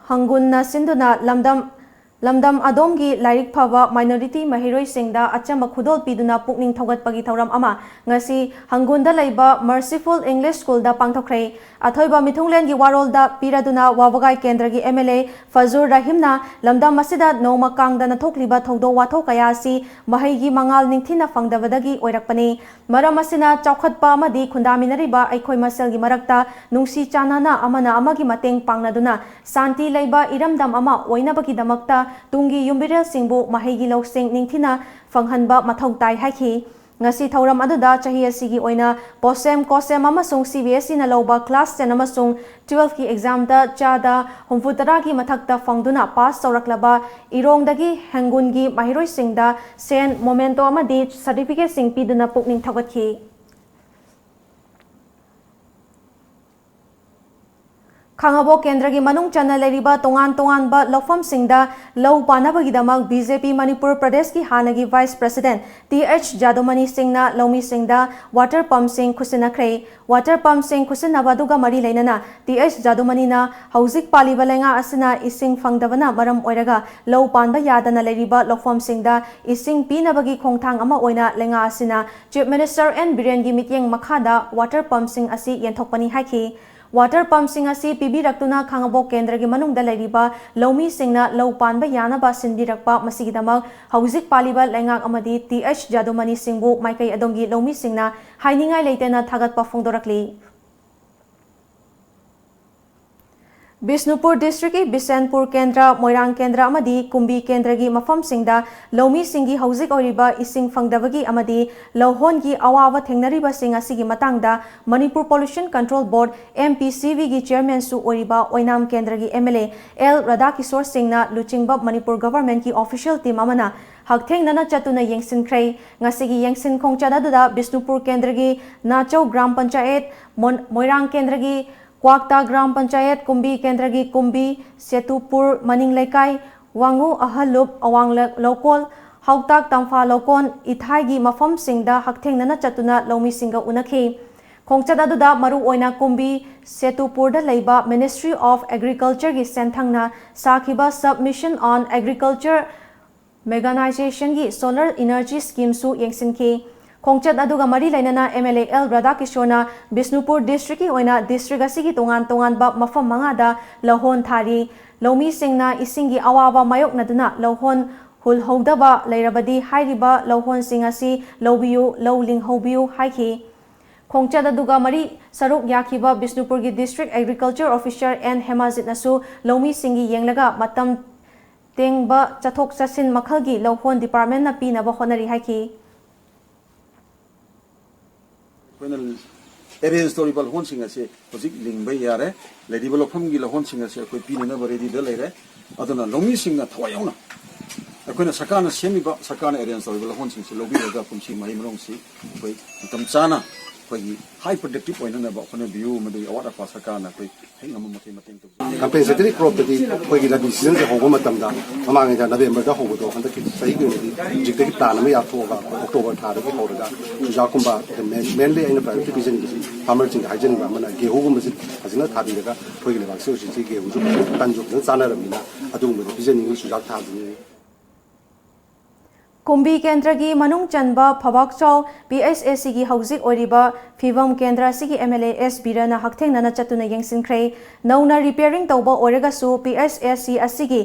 ꯍꯪꯒꯨꯟꯅ ꯁꯤꯟꯗꯨꯅ ꯂꯝꯗꯝ ꯂꯝꯗꯝ ꯑꯗꯣꯝꯒꯤ ꯂꯥꯏꯔꯤꯛ ꯐꯕ minority ꯃꯍꯩꯔꯣꯏꯁꯤꯡꯗ ꯑꯆꯝꯕ ꯈꯨꯗꯣꯜ ꯄꯤꯗꯨꯅ ꯄꯨꯛꯅꯤꯡ ꯊꯧꯒꯠꯄꯒꯤ ꯊꯧꯔꯝ ꯑꯃ ꯉꯁꯤ ꯍꯪꯒꯨꯟꯗ ꯂꯩꯕ Merciful English Schoolꯗ ꯄꯥꯡꯊꯣꯛꯈ꯭ꯔꯦ꯫ ꯑꯊꯣꯏꯕ ꯃꯤꯊꯨꯡꯂꯦꯟꯒꯤ ꯋꯥꯔꯣꯜꯗ ꯄꯤꯔꯗꯨꯅ ꯋꯥꯕꯒꯥꯏ ꯀꯦꯟꯗ꯭ꯔꯒꯤ MLA ꯐꯖꯨꯔ ꯔꯍꯤꯝꯅ ꯂꯝꯗꯝ ꯑꯁꯤꯗ ꯅꯣꯡꯃ ꯀꯥꯡꯗꯅ ꯊꯣꯛꯂꯤꯕ ꯊꯧꯗꯣꯛ ꯋꯥꯊꯣꯛ ꯀꯌꯥ ꯑꯁꯤ ꯃꯍꯩꯒꯤ ꯃꯉꯥꯜ ꯅꯤꯡꯊꯤꯅ ꯐꯪꯗꯕꯗꯒꯤ ꯑꯣꯏꯔꯛꯄꯅꯤ꯫ ꯃꯔꯝ ꯑꯁꯤꯅ ꯆꯥꯎꯈꯠꯄ ꯑꯃꯗꯤ ꯈꯨꯟꯗꯥꯃꯤꯟꯅꯔꯤꯕ ꯑꯩꯈꯣꯏ ꯃꯁꯦꯜꯒꯤ ꯃꯔꯛꯇ ꯅꯨꯡꯁꯤ ꯆꯥꯟꯅꯅ ꯑꯃꯅ ꯑꯃꯒꯤ ꯃꯇꯦꯡ ꯄꯥꯡꯅꯗꯨꯅ ꯁꯥꯟꯇꯤ ꯂꯩꯕ ꯏꯔꯝꯗꯝ ꯑꯃ ꯑꯣꯏꯅꯕꯒꯤꯗꯃꯛꯇ ꯇꯨꯡꯒꯤ ꯌꯨꯝꯕꯤꯔꯦꯜꯁꯤꯡꯕꯨ ꯃꯍꯩꯒꯤ ꯂꯧꯁꯤꯡ ꯅꯤꯡꯊꯤꯅ ꯐꯪꯍꯟꯕ ꯃꯊꯧ ꯇꯥꯏ ꯍꯥꯏꯈꯤ꯫ ꯉꯁꯤ ꯊꯧꯔꯝ ꯑꯗꯨꯗ ꯆꯍꯤ ꯑꯁꯤꯒꯤ ꯑꯣꯏꯅ ꯄꯣꯁꯦꯝ, ꯀꯣꯁꯦꯝ ꯑꯃꯁꯨꯡ CBSEꯅ ꯂꯧꯕ class ten ꯑꯃꯁꯨꯡ twelveꯀꯤ examꯗ ꯆꯥꯗ ꯍꯨꯝꯐꯨꯇꯔꯥꯒꯤ ꯃꯊꯛꯇ ꯐꯪꯗꯨꯅ pass ꯇꯧꯔꯛꯂꯕ ꯏꯔꯣꯡꯗꯒꯤ ꯍꯦꯡꯒꯨꯟꯒꯤ ꯃꯍꯩꯔꯣꯏꯁꯤꯡꯗ ꯁꯦꯟ, memento ꯑꯃꯗꯤ certificateꯁꯤꯡ ꯄꯤꯗꯨꯅ ꯄꯨꯛꯅꯤꯡ ꯊꯧꯒꯠꯈꯤ꯫ ꯈꯥꯉꯕꯣꯛ ꯀꯦꯟꯗ꯭ꯔꯒꯤ ꯃꯅꯨꯡ ꯆꯟꯅ ꯂꯩꯔꯤꯕ ꯇꯣꯉꯥꯟ ꯇꯣꯉꯥꯟꯕ ꯂꯧꯐꯝꯁꯤꯡꯗ ꯂꯧ ꯄꯥꯟꯅꯕꯒꯤꯗꯃꯛ BJP ꯃꯅꯤꯄꯨꯔ ꯄ꯭ꯔꯗꯦꯁꯀꯤ ꯍꯥꯟꯅꯒꯤ Vice President Th. ꯖꯥꯗꯨꯃꯅꯤ ꯁꯤꯡꯅ ꯂꯧꯃꯤꯁꯤꯡꯗ water pumpꯁꯤꯡ ꯈꯨꯠꯁꯤꯟꯅꯈ꯭ꯔꯦ꯫ Water pumpꯁꯤꯡ ꯈꯨꯠꯁꯤꯟꯅꯕ ꯑꯗꯨꯒ ꯃꯔꯤ ꯂꯩꯅꯅ Th. ꯖꯥꯗꯨꯃꯅꯤꯅ ꯍꯧꯖꯤꯛ ꯄꯥꯜꯂꯤꯕ ꯂꯩꯉꯥꯛ ꯑꯁꯤꯅ ꯏꯁꯤꯡ ꯐꯪꯗꯕꯅ ꯃꯔꯝ ꯑꯣꯏꯔꯒ ꯂꯧ ꯄꯥꯟꯕ ꯌꯥꯗꯅ ꯂꯩꯔꯤꯕ ꯂꯧꯐꯝꯁꯤꯡꯗ ꯏꯁꯤꯡ ꯄꯤꯅꯕꯒꯤ ꯈꯣꯡꯊꯥꯡ ꯑꯃ ꯑꯣꯏꯅ ꯂꯩꯉꯥꯛ ꯑꯁꯤꯅ Chief Minister N. ꯕꯤꯔꯦꯟꯒꯤ ꯃꯤꯠꯌꯦꯡ ꯃꯈꯥꯗ water pumpꯁꯤꯡ ꯑꯁꯤ ꯌꯦꯟꯊꯣꯛꯄꯅꯤ ꯍꯥꯏꯈꯤ꯫ Water pumpꯁꯤꯡ ꯑꯁꯤ ꯄꯤꯕꯤꯔꯛꯇꯨꯅ ꯈꯥꯉꯕꯣꯛ ꯀꯦꯟꯗ꯭ꯔꯒꯤ ꯃꯅꯨꯡꯗ ꯂꯩꯔꯤꯕ ꯂꯧꯃꯤꯁꯤꯡꯅ ꯂꯧ ꯄꯥꯟꯕ ꯌꯥꯅꯕ ꯁꯤꯟꯕꯤꯔꯛꯄ, ꯃꯁꯤꯒꯤꯗꯃꯛ ꯍꯧꯖꯤꯛ ꯄꯥꯜꯂꯤꯕ ꯂꯩꯉꯥꯛ ꯑꯃꯗꯤ Th. ꯖꯥꯗꯨꯃꯅꯤ ꯁꯤꯡꯕꯨ ꯃꯥꯏꯀꯩ ꯑꯗꯣꯝꯒꯤ ꯂꯧꯃꯤꯁꯤꯡꯅ ꯍꯥꯏꯅꯤꯡꯉꯥꯏ ꯂꯩꯇꯅ ꯊꯥꯒꯠꯄ ꯐꯣꯡꯗꯣꯔꯛꯂꯤ꯫ ꯕꯤꯁꯅꯨꯄꯨꯔ districtꯀꯤ ꯕꯤꯁꯦꯟꯄꯨꯔ ꯀꯦꯟꯗ꯭ꯔ, ꯃꯣꯏꯔꯥꯡ ꯀꯦꯟꯗ꯭ꯔ ꯑꯃꯗꯤ ꯀꯨꯝꯕꯤ ꯀꯦꯟꯗ꯭ꯔꯒꯤ ꯃꯐꯝꯁꯤꯡꯗ ꯂꯧꯃꯤꯁꯤꯡꯒꯤ ꯍꯧꯖꯤꯛ ꯑꯣꯏꯔꯤꯕ ꯏꯁꯤꯡ ꯐꯪꯗꯕꯒꯤ ꯑꯃꯗꯤ ꯂꯧꯍꯣꯟꯒꯤ ꯑꯋꯥꯕ ꯊꯦꯡꯅꯔꯤꯕꯁꯤꯡ ꯑꯁꯤꯒꯤ ꯃꯇꯥꯡꯗ ꯃꯅꯤꯄꯨꯔ Pollution Control Board, MPCBꯒꯤ chairmanꯁꯨ ꯑꯣꯏꯔꯤꯕ ꯑꯣꯏꯅꯥꯝ ꯀꯦꯟꯗ꯭ꯔꯒꯤ MLA ꯑꯦꯜ ꯔꯥꯙꯥꯀꯤꯁꯣꯔ ꯁꯤꯡꯅ ꯂꯨꯆꯤꯡꯕ ꯃꯅꯤꯄꯨꯔ governmentꯀꯤ official team ꯑꯃꯅ ꯍꯛꯊꯦꯡꯅꯅ ꯆꯠꯇꯨꯅ ꯌꯦꯡꯁꯤꯟꯈ꯭ꯔꯦ꯫ ꯉꯁꯤꯒꯤ ꯌꯦꯡꯁꯤꯟ ꯈꯣꯡꯆꯠ ꯑꯗꯨꯗ ꯕꯤꯁꯅꯨꯄꯨꯔ ꯀꯦꯟꯗ꯭ꯔꯒꯤ ꯅꯥꯆꯧ ꯒ꯭ꯔꯥꯝ ꯄꯟꯆꯥꯌꯠ, ꯃꯣꯟ-, ꯃꯣꯏꯔꯥꯡ ꯀꯦꯟꯗ꯭ꯔꯒꯤ ꯀ꯭ꯋꯥꯛꯇꯥ ꯒ꯭ꯔꯥꯝ ꯄꯟꯆꯥꯌꯠ, ꯀꯨꯝꯕꯤ ꯀꯦꯟꯗ꯭ꯔꯒꯤ ꯀꯨꯝꯕꯤ, ꯁꯦꯇꯨꯄꯨꯔ ꯃꯅꯤꯡ ꯂꯩꯀꯥꯏ, ꯋꯥꯉꯨ ꯑꯍꯜꯂꯨꯞ ꯑꯋꯥꯡ ꯂ-, ꯂꯧꯀꯣꯜ, ꯍꯥꯎꯇꯥꯛ ꯇꯝꯐꯥ ꯂꯧꯀꯣꯟ, ꯏꯊꯥꯏꯒꯤ ꯃꯐꯝꯁꯤꯡꯗ ꯍꯛꯊꯦꯡꯅꯅ ꯆꯠꯇꯨꯅ ꯂꯧꯃꯤꯁꯤꯡꯒ ꯎꯅꯈꯤ꯫ ꯈꯣꯡꯆꯠ ꯑꯗꯨꯗ ꯃꯔꯨꯑꯣꯏꯅ ꯀꯨꯝꯕꯤ ꯁꯦꯇꯨꯄꯨꯔꯗ ꯂꯩꯕ Ministry of Agricultureꯒꯤ ꯁꯦꯟꯊꯪꯅ ꯁꯥꯈꯤꯕ Submission on Agriculture Mechanizationꯒꯤ Solar Energy Schemeꯁꯨ ꯌꯦꯡꯁꯤꯟꯈꯤ꯫ ꯈꯣꯡꯆꯠ ꯑꯗꯨꯒ ꯃꯔꯤ ꯂꯩꯅꯅ MLA ꯑꯦꯜ ꯔꯥꯙꯥꯀꯤꯁꯣꯔꯅ ꯕꯤꯁꯅꯨꯄꯨꯔ districtꯀꯤ ꯑꯣꯏꯅ district ꯑꯁꯤꯒꯤ ꯇꯣꯉꯥꯟ ꯇꯣꯉꯥꯟꯕ ꯃꯐꯝ ꯃꯉꯥꯗ ꯂꯧꯍꯣꯟ ꯊꯥꯔꯤ꯫ ꯂꯧꯃꯤꯁꯤꯡꯅ ꯏꯁꯤꯡꯒꯤ ꯑꯋꯥꯕ ꯃꯥꯌꯣꯛꯅꯗꯨꯅ ꯂꯧꯍꯣꯟ ꯍꯨꯜꯍꯧꯗꯕ ꯂꯩꯔꯕꯗꯤ ꯍꯥꯏꯔꯤꯕ ꯂꯧꯍꯣꯟꯁꯤꯡ ꯑꯁꯤ ꯂꯧꯕꯤꯌꯨ, ꯂꯧ ꯂꯤꯡꯍꯧꯕꯤꯌꯨ ꯍꯥꯏꯈꯤ꯫ ꯈꯣꯡꯆꯠ ꯑꯗꯨꯒ ꯃꯔꯤ ꯁꯔꯨꯛ ꯌꯥꯈꯤꯕ ꯕꯤꯁꯅꯨꯄꯨꯔꯒꯤ District Agriculture Officer ꯑꯦꯟ ꯍꯦꯃꯥꯖꯤꯠꯅꯁꯨ ꯂꯧꯃꯤꯁꯤꯡꯒꯤ ꯌꯦꯡꯂꯒ ꯃꯇꯝ ꯇꯦꯡꯕ ꯆꯠꯊꯣꯛ ꯆꯠꯁꯤꯟ ꯃꯈꯜꯒꯤ ꯂꯧꯍꯣꯟ departmentꯅ ꯄꯤꯅꯕ ꯍꯣꯠꯅꯔꯤ ꯍꯥꯏꯈꯤ꯫ ꯑꯩꯈꯣꯏꯅ arrange ꯇꯧꯔꯤꯕ ꯂꯧꯍꯣꯟꯁꯤꯡ ꯑꯁꯤ ꯍꯧꯖꯤꯛ ꯂꯤꯡꯕ ꯌꯥꯔꯦ꯫ ꯂꯩꯔꯤꯕ ꯂꯧꯐꯝꯒꯤ ꯂꯧꯍꯣꯟꯁꯤꯡ ꯑꯁꯤ ꯑꯩꯈꯣꯏ ꯄꯤꯅꯅꯕ readyꯗ ꯂꯩꯔꯦ꯫ ꯑꯗꯨꯅ ꯂꯧꯃꯤꯁꯤꯡꯅ ꯊꯋꯥꯏ ꯌꯥꯎꯅ ꯑꯩꯈꯣꯏꯅ ꯁꯔꯀꯥꯔꯅ ꯁꯦꯝꯃꯤꯕ, ꯁꯔꯀꯥꯔꯅ arrange ꯇꯧꯔꯤꯕ ꯂꯧꯍꯣꯟꯁꯤꯡꯁꯤ ꯂꯧꯕꯤꯔꯒ ꯀꯨꯝꯁꯤ ꯃꯍꯩ ꯃꯔꯣꯡꯁꯤ ꯑꯩꯈꯣꯏ ꯃꯇꯝ ꯆꯥꯅ ꯑꯩꯈꯣꯏꯒꯤ high productive ꯑꯣꯏꯅꯅꯕ ꯍꯣꯠꯅꯕꯤꯌꯨ꯫ ꯃꯗꯨꯒꯤ ꯑꯋꯥꯠ ꯑꯄꯥ ꯁꯔꯀꯥꯔꯅ ꯑꯩꯈꯣꯏ ꯍꯦꯛ ꯉꯝꯕ ꯃꯈꯩ ꯃꯇꯦꯡ ꯇꯧꯖꯒꯦ꯫ Compensatory cropꯇꯗꯤ ꯑꯩꯈꯣꯏꯒꯤ ꯔꯕꯤ seasonꯁꯦ ꯍꯧꯕ ꯃꯇꯝꯗ ꯃꯃꯥꯡꯉꯩꯗ Novemberꯗ ꯍꯧꯕꯗꯣ ꯍꯟꯗꯛꯀꯤ ꯆꯍꯤꯒꯤ ꯑꯣꯏꯅꯗꯤ ꯍꯧꯖꯤꯛꯇꯒꯤ plan ꯑꯃ ꯌꯥꯊꯣꯛꯑꯒ ꯑꯩꯈꯣꯏ October ꯊꯥꯗꯒꯤ ꯍꯧꯔꯒ ꯆꯨꯖꯥꯛꯀꯨꯝꯕ, mainly ꯑꯩꯅ priority ꯄꯤꯖꯅꯤꯡꯕꯁꯤ farmerꯁꯤꯡꯗ ꯍꯥꯏꯖꯅꯤꯡꯕ ꯑꯃꯅ ꯒꯦꯍꯨꯒꯨꯝꯕꯁꯤ ꯐꯖꯅ ꯊꯥꯕꯤꯔꯒ ꯑꯩꯈꯣꯏꯒꯤ ꯂꯩꯕꯥꯛꯁꯤ ꯍꯧꯖꯤꯛꯁꯤ ꯒꯦꯍꯨꯁꯨ ꯐꯖꯅ, ꯇꯟꯁꯨ ꯐꯖꯅ ꯆꯥꯅꯔꯕꯅꯤꯅ ꯑꯗꯨꯒꯨꯝꯕꯗ ꯄꯤꯖꯅꯤꯡꯉꯤ, ꯆꯨꯖꯥꯛ ꯊꯥꯖꯅꯤꯡꯉꯤ꯫ ꯀꯨꯝꯕꯤ ꯀꯦꯟꯗ꯭ꯔꯒꯤ ꯃꯅꯨꯡ ꯆꯟꯕ ꯐꯕꯥꯛꯆꯥꯎ PHSCꯒꯤ ꯍꯧꯖꯤꯛ ꯑꯣꯏꯔꯤꯕ ꯐꯤꯕꯝ ꯀꯦꯟꯗ꯭ꯔ ꯑꯁꯤꯒꯤ MLA ꯑꯦꯁ ꯕꯤꯔꯅ ꯍꯛꯊꯦꯡꯅꯅ ꯆꯠꯇꯨꯅ ꯌꯦꯡꯁꯤꯟꯈ꯭ꯔꯦ꯫ ꯅꯧꯅ repairing ꯇꯧꯕ ꯑꯣꯏꯔꯒꯁꯨ PHSC ꯑꯁꯤꯒꯤ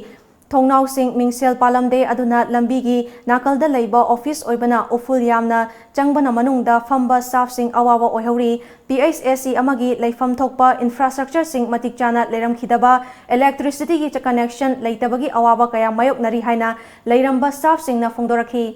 ꯊꯣꯡꯅꯥꯎꯁꯤꯡ ꯃꯤꯡꯁꯦꯜ ꯄꯥꯜꯂꯝꯗꯦ, ꯑꯗꯨꯅ ꯂꯝꯕꯤꯒꯤ ꯅꯥꯀꯜꯗ ꯂꯩꯕ office ꯑꯣꯏꯕꯅ ꯎꯐꯨꯜ ꯌꯥꯝꯅ ꯆꯪꯕꯅ ꯃꯅꯨꯡꯗ ꯐꯝꯕ staffꯁꯤꯡ ꯑꯋꯥꯕ ꯑꯣꯏꯍꯧꯔꯤ꯫ PHSC ꯑꯃꯒꯤ ꯂꯩꯐꯝ ꯊꯣꯛꯄ infrastructureꯁꯤꯡ ꯃꯇꯤꯛ ꯆꯥꯅ ꯂꯩꯔꯝꯈꯤꯗꯕ, electricityꯒꯤ connection ꯂꯩꯇꯕꯒꯤ ꯑꯋꯥꯕ ꯀꯌꯥ ꯃꯥꯌꯣꯛꯅꯔꯤ ꯍꯥꯏꯅ ꯂꯩꯔꯝꯕ staffꯁꯤꯡꯅ ꯐꯣꯡꯗꯣꯔꯛꯈꯤ꯫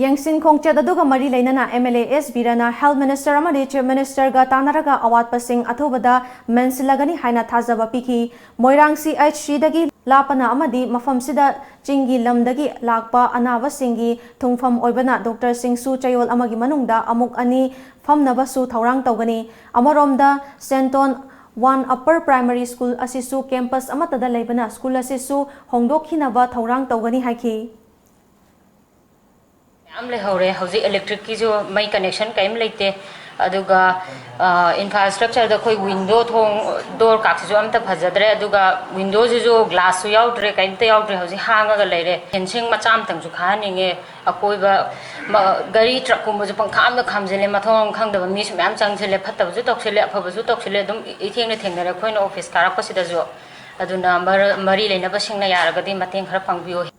ꯌꯦꯡꯁꯤꯟ ꯈꯣꯡꯆꯠ ꯑꯗꯨꯒ ꯃꯔꯤ ꯂꯩꯅꯅ MLA ꯑꯦꯁ ꯕꯤꯔꯅ Health Minister ꯑꯃꯗꯤ Chief Ministerꯒ ꯇꯥꯟꯅꯔꯒ ꯑꯋꯥꯠꯄꯁꯤꯡ ꯑꯊꯨꯕꯗ ꯃꯦꯟꯁꯤꯜꯂꯒꯅꯤ ꯍꯥꯏꯅ ꯊꯥꯖꯕ ꯄꯤꯈꯤ꯫ ꯃꯣꯏꯔꯥꯡ CHCꯗꯒꯤ ꯂꯥꯞꯄꯅ ꯑꯃꯗꯤ ꯃꯐꯝꯁꯤꯗ ꯆꯤꯡꯒꯤ ꯂꯝꯗꯒꯤ ꯂꯥꯛꯄ ꯑꯅꯥꯕꯁꯤꯡꯒꯤ ꯊꯨꯡꯐꯝ ꯑꯣꯏꯕꯅ doctorꯁꯤꯡꯁꯨ ꯆꯌꯣꯜ ꯑꯃꯒꯤ ꯃꯅꯨꯡꯗ ꯑꯃꯨꯛ ꯑꯅꯤ ꯐꯝꯅꯕꯁꯨ ꯊꯧꯔꯥꯡ ꯇꯧꯒꯅꯤ꯫ ꯑꯃꯔꯣꯝꯗ, ꯁꯦꯟꯇꯣꯟ One Upper Primary School ꯑꯁꯤꯁꯨ campus ꯑꯃꯠꯇꯗ ꯂꯩꯕꯅ school ꯑꯁꯤꯁꯨ ꯍꯣꯡꯗꯣꯛꯈꯤꯅꯕ ꯊꯧꯔꯥꯡ ꯇꯧꯒꯅꯤ ꯍꯥꯏꯈꯤ꯫ ꯃꯌꯥꯝ ꯂꯩꯍꯧꯔꯦ꯫ ꯍꯧꯖꯤꯛ electricꯀꯤꯁꯨ ꯃꯩ connection ꯀꯔꯤꯝ ꯂꯩꯇꯦ꯫ ꯑꯗꯨꯒ ꯏꯟꯐ꯭ꯔꯥꯁ꯭ꯇ꯭ꯔꯛꯆꯔꯗ ꯑꯩꯈꯣꯏ ꯋꯤꯟꯗꯣ, ꯊꯣꯡ, ꯗꯣꯔ ꯀꯥꯛꯁꯤꯁꯨ ꯑꯝꯇ ꯐꯖꯗ꯭ꯔꯦ꯫ ꯑꯗꯨꯒ ꯋꯤꯟꯗꯣꯁꯤꯁꯨ ꯒ꯭ꯂꯥꯁꯁꯨ ꯌꯥꯎꯗ꯭ꯔꯦ, ꯀꯔꯤꯝꯇ ꯌꯥꯎꯗ꯭ꯔꯦ, ꯍꯧꯖꯤꯛ ꯍꯥꯡꯉꯒ ꯂꯩꯔꯦ꯫ ꯐꯦꯟꯁꯤꯡ ꯃꯆꯥ ꯑꯃꯇꯪꯁꯨ ꯈꯥꯍꯟꯅꯤꯡꯉꯦ꯫ ꯑꯀꯣꯏꯕ ꯒꯥꯔꯤ ꯇ꯭ꯔꯛꯀꯨꯝꯕꯁꯨ ꯄꯪꯈꯥꯝꯗ ꯈꯥꯝꯖꯤꯜꯂꯦ, ꯃꯊꯣꯡ ꯃꯔꯝ ꯈꯪꯗꯕ ꯃꯤꯁꯨ ꯃꯌꯥꯝ ꯆꯪꯁꯤꯜꯂꯦ, ꯐꯠꯇꯕꯁꯨ ꯇꯧꯁꯤꯜꯂꯦ, ꯑꯐꯕꯁꯨ ꯇꯧꯁꯤꯜꯂꯦ꯫ ꯑꯗꯨꯝ ꯏꯊꯦꯡꯅ ꯊꯦꯡꯅꯔꯦ ꯑꯩꯈꯣꯏꯅ ꯑꯣꯐꯤꯁ ꯀꯥꯔꯛꯄꯁꯤꯗꯁꯨ꯫ ꯑꯗꯨꯅ ꯃꯔꯤ ꯂꯩꯅꯕꯁꯤꯡꯅ ꯌꯥꯔꯒꯗꯤ ꯃꯇꯦꯡ ꯈꯔ ꯄꯥꯡꯕꯤꯌꯨ꯫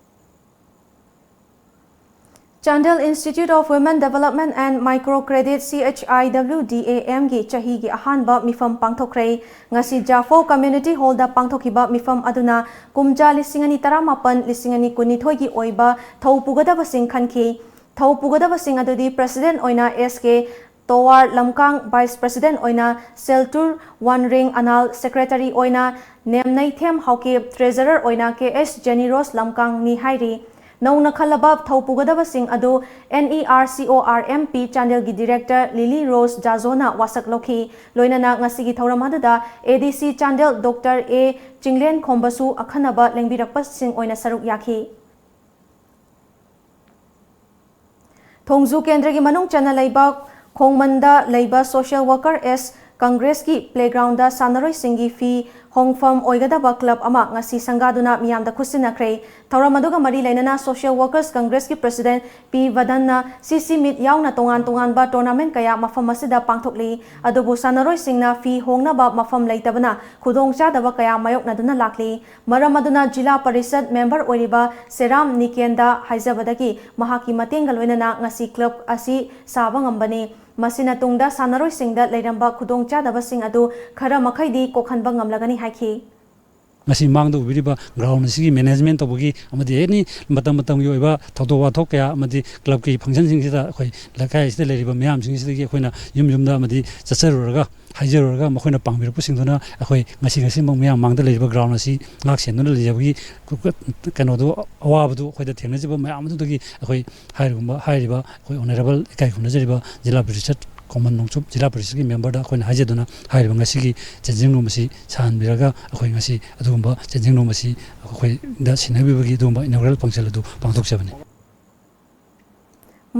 Chandel Institute of Women Development and Micro Credit, C H I W D A M ꯒꯤ ꯆꯍꯤꯒꯤ ꯑꯍꯥꯟꯕ ꯃꯤꯐꯝ ꯄꯥꯡꯊꯣꯛꯈ꯭ꯔꯦ꯫ ꯉꯁꯤ ꯖꯥꯐꯧ ꯀꯝꯃ꯭ꯌꯨꯅꯤꯇꯤ ꯍꯣꯜꯗ ꯄꯥꯡꯊꯣꯛꯈꯤꯕ ꯃꯤꯐꯝ ꯑꯗꯨꯅ ꯀꯨꯝꯖꯥ ꯂꯤꯁꯤꯡ ꯑꯅꯤ ꯇꯔꯥꯃꯥꯄꯟ, ꯂꯤꯁꯤꯡ ꯑꯅꯤ ꯀꯨꯟꯅꯤꯊꯣꯏꯒꯤ ꯑꯣꯏꯕ ꯊꯧ ꯄꯨꯒꯗꯕꯁꯤꯡ ꯈꯟꯈꯤ꯫ ꯊꯧ ꯄꯨꯒꯗꯕꯁꯤꯡ ꯑꯗꯨꯗꯤ ꯄ꯭ꯔꯦꯁꯤꯗꯦꯟꯠ ꯑꯣꯏꯅ ꯑꯦꯁ ꯀꯦ ꯇꯣꯋꯥꯔ ꯂꯝꯀꯥꯡ, ꯚꯥꯏꯁ ꯄ꯭ꯔꯦꯁꯤꯗꯦꯟꯠ ꯑꯣꯏꯅ ꯁꯦꯜꯇꯨꯔ ꯋꯥꯟꯔꯦꯡ ꯑꯅꯥꯜ, ꯁꯦꯀ꯭ꯔꯦꯇꯔꯤ ꯑꯣꯏꯅ ꯅꯦꯝꯅꯩꯊꯦꯝ ꯍꯥꯎꯀꯤꯞ, ꯇ꯭ꯔꯦꯖꯔꯔ ꯑꯣꯏꯅ ꯀꯦ ꯑꯦꯁ ꯖꯦꯅꯤꯔꯣꯁ ꯂꯝꯀꯥꯡꯅꯤ ꯍꯥꯏꯔꯤ꯫ ꯅꯧꯅ ꯈꯜꯂꯕ ꯊꯧ ꯄꯨꯒꯗꯕꯁꯤꯡ ꯑꯗꯨ N E R C O R M P ꯆꯥꯟꯗꯦꯜꯒꯤ ꯗꯤꯔꯦꯛꯇꯔ ꯂꯤꯂꯤ ꯔꯣꯁ ꯖꯥꯖꯣꯅ ꯋꯥꯁꯛ ꯂꯧꯈꯤ꯫ ꯂꯣꯏꯅꯅ ꯉꯁꯤꯒꯤ ꯊꯧꯔꯝ ꯑꯗꯨꯗ A D C Chandel doctor A ꯆꯤꯡꯂꯦꯟꯈꯣꯝꯕꯁꯨ ꯑꯈꯟꯅꯕ ꯂꯦꯡꯕꯤꯔꯛꯄꯁꯤꯡ ꯑꯣꯏꯅ ꯁꯔꯨꯛ ꯌꯥꯈꯤ꯫ ꯊꯣꯡꯖꯨ ꯀꯦꯟꯗ꯭ꯔꯒꯤ ꯃꯅꯨꯡ ꯆꯟꯅ ꯂꯩꯕ ꯈꯣꯡꯃꯟꯗ ꯂꯩꯕ ꯁꯣꯁꯤꯌꯦꯜ ꯋꯥꯔꯀꯔ ꯑꯦꯁ ꯀꯪꯒ꯭ꯔꯦꯁꯀꯤ ꯄ꯭ꯂꯦꯒ꯭ꯔꯥꯎꯟꯗ ꯁꯥꯟꯅꯔꯣꯏꯁꯤꯡꯒꯤ ꯐꯤ ꯍꯣꯡꯐꯝ ꯑꯣꯏꯒꯗꯕ ꯀ꯭ꯂꯕ ꯑꯃ ꯉꯁꯤ ꯁꯪꯒꯥꯗꯨꯅ ꯃꯤꯌꯥꯝꯗ ꯈꯨꯠꯁꯤꯟꯅꯈ꯭ꯔꯦ꯫ ꯊꯧꯔꯝ ꯑꯗꯨꯒ ꯃꯔꯤ ꯂꯩꯅꯅ ꯁꯣꯁꯤꯌꯦꯜ ꯋꯥꯔꯀꯔꯁ ꯀꯪꯒ꯭ꯔꯦꯁꯀꯤ ꯄ꯭ꯔꯦꯁꯤꯗꯦꯟꯠ ꯄꯤ ꯚꯗꯟꯅ ꯁꯤ ꯁꯤ ꯃꯤꯠ ꯌꯥꯎꯅ ꯇꯣꯉꯥꯟ ꯇꯣꯉꯥꯟꯕ ꯇꯣꯔꯅꯥꯃꯦꯟꯠ ꯀꯌꯥ ꯃꯐꯝ ꯑꯁꯤꯗ ꯄꯥꯡꯊꯣꯛꯂꯤ꯫ ꯑꯗꯨꯕꯨ ꯁꯥꯟꯅꯔꯣꯏꯁꯤꯡꯅ ꯐꯤ ꯍꯣꯡꯅꯕ ꯃꯐꯝ ꯂꯩꯇꯕꯅ ꯈꯨꯗꯣꯡꯆꯥꯗꯕ ꯀꯌꯥ ꯃꯥꯌꯣꯛꯅꯗꯨꯅ ꯂꯥꯛꯂꯤ꯫ ꯃꯔꯝ ꯑꯗꯨꯅ ꯖꯤꯂꯥ ꯄꯔꯤꯁꯗ ꯃꯦꯝꯕꯔ ꯑꯣꯏꯔꯤꯕ ꯁꯦꯔꯥꯝ ꯅꯤꯀꯦꯟꯗ ꯍꯥꯏꯖꯕꯗꯒꯤ ꯃꯍꯥꯛꯀꯤ ꯃꯇꯦꯡꯒ ꯂꯣꯏꯅꯅ ꯉꯁꯤ ꯀ꯭ꯂꯕ ꯑꯁꯤ ꯁꯥꯕ ꯉꯝꯕꯅꯤ꯫ ꯃꯁꯤꯅ ꯇꯨꯡꯗ ꯁꯥꯟꯅꯔꯣꯏꯁꯤꯡꯗ ꯂꯩꯔꯝꯕ ꯈꯨꯗꯣꯡꯆꯥꯗꯕꯁꯤꯡ ꯑꯗꯨ ꯈꯔ ꯃꯈꯩꯗꯤ ꯀꯣꯛꯍꯟꯕ ꯉꯝꯂꯒꯅꯤ ꯍꯥꯏꯈꯤ꯫ ꯉꯁꯤ ꯃꯥꯡꯗ ꯎꯕꯤꯔꯤꯕ ꯒ꯭ꯔꯥꯎꯟ ꯑꯁꯤꯒꯤ ꯃꯦꯅꯦꯖꯃꯦꯟ ꯇꯧꯕꯒꯤ ꯑꯃꯗꯤ ꯑꯦꯅꯤ ꯃꯇꯝ ꯃꯇꯝꯒꯤ ꯑꯣꯏꯕ ꯊꯧꯗꯣꯛ ꯋꯥꯊꯣꯛ ꯀꯌꯥ ꯑꯃꯗꯤ ꯀ꯭ꯂꯕꯀꯤ ꯐꯪꯁꯟꯁꯤꯡꯁꯤꯗ ꯑꯩꯈꯣꯏ ꯂꯩꯀꯥꯏ ꯑꯁꯤꯗ ꯂꯩꯔꯤꯕ ꯃꯤꯌꯥꯝꯁꯤꯡꯁꯤꯗꯒꯤ ꯑꯩꯈꯣꯏꯅ ꯌꯨꯝ ꯌꯨꯝꯗ ꯑꯃꯗꯤ ꯆꯠꯆꯔꯨꯔꯒ ꯍꯥꯏꯖꯔꯨꯔꯒ ꯃꯈꯣꯏꯅ ꯄꯥꯡꯕꯤꯔꯛꯄꯁꯤꯡꯗꯨꯅ ꯑꯩꯈꯣꯏ ꯉꯁꯤ ꯉꯁꯤꯃꯛ ꯃꯤꯌꯥꯝ ꯃꯥꯡꯗ ꯂꯩꯔꯤꯕ ꯒ꯭ꯔꯥꯎꯟ ꯑꯁꯤ ꯉꯥꯛ ꯁꯦꯟꯗꯨꯅ ꯂꯩꯖꯕꯒꯤ ꯀꯩꯅꯣꯗꯨ, ꯑꯋꯥꯕꯗꯨ ꯑꯩꯈꯣꯏꯗ ꯊꯦꯡꯅꯖꯕ ꯃꯌꯥꯝ ꯑꯗꯨꯗꯒꯤ ꯑꯩꯈꯣꯏ ꯍꯥꯏꯔꯤꯕ, ꯍꯥꯏꯔꯤꯕ ꯑꯩꯈꯣꯏ ꯑꯣꯅꯔꯦꯕꯜ ꯏꯀꯥꯏ ꯈꯨꯝꯅꯖꯔꯤꯕ ꯖꯤꯂꯥ ꯄꯔꯤꯁꯠ ꯈꯣꯡꯃꯟ ꯅꯣꯡꯆꯨꯞ ꯖꯤꯂꯥ ꯄꯔꯤꯁꯠꯀꯤ ꯃꯦꯝꯕꯔꯗ ꯑꯩꯈꯣꯏꯅ ꯍꯥꯏꯖꯗꯨꯅ ꯍꯥꯏꯔꯤꯕ ꯉꯁꯤꯒꯤ ꯆꯦꯟꯖꯤꯡ ꯔꯨꯝ ꯑꯁꯤ ꯁꯥꯍꯟꯕꯤꯔꯒ ꯑꯩꯈꯣꯏ ꯉꯁꯤ ꯑꯗꯨꯒꯨꯝꯕ ꯆꯦꯟꯖꯤꯡ ꯔꯨꯝ ꯑꯁꯤ ꯑꯩꯈꯣꯏꯗ ꯁꯤꯟꯅꯕꯤꯕꯒꯤ ꯑꯗꯨꯒꯨꯝꯕ ꯏꯅꯣꯒ꯭ꯔꯦꯜ ꯐꯪꯁꯟ ꯑꯗꯨ ꯄꯥꯡꯊꯣꯛꯆꯕꯅꯤ꯫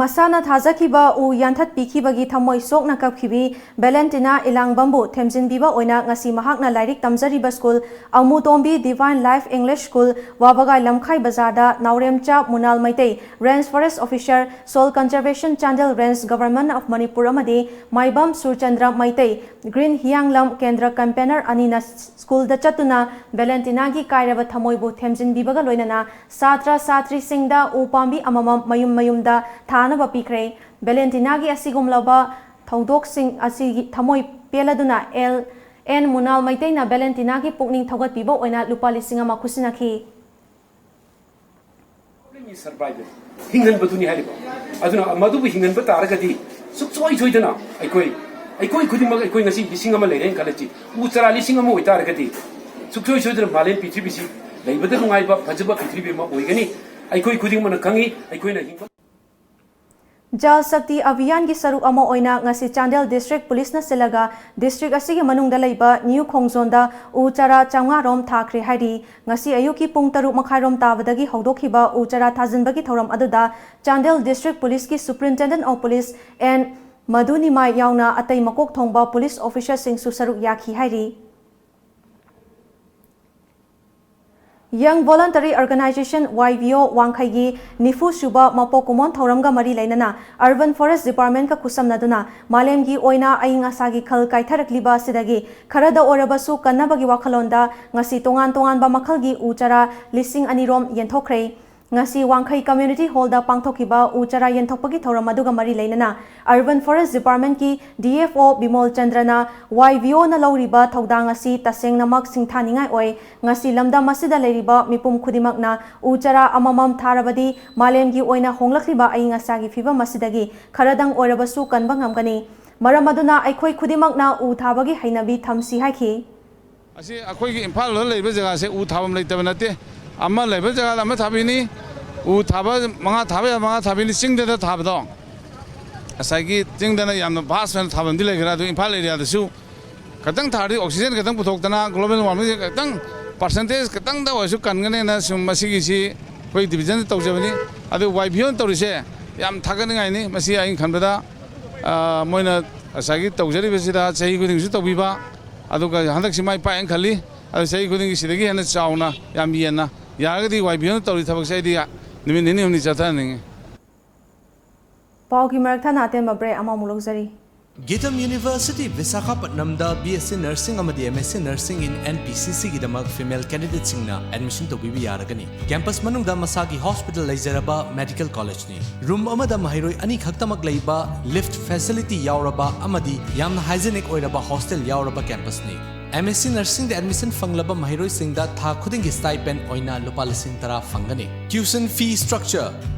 ꯃꯁꯥꯅ ꯊꯥꯖꯈꯤꯕ ꯎ ꯌꯥꯟꯊꯠꯄꯤꯈꯤꯕꯒꯤ ꯊꯃꯣꯏ ꯁꯣꯛꯅ ꯀꯞꯈꯤꯕꯤ ꯚꯦꯂꯦꯟꯇꯤꯅꯥ ꯏꯂꯥꯡꯕꯝꯕꯨ ꯊꯦꯝꯖꯤꯟꯕꯤꯕ ꯑꯣꯏꯅ ꯉꯁꯤ ꯃꯍꯥꯛꯅ ꯂꯥꯏꯔꯤꯛ ꯇꯝꯖꯔꯤꯕ school ꯑꯃꯨꯇꯣꯝꯕꯤ Divine Life English School, ꯋꯥꯕꯒꯥꯏ ꯂꯝꯈꯥꯏ ꯕꯖꯥꯔꯗ ꯅꯥꯎꯔꯦꯝꯆꯥ ꯃꯨꯅꯥꯜ Meitei, Range Forest Officer, Soil Conservation, Chandel Range, Government of Manipur ꯑꯃꯗꯤ ꯃꯥꯏꯕꯝ ꯁꯨꯔꯆꯟꯗ꯭ꯔ ꯃꯩꯇꯩ, Green ꯍꯤꯌꯥꯡꯂꯝ ꯀꯦꯟꯗ꯭ꯔ campaigner ꯑꯅꯤꯅ ꯁ꯭ꯀꯨꯜꯗ ꯆꯠꯇꯨꯅ ꯚꯦꯂꯦꯟꯇꯤꯅꯥꯒꯤ ꯀꯥꯏꯔꯕ ꯊꯃꯣꯏꯕꯨ ꯊꯦꯝꯖꯤꯟꯕꯤꯕꯒ ꯂꯣꯏꯅꯅ ꯁꯥꯇ꯭ꯔ ꯁꯥꯇ꯭ꯔꯤꯁꯤꯡꯗ ꯎ ꯄꯥꯝꯕꯤ ꯑꯃꯃꯝ ꯃꯌꯨꯝ ꯃꯌꯨꯝꯗ ꯊꯥꯅꯕ ꯄꯤꯈ꯭ꯔꯦ꯫ ꯚꯦꯂꯦꯟꯇꯤꯅꯥꯒꯤ ꯑꯁꯤꯒꯨꯝꯂꯕ ꯊꯧꯗꯣꯛꯁꯤꯡ ꯑꯁꯤꯒꯤ ꯊꯃꯣꯏ ꯄꯦꯜꯂꯗꯨꯅ ꯑꯦꯜ ꯑꯦꯟ ꯃꯨꯅꯥꯜ ꯃꯩꯇꯩꯅ ꯚꯦꯂꯦꯟꯇꯤꯅꯥꯒꯤ ꯄꯨꯛꯅꯤꯡ ꯊꯧꯒꯠꯄꯤꯕ ꯑꯣꯏꯅ ꯂꯨꯄꯥ ꯂꯤꯁꯤꯡ ꯑꯃ ꯈꯨꯠꯁꯤꯟꯅꯈꯤ꯫ ꯍꯤꯡꯍꯟꯕꯗꯨꯅꯤ ꯍꯥꯏꯔꯤꯕ꯫ ꯑꯗꯨꯅ ꯃꯗꯨꯕꯨ ꯍꯤꯡꯍꯟꯕ ꯇꯥꯔꯒꯗꯤ ꯁꯨꯡꯁꯣꯏ ꯁꯣꯏꯗꯅ ꯑꯩꯈꯣꯏ, ꯑꯩꯈꯣꯏ ꯈꯨꯗꯤꯡꯃꯛ, ꯑꯩꯈꯣꯏ ꯉꯁꯤ ꯂꯤꯁꯤꯡ ꯑꯃ ꯂꯩꯔꯦꯅ ꯈꯜꯂꯁꯤ, ꯎ ꯆꯥꯔꯥ ꯂꯤꯁꯤꯡ ꯑꯃ ꯑꯣꯏꯇꯥꯔꯒꯗꯤ ꯁꯨꯡꯁꯣꯏ ꯁꯣꯏꯗꯅ ꯃꯥꯂꯦꯝ ꯄ꯭ꯔꯤꯊꯤꯕꯤꯁꯤ ꯂꯩꯕꯗ ꯅꯨꯡꯉꯥꯏꯕ, ꯐꯖꯕ ꯄ꯭ꯔꯤꯊꯤꯕꯤ ꯑꯃ ꯑꯣꯏꯒꯅꯤ꯫ ꯑꯩꯈꯣꯏ ꯈꯨꯗꯤꯡꯃꯛꯅ ꯈꯪꯉꯤ, ꯑꯩꯈꯣꯏꯅ ꯍꯤꯡꯕ ꯖꯜ ꯁꯛꯇꯤ ꯑꯚꯤꯌꯥꯟꯒꯤ ꯁꯔꯨꯛ ꯑꯃ ꯑꯣꯏꯅ ꯉꯁꯤ ꯆꯥꯟꯗꯦꯜ District Policeꯅ ꯁꯤꯜꯂꯒ district ꯑꯁꯤꯒꯤ ꯃꯅꯨꯡꯗ ꯂꯩꯕ ꯅ꯭ꯌꯨ ꯈꯣꯡꯖꯣꯟꯗ ꯎ ꯆꯥꯔꯥ ꯆꯥꯝꯃꯉꯥ ꯔꯣꯝ ꯊꯥꯈ꯭ꯔꯦ ꯍꯥꯏꯔꯤ꯫ ꯉꯁꯤ ꯑꯌꯨꯛꯀꯤ ꯄꯨꯡ ꯇꯔꯨꯛ ꯃꯈꯥꯏꯔꯣꯝ ꯇꯥꯕꯗꯒꯤ ꯍꯧꯗꯣꯛꯈꯤꯕ ꯎ ꯆꯥꯔꯥ ꯊꯥꯖꯤꯟꯕꯒꯤ ꯊꯧꯔꯝ ꯑꯗꯨꯗ ꯆꯥꯟꯗꯦꯜ District Policeꯀꯤ Superintendent of Police N Madhunimai ꯌꯥꯎꯅ ꯑꯇꯩ ꯃꯀꯣꯛ ꯊꯣꯡꯕ police officerꯁꯤꯡꯁꯨ ꯁꯔꯨꯛ ꯌꯥꯈꯤ ꯍꯥꯏꯔꯤ꯫ Young Voluntary Organisation, YVO, ꯋꯥꯡꯈꯩꯒꯤ ꯅꯤꯐꯨ ꯁꯨꯕ ꯃꯄꯣꯛ ꯀꯨꯝꯑꯣꯟ ꯊꯧꯔꯝꯒ ꯃꯔꯤ ꯂꯩꯅꯅ Urban Forest Departmentꯀ ꯈꯨꯠꯁꯝꯅꯗꯨꯅ ꯃꯥꯂꯦꯝꯒꯤ ꯑꯣꯏꯅ ꯑꯏꯪ ꯑꯁꯥꯒꯤ ꯈꯜ ꯀꯥꯏꯊꯔꯛꯂꯤꯕ ꯑꯁꯤꯗꯒꯤ ꯈꯔꯗ ꯑꯣꯏꯔꯕꯁꯨ ꯀꯟꯅꯕꯒꯤ ꯋꯥꯈꯜꯂꯣꯟꯗ ꯉꯁꯤ ꯇꯣꯉꯥꯟ ꯇꯣꯉꯥꯟꯕ ꯃꯈꯜꯒꯤ ꯎ ꯆꯥꯔꯥ ꯂꯤꯁꯤꯡ ꯑꯅꯤ ꯔꯣꯝ ꯌꯦꯟꯊꯣꯛꯈ꯭ꯔꯦ꯫ ꯉꯁꯤ ꯋꯥꯡꯈꯩ Community Hallꯗ ꯄꯥꯡꯊꯣꯛꯈꯤꯕ ꯎ ꯆꯥꯔꯥ ꯌꯦꯟꯊꯣꯛꯄꯒꯤ ꯊꯧꯔꯝ ꯑꯗꯨꯒ ꯃꯔꯤ ꯂꯩꯅꯅ Urban Forest Departmentꯀꯤ DFO ꯕꯤꯃꯣꯜ ꯆꯟꯗ꯭ꯔꯅ YVOꯅ ꯂꯧꯔꯤꯕ ꯊꯧꯗꯥꯡ ꯑꯁꯤ ꯇꯁꯦꯡꯅꯃꯛ ꯁꯤꯡꯊꯥꯅꯤꯡꯉꯥꯏ ꯑꯣꯏ꯫ ꯉꯁꯤ ꯂꯝꯗꯝ ꯑꯁꯤꯗ ꯂꯩꯔꯤꯕ ꯃꯤꯄꯨꯝ ꯈꯨꯗꯤꯡꯃꯛꯅ ꯎ ꯆꯥꯔꯥ ꯑꯃꯃꯝ ꯊꯥꯔꯕꯗꯤ ꯃꯥꯂꯦꯝꯒꯤ ꯑꯣꯏꯅ ꯍꯣꯡꯂꯛꯂꯤꯕ ꯑꯏꯪ ꯑꯁꯥꯒꯤ ꯐꯤꯚꯝ ꯑꯁꯤꯗꯒꯤ ꯈꯔꯗꯪ ꯑꯣꯏꯔꯕꯁꯨ ꯀꯟꯕ ꯉꯝꯒꯅꯤ꯫ ꯃꯔꯝ ꯑꯗꯨꯅ ꯑꯩꯈꯣꯏ ꯈꯨꯗꯤꯡꯃꯛꯅ ꯎ ꯊꯥꯕꯒꯤ ꯍꯩꯅꯕꯤ ꯊꯝꯁꯤ ꯍꯥꯏꯈꯤ꯫ ꯑꯁꯤ ꯑꯩꯈꯣꯏꯒꯤ ꯏꯝꯐꯥꯜꯗ ꯂꯩꯔꯤꯕ ꯖꯒꯥꯁꯦ ꯎ ꯊꯥꯐꯝ ꯂꯩꯇꯕ ꯅꯠꯇꯦ꯫ ꯑꯃ ꯂꯩꯕ ꯖꯒꯥꯗ ꯑꯃ ꯊꯥꯕꯤꯅꯤ, ꯎ ꯊꯥꯕ ꯃꯉꯥ ꯊꯥꯕ ꯌꯥꯕ ꯃꯉꯥ ꯊꯥꯕꯤꯅꯤ꯫ ꯆꯤꯡꯗꯗ ꯊꯥꯕꯗꯣ, ꯉꯁꯥꯏꯒꯤ ꯆꯤꯡꯗꯅ ꯌꯥꯝꯅ vast ꯑꯣꯏꯅ ꯊꯥꯐꯝꯗꯤ ꯂꯩꯈ꯭ꯔꯦ, ꯑꯗꯨ ꯏꯝꯐꯥꯜ areaꯗꯁꯨ ꯈꯤꯇꯪ ꯊꯥꯔꯗꯤ oxygen ꯈꯤꯇꯪ ꯄꯨꯊꯣꯛꯇꯅ global warmingꯁꯦ ꯈꯤꯇꯪ percentage ꯈꯤꯇꯪꯗ ꯑꯣꯏꯔꯁꯨ ꯀꯟꯒꯅꯦꯅ ꯁꯨꯝ ꯃꯁꯤꯒꯤꯁꯤ ꯑꯩꯈꯣꯏ divisionꯗ ꯇꯧꯖꯕꯅꯤ꯫ ꯑꯗꯨ YVOꯅ ꯇꯧꯔꯤꯁꯦ ꯌꯥꯝ ꯊꯥꯒꯠꯅꯤꯡꯉꯥꯏꯅꯤ꯫ ꯃꯁꯤ ꯑꯩꯅ ꯈꯟꯕꯗ, ꯑ, ꯃꯣꯏꯅ ꯉꯁꯥꯏꯒꯤ ꯇꯧꯖꯔꯤꯕꯁꯤꯗ ꯆꯍꯤ ꯈꯨꯗꯤꯡꯁꯨ ꯇꯧꯕꯤꯕ, ꯑꯗꯨꯒ ꯍꯟꯗꯛꯁꯤ ꯃꯥꯏ ꯄꯥꯛꯑꯦꯅ ꯈꯜꯂꯤ꯫ ꯑꯗꯨ ꯆꯍꯤ ꯈꯨꯗꯤꯡꯒꯤ ꯁꯤꯗꯒꯤ ꯍꯦꯟꯅ ꯆꯥꯎꯅ, ꯌꯥꯝ ꯍꯦꯟꯅ, ꯌꯥꯔꯒꯗꯤ ꯋꯥꯏ ꯕꯤ ꯑꯣꯅ ꯇꯧꯔꯤ ꯊꯕꯛꯁꯦ ꯑꯩꯗꯤ ꯅꯨꯃꯤꯠ ꯅꯤꯅꯤ ꯍꯨꯝꯅꯤ ꯆꯠꯊꯍꯟꯅꯤꯡꯉꯤ꯫ ꯄꯥꯎꯒꯤ ꯃꯔꯛ ꯊꯠꯅ ꯑꯇꯦꯟꯕ break ꯑꯃꯃꯨꯛ ꯂꯧꯖꯔꯤ꯫ Geetam University, ꯕꯤꯁꯥꯈꯥꯄꯠꯅꯝꯗ B S C Nursing ꯑꯃꯗꯤ M S C Nursing in N P C C ꯒꯤꯗꯃꯛ female candidateꯁꯤꯡꯅ admission ꯇꯧꯕꯤꯕ ꯌꯥꯔꯒꯅꯤ꯫ Campus ꯃꯅꯨꯡꯗ ꯃꯁꯥꯒꯤ hospital ꯂꯩꯖꯔꯕ medical collegeꯅꯤ꯫ Room ꯑꯃꯗ ꯃꯍꯩꯔꯣꯏ ꯑꯅꯤ ꯈꯛꯇꯃꯛ ꯂꯩꯕ, lift facility ꯌꯥꯎꯔꯕ ꯑꯃꯗꯤ ꯌꯥꯝꯅ hygienic ꯑꯣꯏꯔꯕ hostel ꯌꯥꯎꯔꯕ campusꯅꯤ꯫ M S C Nursingꯗ admission ꯐꯪꯂꯕ ꯃꯍꯩꯔꯣꯏꯁꯤꯡꯗ ꯊꯥ ꯈꯨꯗꯤꯡꯒꯤ stipend ꯑꯣꯏꯅ ꯂꯨꯄꯥ ꯂꯤꯁꯤꯡ ꯇꯔꯥ ꯐꯪꯒꯅꯤ꯫ Tuition fee structure: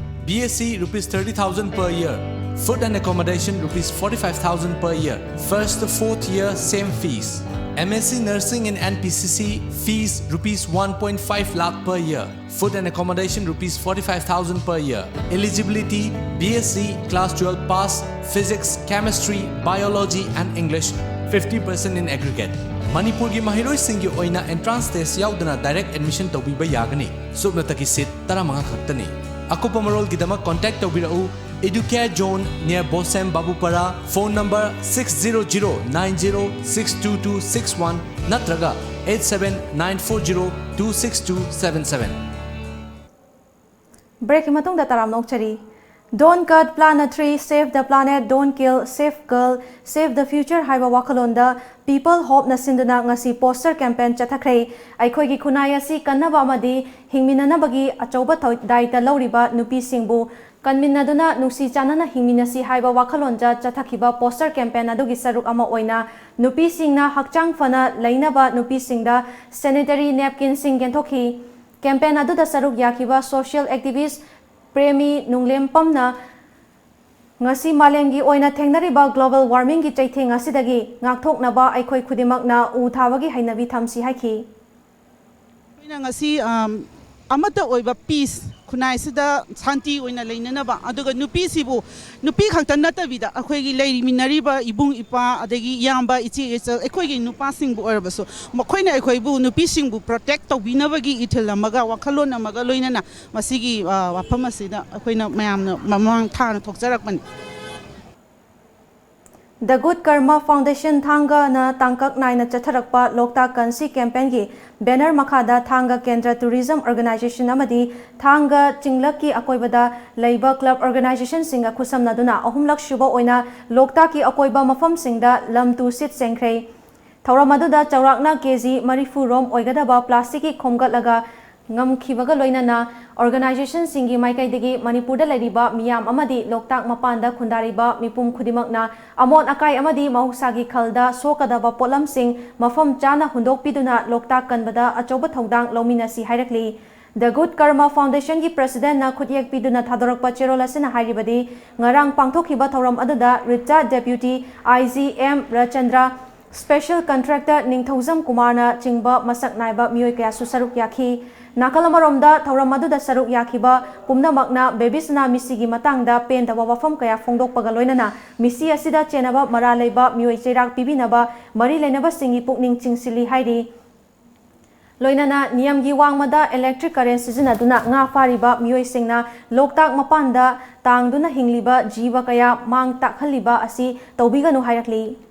B S C, rupees thirty thousand per year. Food and accommodation, rupees forty-five thousand per year. First to fourth year, same fees. M S C Nursing in N P C C, fees, rupees one point five lakh per year. Food and accommodation, rupees forty-five thousand per year. Eligibility: B S C, class twelve pass, physics, chemistry, biology and English, fifty percent in aggregate. ꯃꯅꯤꯄꯨꯔꯒꯤ ꯃꯍꯩꯔꯣꯏꯁꯤꯡꯒꯤ ꯑꯣꯏꯅ entrance test ꯌꯥꯎꯗꯅ direct admission ꯇꯧꯕꯤꯕ ꯌꯥꯒꯅꯤ꯫ ꯁꯨꯞꯅꯇꯒꯤ seat ꯇꯔꯥꯃꯉꯥ ꯈꯛꯇꯅꯤ꯫ ꯑꯀꯨꯞꯄ ꯃꯔꯣꯜꯒꯤꯗꯃꯛ contact ꯇꯧꯕꯤꯔꯛꯎ Educare Zone, near Bosem Babupara, phone number six zero zero nine zero six two two six one ꯅꯠꯇ꯭ꯔꯒ eight seven nine four zero two six two seven seven꯫ Breakꯀꯤ ꯃꯇꯨꯡꯗ ꯇꯔꯥꯝꯅ ꯑꯣꯛꯆꯔꯤ꯫ Don't cut, plant a tree, save the planet, don't kill, save girl, save the future ꯍꯥꯏꯕ ꯋꯥꯈꯜꯂꯣꯟꯗ People Hopeꯅ ꯁꯤꯟꯗꯨꯅ ꯉꯁꯤ poster campaign ꯆꯠꯊꯈ꯭ꯔꯦ꯫ ꯑꯩꯈꯣꯏꯒꯤ ꯈꯨꯟꯅꯥꯏ ꯑꯁꯤ ꯀꯟꯅꯕ ꯑꯃꯗꯤ ꯍꯤꯡꯃꯤꯟꯅꯅꯕꯒꯤ ꯑꯆꯧꯕ ꯊꯧ-, ꯗꯥꯏꯇ ꯂꯧꯔꯤꯕ ꯅꯨꯄꯤꯁꯤꯡꯕꯨ ꯀꯟꯃꯤꯟꯅꯗꯨꯅ ꯅꯨꯡꯁꯤ ꯆꯥꯟꯅꯅ ꯍꯤꯡꯃꯤꯟꯅꯁꯤ ꯍꯥꯏꯕ ꯋꯥꯈꯜꯂꯣꯟꯗ ꯆꯠꯊꯈꯤꯕ poster campaign ꯑꯗꯨꯒꯤ ꯁꯔꯨꯛ ꯑꯃ ꯑꯣꯏꯅ ꯅꯨꯄꯤꯁꯤꯡꯅ ꯍꯛꯆꯥꯡ ꯐꯅ ꯂꯩꯅꯕ ꯅꯨꯄꯤꯁꯤꯡꯗ sanitary napkinꯁꯤꯡ ꯌꯦꯟꯊꯣꯛꯈꯤ꯫ Campaign ꯑꯗꯨꯗ ꯁꯔꯨꯛ ꯌꯥꯈꯤꯕ social activist ꯄ꯭ꯔꯦꯃꯤ ꯅꯨꯡꯂꯦꯝꯄꯝꯅ ꯉꯁꯤ ꯃꯥꯂꯦꯝꯒꯤ ꯑꯣꯏꯅ ꯊꯦꯡꯅꯔꯤꯕ global warmingꯒꯤ ꯆꯩꯊꯦꯡ ꯑꯁꯤꯗꯒꯤ ꯉꯥꯛꯊꯣꯛꯅꯕ ꯑꯩꯈꯣꯏ ꯈꯨꯗꯤꯡꯃꯛꯅ ꯎ ꯊꯥꯕꯒꯤ ꯍꯩꯅꯕꯤ ꯊꯝꯁꯤ ꯍꯥꯏꯈꯤ꯫ ꯑꯩꯈꯣꯏꯅ ꯉꯁꯤ, ꯑꯝ, ꯑꯃꯠꯇ ꯑꯣꯏꯕ ꯄꯤꯁ, ꯈꯨꯟꯅꯥꯏꯁꯤꯗ ꯁꯥꯟꯇꯤ ꯑꯣꯏꯅ ꯂꯩꯅꯅꯕ, ꯑꯗꯨꯒ ꯅꯨꯄꯤꯁꯤꯕꯨ ꯅꯨꯄꯤ ꯈꯛꯇ ꯅꯠꯇꯕꯤꯗ ꯑꯩꯈꯣꯏꯒꯤ ꯂꯩꯃꯤꯟꯅꯔꯤꯕ ꯏꯕꯨꯡ ꯏꯄ꯭ꯋꯥ, ꯑꯗꯒꯤ ꯏꯌꯥꯝꯕ, ꯏꯆꯦ, ꯏꯆꯜ, ꯑꯩꯈꯣꯏꯒꯤ ꯅꯨꯄꯥꯁꯤꯡꯕꯨ ꯑꯣꯏꯔꯕꯁꯨ ꯃꯈꯣꯏꯅ ꯑꯩꯈꯣꯏꯕꯨ ꯅꯨꯄꯤꯁꯤꯡꯕꯨ ꯄ꯭ꯔꯣꯇꯦꯛ ꯇꯧꯕꯤꯅꯕꯒꯤ ꯏꯊꯤꯜ ꯑꯃꯒ ꯋꯥꯈꯜꯂꯣꯟ ꯑꯃꯒ ꯂꯣꯏꯅꯅ ꯃꯁꯤꯒꯤ, ꯑ, ꯋꯥꯐꯝ ꯑꯁꯤꯗ ꯑꯩꯈꯣꯏꯅ ꯃꯌꯥꯝꯅ ꯃꯃꯥꯡ ꯊꯥꯅ ꯊꯣꯛꯆꯔꯛꯄꯅꯤ꯫ The Good Karma Foundation ꯊꯥꯡꯒꯅ ꯇꯥꯡꯀꯛ ꯅꯥꯏꯅ ꯆꯠꯊꯔꯛꯄ ꯂꯣꯛꯇꯥꯛ ꯀꯟꯁꯤ ꯀꯦꯝꯄꯦꯟꯒꯤ ꯕꯦꯅꯔ ꯃꯈꯥꯗ ꯊꯥꯡꯒ ꯀꯦꯟꯗ꯭ꯔ ꯇꯨꯔꯤꯖꯝ ꯑꯣꯔꯒꯅꯥꯏꯖꯦꯁꯟ ꯑꯃꯗꯤ ꯊꯥꯡꯒ ꯆꯤꯡꯂꯛꯀꯤ ꯑꯀꯣꯏꯕꯗ ꯂꯩꯕ ꯀ꯭ꯂꯕ ꯑꯣꯔꯒꯅꯥꯏꯖꯦꯁꯟꯁꯤꯡꯒ ꯈꯨꯠꯁꯝꯅꯗꯨꯅ ꯑꯍꯨꯝꯂꯛ ꯁꯨꯕ ꯑꯣꯏꯅ ꯂꯣꯛꯇꯥꯛꯀꯤ ꯑꯀꯣꯏꯕ ꯃꯐꯝꯁꯤꯡꯗ ꯂꯝ ꯇꯨ ꯁꯤꯠ ꯁꯦꯡꯈ꯭ꯔꯦ꯫ ꯊꯧꯔꯝ ꯑꯗꯨꯗ ꯆꯥꯎꯔꯥꯛꯅ ꯀꯦ ꯖꯤ ꯃꯔꯤꯐꯨ ꯔꯣꯝ ꯑꯣꯏꯒꯗꯕ ꯄ꯭ꯂꯥꯁꯇꯤꯛꯀꯤ ꯈꯣꯝꯒꯠꯂꯒ ꯉꯝꯈꯤꯕꯒ ꯂꯣꯏꯅꯅ ꯑꯣꯔꯒꯅꯥꯏꯖꯦꯁꯟꯁꯤꯡꯒꯤ ꯃꯥꯏꯀꯩꯗꯒꯤ ꯃꯅꯤꯄꯨꯔꯗ ꯂꯩꯔꯤꯕ ꯃꯤꯌꯥꯝ ꯑꯃꯗꯤ ꯂꯣꯛꯇꯥꯛ ꯃꯄꯥꯟꯗ ꯈꯨꯟꯗꯥꯔꯤꯕ ꯃꯤꯄꯨꯝ ꯈꯨꯗꯤꯡꯃꯛꯅ ꯑꯃꯣꯠ ꯑꯀꯥꯏ ꯑꯃꯗꯤ ꯃꯍꯧꯁꯥꯒꯤ ꯈꯜꯗ ꯁꯣꯛꯀꯗꯕ ꯄꯣꯠꯂꯝꯁꯤꯡ ꯃꯐꯝ ꯆꯥꯅ ꯍꯨꯟꯗꯣꯛꯄꯤꯗꯨꯅ ꯂꯣꯛꯇꯥꯛ ꯀꯟꯕꯗ ꯑꯆꯧꯕ ꯊꯧꯗꯥꯡ ꯂꯧꯃꯤꯟꯅꯁꯤ ꯍꯥꯏꯔꯛꯂꯤ꯫ The Good Karma Foundationꯒꯤ ꯄ꯭ꯔꯁꯤꯗꯦꯟꯠꯅ ꯈꯨꯠꯌꯦꯛ ꯄꯤꯗꯨꯅ ꯊꯥꯗꯣꯔꯛꯄ ꯆꯦꯔꯣꯜ ꯑꯁꯤꯅ ꯍꯥꯏꯔꯤꯕꯗꯤ, ꯉꯔꯥꯡ ꯄꯥꯡꯊꯣꯛꯈꯤꯕ ꯊꯧꯔꯝ ꯑꯗꯨꯗ ꯔꯤꯇꯥꯌꯔꯗ ꯗꯦꯄ꯭ꯌꯨꯇꯤ ꯑꯥꯏ ꯖꯤ ꯑꯦꯝ ꯔꯆꯟꯗ꯭ꯔ, ꯁ꯭ꯄꯦꯁꯦꯜ ꯀꯟꯇ꯭ꯔꯦꯛꯇꯔ ꯅꯤꯡꯊꯧꯖꯝ ꯀꯨꯃꯥꯔꯅ ꯆꯤꯡꯕ ꯃꯁꯛ ꯅꯥꯏꯕ ꯃꯤꯑꯣꯏ ꯀꯌꯥꯁꯨ ꯁꯔꯨꯛ ꯌꯥꯈꯤ꯫ ꯅꯥꯀꯜ ꯑꯃꯔꯣꯝꯗ, ꯊꯧꯔꯝ ꯑꯗꯨꯗ ꯁꯔꯨꯛ ꯌꯥꯈꯤꯕ ꯄꯨꯝꯅꯃꯛꯅ ꯕꯦꯕꯤꯁꯅꯥ ꯃꯤꯁꯤꯒꯤ ꯃꯇꯥꯡꯗ ꯄꯦꯟꯗꯕ ꯋꯥꯐꯝ ꯀꯌꯥ ꯐꯣꯡꯗꯣꯛꯄꯒ ꯂꯣꯏꯅꯅ ꯃꯤꯁꯤ ꯑꯁꯤꯗ ꯆꯦꯟꯅꯕ ꯃꯔꯥꯜ ꯂꯩꯕ ꯃꯤꯑꯣꯏ ꯆꯩꯔꯥꯛ ꯄꯤꯕꯤꯅꯕ ꯃꯔꯤ ꯂꯩꯅꯕꯁꯤꯡꯒꯤ ꯄꯨꯛꯅꯤꯡ ꯆꯤꯡꯁꯤꯜꯂꯤ ꯍꯥꯏꯔꯤ꯫ ꯂꯣꯏꯅꯅ ꯅꯤꯌꯝꯒꯤ ꯋꯥꯡꯃꯗ ꯏꯂꯦꯛꯇ꯭ꯔꯤꯛ ꯀꯔꯦꯟ ꯁꯤꯖꯤꯟꯅꯗꯨꯅ ꯉꯥ ꯐꯥꯔꯤꯕ ꯃꯤꯑꯣꯏꯁꯤꯡꯅ ꯂꯣꯛꯇꯥꯛ ꯃꯄꯥꯟꯗ ꯇꯥꯡꯗꯨꯅ ꯍꯤꯡꯂꯤꯕ ꯖꯤꯕ ꯀꯌꯥ ꯃꯥꯡ ꯇꯥꯛꯍꯜꯂꯤꯕ ꯑꯁꯤ ꯇꯧꯕꯤꯒꯅꯨ ꯍꯥꯏꯔꯛꯂꯤ꯫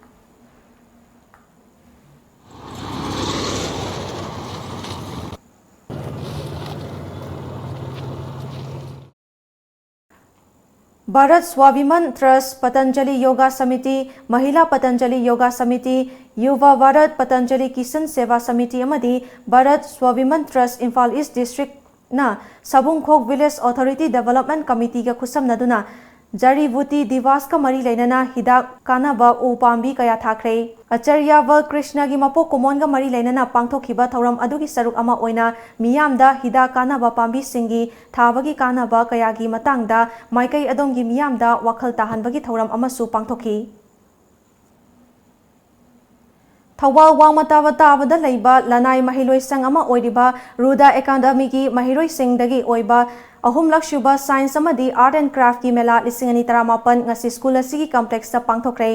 ꯚꯥꯔꯠ ꯁ꯭ꯋꯥꯚꯤꯃꯥꯟ ꯇ꯭ꯔꯁ, ꯄꯇꯟꯖꯂꯤ ꯌꯣꯒꯥ ꯁꯃꯤꯇꯤ, ꯃꯍꯤꯂꯥ ꯄꯇꯟꯖꯂꯤ ꯌꯣꯒꯥ ꯁꯃꯤꯇꯤ, ꯌꯨꯚꯥ ꯚꯥꯔꯠ ꯄꯇꯟꯖꯂꯤ ꯀꯤꯁꯟ ꯁꯦꯚꯥ ꯁꯃꯤꯇꯤ ꯑꯃꯗꯤ ꯚꯥꯔꯠ ꯁ꯭ꯋꯥꯚꯤꯃꯥꯟ ꯇ꯭ꯔꯁ ꯏꯝꯐꯥꯜ ꯏꯁ ꯗꯤꯁꯇ꯭ꯔꯤꯛꯅ ꯁꯥꯕꯨꯡꯈꯣꯛ ꯚꯤꯂꯦꯖ ꯑꯣꯊꯣꯔꯤꯇꯤ ꯗꯦꯚꯂꯞꯃꯦꯟꯠ ꯀꯃꯤꯇꯤꯒ ꯈꯨꯠꯁꯝꯅꯗꯨꯅ ꯖꯔꯤꯕꯨꯇꯤ ꯗꯤꯚꯥꯁꯀ ꯃꯔꯤ ꯂꯩꯅꯅ ꯍꯤꯗꯥꯛ ꯀꯥꯟꯅꯕ ꯎ ꯄꯥꯝꯕꯤ ꯀꯌꯥ ꯊꯥꯈ꯭ꯔꯦ꯫ ꯑꯆꯥꯔꯌ ꯕꯜ ꯀ꯭ꯔꯤꯁꯅꯒꯤ ꯃꯄꯣꯛ ꯀꯨꯝꯑꯣꯟꯒ ꯃꯔꯤ ꯂꯩꯅꯅ ꯄꯥꯡꯊꯣꯛꯈꯤꯕ ꯊꯧꯔꯝ ꯑꯗꯨꯒꯤ ꯁꯔꯨꯛ ꯑꯃ ꯑꯣꯏꯅ ꯃꯤꯌꯥꯝꯗ ꯍꯤꯗꯥꯛ ꯀꯥꯟꯅꯕ ꯄꯥꯝꯕꯤꯁꯤꯡꯒꯤ ꯊꯥꯕꯒꯤ ꯀꯥꯟꯅꯕ ꯀꯌꯥꯒꯤ ꯃꯇꯥꯡꯗ ꯃꯥꯏꯀꯩ ꯑꯗꯣꯝꯒꯤ ꯃꯤꯌꯥꯝꯗ ꯋꯥꯈꯜ ꯇꯥꯍꯟꯕꯒꯤ ꯊꯧꯔꯝ ꯑꯃꯁꯨ ꯄꯥꯡꯊꯣꯛꯈꯤ꯫ ꯊꯧꯕꯥꯜ ꯋꯥꯡꯃ ꯇꯥꯕ ꯇꯥꯕꯗ ꯂꯩꯕ ꯂꯅꯥꯏ ꯃꯍꯩꯂꯣꯏ ꯁꯪ ꯑꯃ ꯑꯣꯏꯔꯤꯕ ꯔꯨꯗꯥ ꯑꯦꯀꯥꯗꯃꯤꯒꯤ ꯃꯍꯩꯔꯣꯏꯁꯤꯡꯗꯒꯤ ꯑꯣꯏꯕ ꯑꯍꯨꯝꯂꯛ ꯁꯨꯕ ꯁꯥꯏꯟꯁ ꯑꯃꯗꯤ ꯑꯥꯔꯠ ꯑꯦꯟ ꯀ꯭ꯔꯥꯐꯀꯤ ꯃꯦꯂꯥ ꯂꯤꯁꯤꯡ ꯑꯅꯤ ꯇꯔꯥꯃꯥꯄꯟ ꯉꯁꯤ ꯁ꯭ꯀꯨꯜ ꯑꯁꯤꯒꯤ ꯀꯝꯄ꯭ꯂꯦꯛꯁꯇ ꯄꯥꯡꯊꯣꯛꯈ꯭ꯔꯦ꯫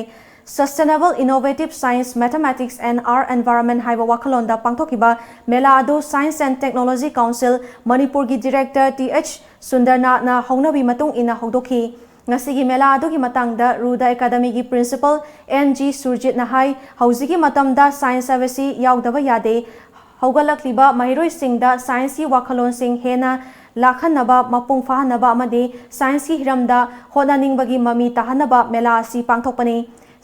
Sustainable Innovative Science, Mathematics and Our Environment ꯍꯥꯏꯕ ꯋꯥꯈꯜꯂꯣꯟꯗ ꯄꯥꯡꯊꯣꯛꯈꯤꯕ ꯃꯦꯂꯥ ꯑꯗꯨ Science and Technology Council ꯃꯅꯤꯄꯨꯔꯒꯤ ꯗꯤꯔꯦꯛꯇꯔ ꯇꯤ ꯑꯩꯆ ꯁꯨꯟꯗꯔꯅꯥꯊꯅ ꯍꯧꯅꯕꯤ ꯃꯇꯨꯡ ꯏꯟꯅ ꯍꯧꯗꯣꯛꯈꯤ꯫ ꯉꯁꯤꯒꯤ ꯃꯦꯂꯥ ꯑꯗꯨꯒꯤ ꯃꯇꯥꯡꯗ ꯔꯨꯗꯥ ꯑꯦꯀꯥꯗꯃꯤꯒꯤ ꯄ꯭ꯔꯤꯟꯁꯤꯄꯜ ꯑꯦꯟ ꯖꯤ ꯁꯨꯔꯖꯤꯠꯅ ꯍꯥꯏ, ꯍꯧꯖꯤꯛꯀꯤ ꯃꯇꯝꯗ ꯁꯥꯏꯟꯁ ꯍꯥꯏꯕꯁꯤ ꯌꯥꯎꯗꯕ ꯌꯥꯗꯦ꯫ ꯍꯧꯒꯠꯂꯛꯂꯤꯕ ꯃꯍꯩꯔꯣꯏꯁꯤꯡꯗ ꯁꯥꯏꯟꯁꯀꯤ ꯋꯥꯈꯜꯂꯣꯟꯁꯤꯡ ꯍꯦꯟꯅ ꯂꯥꯛꯍꯟꯅꯕ, ꯃꯄꯨꯡ ꯐꯥꯍꯟꯅꯕ ꯑꯃꯗꯤ ꯁꯥꯏꯟꯁꯀꯤ ꯍꯤꯔꯝꯗ ꯍꯣꯠꯅꯅꯤꯡꯕꯒꯤ ꯃꯃꯤ ꯇꯥꯍꯟꯅꯕ ꯃꯦꯂꯥ ꯑꯁꯤ ꯄꯥꯡꯊꯣꯛꯄꯅꯤ꯫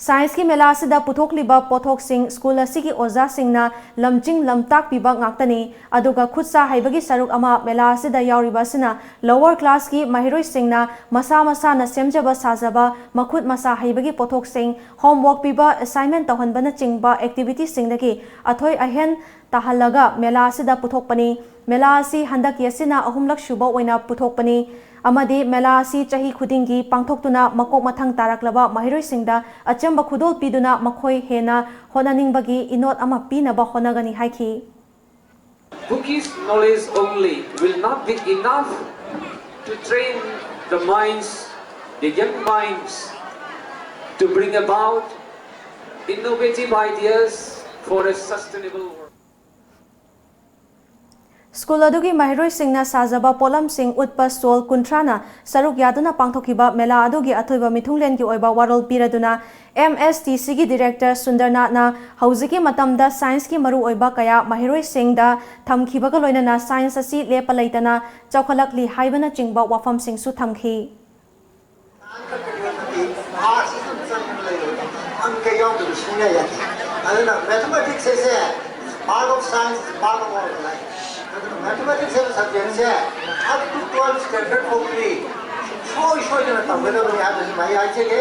ꯁꯥꯏꯟꯁꯀꯤ ꯃꯦꯂꯥ ꯑꯁꯤꯗ ꯄꯨꯊꯣꯛꯂꯤꯕ ꯄꯣꯠꯊꯣꯛꯁꯤꯡ ꯁ꯭ꯀꯨꯜ ꯑꯁꯤꯒꯤ ꯑꯣꯖꯥꯁꯤꯡꯅ ꯂꯝꯖꯤꯡ ꯂꯝꯇꯥꯛꯄꯤꯕ ꯉꯥꯛꯇꯅꯤ, ꯑꯗꯨꯒ ꯈꯨꯠ ꯁꯥ ꯍꯩꯕꯒꯤ ꯁꯔꯨꯛ ꯑꯃ ꯃꯦꯂꯥ ꯑꯁꯤꯗ ꯌꯥꯎꯔꯤꯕ ꯑꯁꯤꯅ lower classꯀꯤ ꯃꯍꯩꯔꯣꯏꯁꯤꯡꯅ ꯃꯁꯥ ꯃꯁꯥꯅ ꯁꯦꯝꯖꯕ ꯁꯥꯖꯕ, ꯃꯈꯨꯠ ꯃꯁꯥ ꯍꯩꯕꯒꯤ ꯄꯣꯠꯊꯣꯛꯁꯤꯡ, homework ꯄꯤꯕ, assignment ꯇꯧꯍꯟꯕꯅꯆꯤꯡꯕ activityꯁꯤꯡꯗꯒꯤ ꯑꯊꯣꯏ ꯑꯍꯦꯟ ꯇꯥꯍꯜꯂꯒ ꯃꯦꯂꯥ ꯑꯁꯤꯗ ꯄꯨꯊꯣꯛꯄꯅꯤ꯫ ꯃꯦꯂꯥ ꯑꯁꯤ ꯍꯟꯗꯛꯀꯤ ꯑꯁꯤꯅ ꯑꯍꯨꯝꯂꯛ ꯁꯨꯕ ꯑꯣꯏꯅ ꯄꯨꯊꯣꯛꯄꯅꯤ ꯑꯃꯗꯤ ꯃꯦꯂꯥ ꯑꯁꯤ ꯆꯍꯤ ꯈꯨꯗꯤꯡꯒꯤ ꯄꯥꯡꯊꯣꯛꯇꯨꯅ ꯃꯀꯣꯛ ꯃꯊꯪ ꯇꯥꯔꯛꯂꯕ ꯃꯍꯩꯔꯣꯏꯁꯤꯡꯗ ꯑꯆꯝꯕ ꯈꯨꯗꯣꯜ ꯄꯤꯗꯨꯅ ꯃꯈꯣꯏ ꯍꯦꯟꯅ ꯍꯣꯠꯅꯅꯤꯡꯕꯒꯤ ꯏꯅꯣꯠ ꯑꯃ ꯄꯤꯅꯕ ꯍꯣꯠꯅꯒꯅꯤ ꯍꯥꯏꯈꯤ꯫ Bookish knowledge only will not be enough to train the minds, the young minds, to bring about innovative ideas for a sustainable world. School ꯑꯗꯨꯒꯤ ꯃꯍꯩꯔꯣꯏꯁꯤꯡꯅ ꯁꯥꯖꯕ ꯄꯣꯠꯂꯝꯁꯤꯡ ꯎꯠꯄ stall ꯀꯨꯟꯊ꯭ꯔꯥꯅ ꯁꯔꯨꯛ ꯌꯥꯗꯨꯅ ꯄꯥꯡꯊꯣꯛꯈꯤꯕ ꯃꯦꯂꯥ ꯑꯗꯨꯒꯤ ꯑꯊꯣꯏꯕ ꯃꯤꯊꯨꯡꯂꯦꯟꯒꯤ ꯑꯣꯏꯕ ꯋꯥꯔꯣꯜ ꯄꯤꯔꯗꯨꯅ ꯑꯦꯝ ꯑꯦꯁ ꯇꯤ ꯁꯤꯒꯤ ꯗꯤꯔꯦꯛꯇꯔ ꯁꯨꯟꯗꯔꯅꯥꯊꯅ ꯍꯧꯖꯤꯛꯀꯤ ꯃꯇꯝꯗ ꯁꯥꯏꯟꯁꯀꯤ ꯃꯔꯨꯑꯣꯏꯕ ꯀꯌꯥ ꯃꯍꯩꯔꯣꯏꯁꯤꯡꯗ ꯊꯝꯈꯤꯕꯒ ꯂꯣꯏꯅꯅ ꯁꯥꯏꯟꯁ ꯑꯁꯤ ꯂꯦꯞꯄ ꯂꯩꯇꯅ ꯆꯥꯎꯈꯠꯂꯛꯂꯤ ꯍꯥꯏꯕꯅꯆꯤꯡꯕ ꯋꯥꯐꯝꯁꯤꯡꯁꯨ ꯊꯝꯈꯤ꯫ ꯑꯥꯔꯠꯁ ꯑꯗꯨꯝ ꯆꯪꯗꯅ ꯂꯩꯔꯦꯕ꯫ ꯑꯪꯀ ꯌꯥꯎꯗꯕ ꯁꯨꯡꯌꯥ ꯌꯥꯗꯦ꯫ ꯑꯗꯨꯅ mathematics ꯍꯥꯏꯁꯦ part of science, part of our life꯫ ꯑꯗꯨꯅ mathematics ꯍꯥꯏꯕ subjectꯁꯦ up to twelve standard ꯐꯥꯎꯗꯤ ꯁꯨꯡꯁꯣꯏ ꯁꯣꯏꯗꯅ ꯇꯝꯒꯗꯕꯅꯤ ꯍꯥꯏꯕꯁꯤꯃ ꯑꯩ ꯍꯥꯏꯖꯒꯦ꯫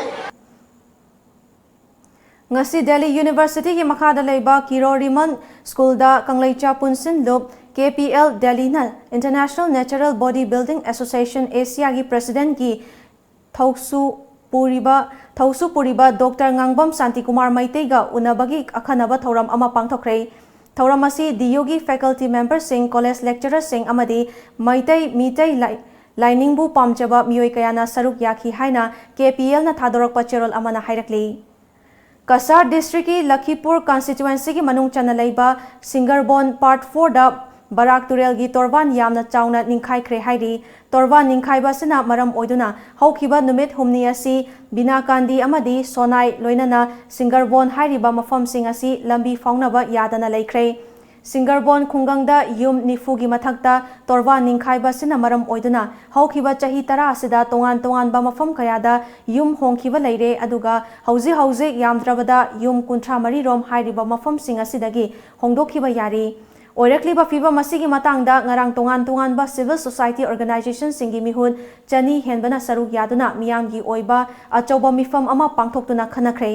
ꯉꯁꯤ ꯗꯦꯜꯂꯤ ꯌꯨꯅꯤꯚꯔꯁꯤꯇꯤꯒꯤ ꯃꯈꯥꯗ ꯂꯩꯕ ꯀꯤꯔꯣꯔꯤꯃꯟ ꯁ꯭ꯀꯨꯜꯗ ꯀꯪꯂꯩꯆꯥ ꯄꯨꯟꯁꯤꯟꯂꯨꯞ, ꯀꯦ ꯄꯤ ꯑꯦꯜ ꯗꯦꯜꯂꯤꯅ International Natural Body Building Association, ꯑꯦꯁꯤꯌꯥꯒꯤ ꯄ꯭ꯔꯦꯁꯤꯗꯦꯟꯠꯀꯤ ꯊꯧꯁꯨ ꯄꯨꯔꯤꯕ, ꯊꯧꯁꯨ ꯄꯨꯔꯤꯕ ꯗꯣꯛꯇꯔ ꯉꯥꯡꯕꯝ ꯁꯥꯟꯇꯤꯀꯨꯃꯥꯔ ꯃꯩꯇꯩꯒ ꯎꯅꯕꯒꯤ ꯑꯈꯟꯅꯕ ꯊꯧꯔꯝ ꯑꯃ ꯄꯥꯡꯊꯣꯛꯈ꯭ꯔꯦ꯫ ꯊꯧꯔꯝ ꯑꯁꯤ ꯗꯤ ꯌꯨꯒꯤ faculty memberꯁꯤꯡ, college lecturerꯁꯤꯡ ꯑꯃꯗꯤ ꯃꯩꯇꯩ, ꯃꯤꯇꯩ ꯂꯥꯏ-, ꯂꯥꯏꯅꯤꯡꯕꯨ ꯄꯥꯝꯖꯕ ꯃꯤꯑꯣꯏ ꯀꯌꯥꯅ ꯁꯔꯨꯛ ꯌꯥꯈꯤ ꯍꯥꯏꯅ ꯀꯦ ꯄꯤ ꯑꯦꯜꯅ ꯊꯥꯗꯣꯔꯛꯄ ꯆꯦꯔꯣꯜ ꯑꯃꯅ ꯍꯥꯏꯔꯛꯂꯤ꯫ ꯀꯁꯥꯔ districtꯀꯤ ꯂꯈꯤꯄꯨꯔ constituencyꯒꯤ ꯃꯅꯨꯡ ꯆꯟꯅ ꯂꯩꯕ ꯁꯤꯡꯒꯔꯕꯣꯟ part fourꯗ ꯕꯔꯥꯛ ꯇꯨꯔꯦꯜꯒꯤ ꯇꯣꯔꯕꯥꯟ ꯌꯥꯝꯅ ꯆꯥꯎꯅ ꯅꯤꯡꯈꯥꯏꯈ꯭ꯔꯦ ꯍꯥꯏꯔꯤ꯫ ꯇꯣꯔꯕꯥꯟ ꯅꯤꯡꯈꯥꯏꯕ ꯑꯁꯤꯅ ꯃꯔꯝ ꯑꯣꯏꯗꯨꯅ ꯍꯧꯈꯤꯕ ꯅꯨꯃꯤꯠ ꯍꯨꯝꯅꯤ ꯑꯁꯤ ꯕꯤꯅꯥꯀꯥꯟꯗꯤ ꯑꯃꯗꯤ ꯁꯣꯅꯥꯏ ꯂꯣꯏꯅꯅ ꯁꯤꯡꯒꯔꯕꯣꯟ ꯍꯥꯏꯔꯤꯕ ꯃꯐꯝꯁꯤꯡ ꯑꯁꯤ ꯂꯝꯕꯤ ꯐꯥꯎꯅꯕ ꯌꯥꯗꯅ ꯂꯩꯈ꯭ꯔꯦ꯫ ꯁꯤꯡꯒꯔꯕꯣꯟ ꯈꯨꯡꯒꯪꯗ ꯌꯨꯝ ꯅꯤꯐꯨꯒꯤ ꯃꯊꯛꯇ ꯇꯣꯔꯕꯥꯟ ꯅꯤꯡꯈꯥꯏꯕ ꯑꯁꯤꯅ ꯃꯔꯝ ꯑꯣꯏꯗꯨꯅ ꯍꯧꯈꯤꯕ ꯆꯍꯤ ꯇꯔꯥ ꯑꯁꯤꯗ ꯇꯣꯉꯥꯟ ꯇꯣꯉꯥꯟꯕ ꯃꯐꯝ ꯀꯌꯥꯗ ꯌꯨꯝ ꯍꯣꯡꯈꯤꯕ ꯂꯩꯔꯦ, ꯑꯗꯨꯒ ꯍꯧꯖꯤꯛ ꯍꯧꯖꯤꯛ ꯌꯥꯝꯗ꯭ꯔꯕꯗ ꯌꯨꯝ ꯀꯨꯟꯊ꯭ꯔꯥ ꯃꯔꯤ ꯔꯣꯝ ꯍꯥꯏꯔꯤꯕ ꯃꯐꯝꯁꯤꯡ ꯑꯁꯤꯗꯒꯤ ꯍꯣꯡꯗꯣꯛꯈꯤꯕ ꯌꯥꯔꯤ꯫ ꯑꯣꯏꯔꯛꯂꯤꯕ ꯐꯤꯕꯝ ꯑꯁꯤꯒꯤ ꯃꯇꯥꯡꯗ ꯉꯔꯥꯡ ꯇꯣꯉꯥꯟ ꯇꯣꯉꯥꯟꯕ civil society organizationꯁꯤꯡꯒꯤ ꯃꯤꯍꯨꯠ ꯆꯅꯤ ꯍꯦꯟꯕꯅ ꯁꯔꯨꯛ ꯌꯥꯗꯨꯅ ꯃꯤꯌꯥꯝꯒꯤ ꯑꯣꯏꯕ ꯑꯆꯧꯕ ꯃꯤꯐꯝ ꯑꯃ ꯄꯥꯡꯊꯣꯛꯇꯨꯅ ꯈꯟꯅꯈ꯭ꯔꯦ꯫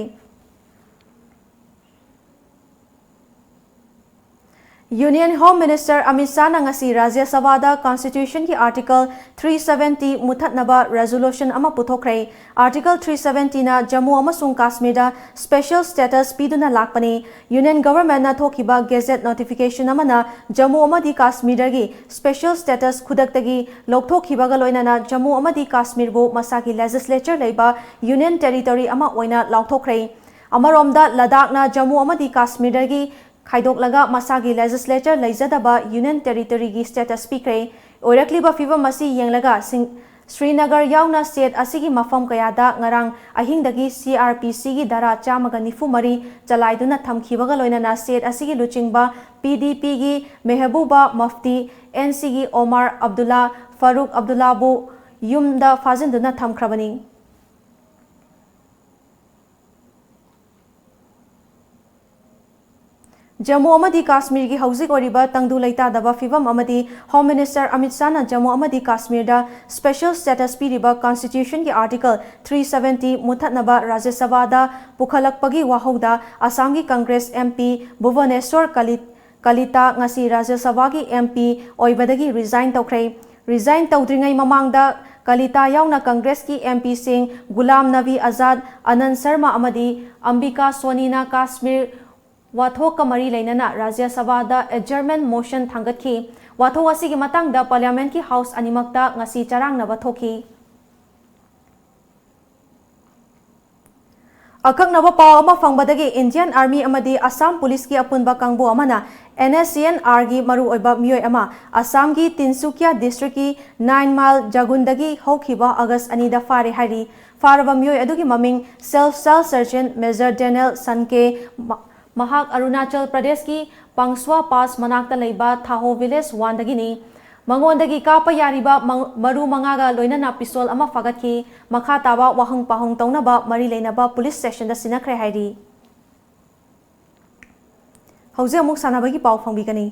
Union Home Minister ꯑꯃꯤꯠ ꯁꯥꯍꯅ ꯉꯁꯤ ꯔꯥꯖ꯭ꯌ ꯁꯚꯥꯗ Constitutionꯒꯤ Article three seventy ꯃꯨꯊꯠꯅꯕ resolution ꯑꯃ ꯄꯨꯊꯣꯛꯈ꯭ꯔꯦ꯫ Article three seventyꯅ ꯖꯝꯃꯨ ꯑꯃꯁꯨꯡ ꯀꯥꯁꯃꯤꯔꯗ special status ꯄꯤꯗꯨꯅ ꯂꯥꯛꯄꯅꯤ꯫ Union Governmentꯅ ꯊꯣꯛꯈꯤꯕ gazette notification ꯑꯃꯅ ꯖꯝꯃꯨ ꯑꯃꯗꯤ ꯀꯥꯁꯃꯤꯔꯗꯒꯤ special status ꯈꯨꯗꯛꯇꯒꯤ ꯂꯧꯊꯣꯛꯈꯤꯕꯒ ꯂꯣꯏꯅꯅ ꯖꯝꯃꯨ ꯑꯃꯗꯤ ꯀꯥꯁꯃꯤꯔꯕꯨ ꯃꯁꯥꯒꯤ legislature ꯂꯩꯕ Union Territory ꯑꯃ ꯑꯣꯏꯅ ꯂꯥꯎꯊꯣꯛꯈ꯭ꯔꯦ꯫ ꯑꯃꯔꯣꯝꯗ, ꯂꯗꯥꯈꯅ ꯖꯝꯃꯨ ꯑꯃꯗꯤ ꯀꯥꯁꯃꯤꯔꯗꯒꯤ ꯈꯥꯏꯗꯣꯛꯂꯒ ꯃꯁꯥꯒꯤ legislature ꯂꯩꯖꯗꯕ Union Territoryꯒꯤ status ꯄꯤꯈ꯭ꯔꯦ꯫ ꯑꯣꯏꯔꯛꯂꯤꯕ ꯐꯤꯕꯝ ꯑꯁꯤ ꯌꯦꯡꯂꯒ ꯁꯤꯡ-, ꯁ꯭ꯔꯤꯅꯒꯔ ꯌꯥꯎꯅ state ꯑꯁꯤꯒꯤ ꯃꯐꯝ ꯀꯌꯥꯗ ꯉꯔꯥꯡ ꯑꯍꯤꯡꯗꯒꯤ CRPCꯒꯤ ꯙꯥꯔꯥ ꯆꯥꯝꯃꯒ ꯅꯤꯐꯨ ꯃꯔꯤ ꯆꯂꯥꯏꯗꯨꯅ ꯊꯝꯈꯤꯕꯒ ꯂꯣꯏꯅꯅ state ꯑꯁꯤꯒꯤ ꯂꯨꯆꯤꯡꯕ PDPꯒꯤ ꯃꯦꯍꯕꯨꯕꯥ ꯃꯨꯐꯇꯤ, NCꯒꯤ ꯑꯣꯃꯥꯔ ꯑꯕꯗꯨꯜꯂꯥ, ꯐꯥꯔꯨꯛ ꯑꯕꯗꯨꯜꯂꯥꯕꯨ ꯌꯨꯝꯗ ꯐꯥꯖꯤꯟꯗꯨꯅ ꯊꯝꯈ꯭ꯔꯕꯅꯤ꯫ ꯖꯝꯃꯨ ꯑꯃꯗꯤ ꯀꯥꯁꯃꯤꯔꯒꯤ ꯍꯧꯖꯤꯛ ꯑꯣꯏꯔꯤꯕ ꯇꯪꯗꯨ ꯂꯩꯇꯥꯗꯕ ꯐꯤꯚꯝ ꯑꯃꯗꯤ Home Minister ꯑꯃꯤꯠ ꯁꯥꯍꯅ ꯖꯝꯃꯨ ꯑꯃꯗꯤ ꯀꯥꯁꯃꯤꯔꯗ special status ꯄꯤꯔꯤꯕ Constitutionꯒꯤ Article three seventy ꯃꯨꯊꯠꯅꯕ ꯔꯥꯖ꯭ꯌ ꯁꯚꯥꯗ ꯄꯨꯈꯠꯂꯛꯄꯒꯤ ꯋꯥꯍꯧꯗ ꯑꯁꯥꯝꯒꯤ Congress MP ꯚꯨꯕꯅꯦꯁ꯭ꯋꯔ ꯀꯂꯤ-, ꯀꯂꯤꯇꯥ ꯉꯁꯤ ꯔꯥꯖ꯭ꯌ ꯁꯚꯥꯒꯤ MP ꯑꯣꯏꯕꯗꯒꯤ resign ꯇꯧꯈ꯭ꯔꯦ꯫ Resign ꯇꯧꯗ꯭ꯔꯤꯉꯩ ꯃꯃꯥꯡꯗ ꯀꯂꯤꯇꯥ ꯌꯥꯎꯅ ꯀꯪꯒ꯭ꯔꯦꯁꯀꯤ ꯑꯦꯝ ꯄꯤꯁꯤꯡ ꯒꯨꯂꯥꯝ ꯅꯕꯤ ꯑꯖꯥꯗ, ꯑꯅꯟ ꯁꯔꯃ ꯑꯃꯗꯤ ꯑꯝꯕꯤꯀꯥ ꯁꯣꯅꯤꯅ ꯀꯥꯁꯃꯤꯔ ꯋꯥꯊꯣꯛꯀ ꯃꯔꯤ ꯂꯩꯅꯅ ꯔꯥꯖ꯭ꯌ ꯁꯚꯥꯗ adjournment motion ꯊꯥꯡꯒꯠꯈꯤ꯫ ꯋꯥꯊꯣꯛ ꯑꯁꯤꯒꯤ ꯃꯇꯥꯡꯗ ꯄꯥꯔꯂꯤꯌꯥꯃꯦꯟꯠꯀꯤ ꯍꯥꯎꯁ ꯑꯅꯤꯃꯛꯇ ꯉꯁꯤ ꯆꯔꯥꯡꯅꯕ ꯊꯣꯛꯈꯤ꯫ ꯑꯀꯛꯅꯕ ꯄꯥꯎ ꯑꯃ ꯐꯪꯕꯗꯒꯤ ꯏꯟꯗꯤꯌꯟ ꯑꯥꯔꯃꯤ ꯑꯃꯗꯤ ꯑꯁꯥꯝ ꯄꯨꯂꯤꯁꯀꯤ ꯑꯄꯨꯟꯕ ꯀꯥꯡꯕꯨ ꯑꯃꯅ ꯑꯦꯟ ꯑꯦꯁ ꯁꯤ ꯑꯦꯟ ꯑꯥꯔꯒꯤ ꯃꯔꯨꯑꯣꯏꯕ ꯃꯤꯑꯣꯏ ꯑꯃ ꯑꯁꯥꯝꯒꯤ ꯇꯤꯟꯁꯨꯀꯤꯌꯥ ꯗꯤꯁꯇ꯭ꯔꯤꯛꯀꯤ ꯅꯥꯏꯟ ꯃꯥꯏꯜ ꯖꯒꯨꯟꯗꯒꯤ ꯍꯧꯈꯤꯕ ꯑꯥꯒꯁ ꯑꯅꯤꯗ ꯐꯥꯔꯦ ꯍꯥꯏꯔꯤ꯫ ꯐꯥꯔꯕ ꯃꯤꯑꯣꯏ ꯑꯗꯨꯒꯤ ꯃꯃꯤꯡ ꯁꯦꯜꯐ ꯁꯔꯖꯦꯟ ꯃꯦꯖꯔ ꯗꯦꯅꯦꯜ ꯁꯟꯀꯦ, ꯃ-, ꯃꯍꯥꯛ ꯑꯔꯨꯅꯥꯆꯜ ꯄ꯭ꯔꯗꯦꯁꯀꯤ ꯄꯥꯡꯁ꯭ꯋꯥ ꯄꯥꯁ ꯃꯅꯥꯛꯇ ꯂꯩꯕ ꯊꯥꯍꯣ ꯚꯤꯂꯦꯖ ꯋꯥꯟꯗꯒꯤꯅꯤ꯫ ꯃꯉꯣꯟꯗꯒꯤ ꯀꯥꯞꯄ ꯌꯥꯔꯤꯕ ꯃ-, ꯃꯔꯨ ꯃꯉꯥꯒ ꯂꯣꯏꯅꯅ ꯄꯤꯁꯣꯜ ꯑꯃ ꯐꯥꯒꯠꯈꯤ꯫ ꯃꯈꯥ ꯇꯥꯕ ꯋꯥꯍꯪ ꯄꯥꯎꯍꯪ ꯇꯧꯅꯕ ꯃꯔꯤ ꯂꯩꯅꯕ ꯄꯨꯂꯤꯁ ꯁ꯭ꯇꯦꯁꯟꯗ ꯁꯤꯟꯅꯈ꯭ꯔꯦ ꯍꯥꯏꯔꯤ꯫ ꯍꯧꯖꯤꯛ ꯑꯃꯨꯛ ꯁꯥꯟꯅꯕꯒꯤ ꯄꯥꯎ ꯐꯪꯕꯤꯒꯅꯤ꯫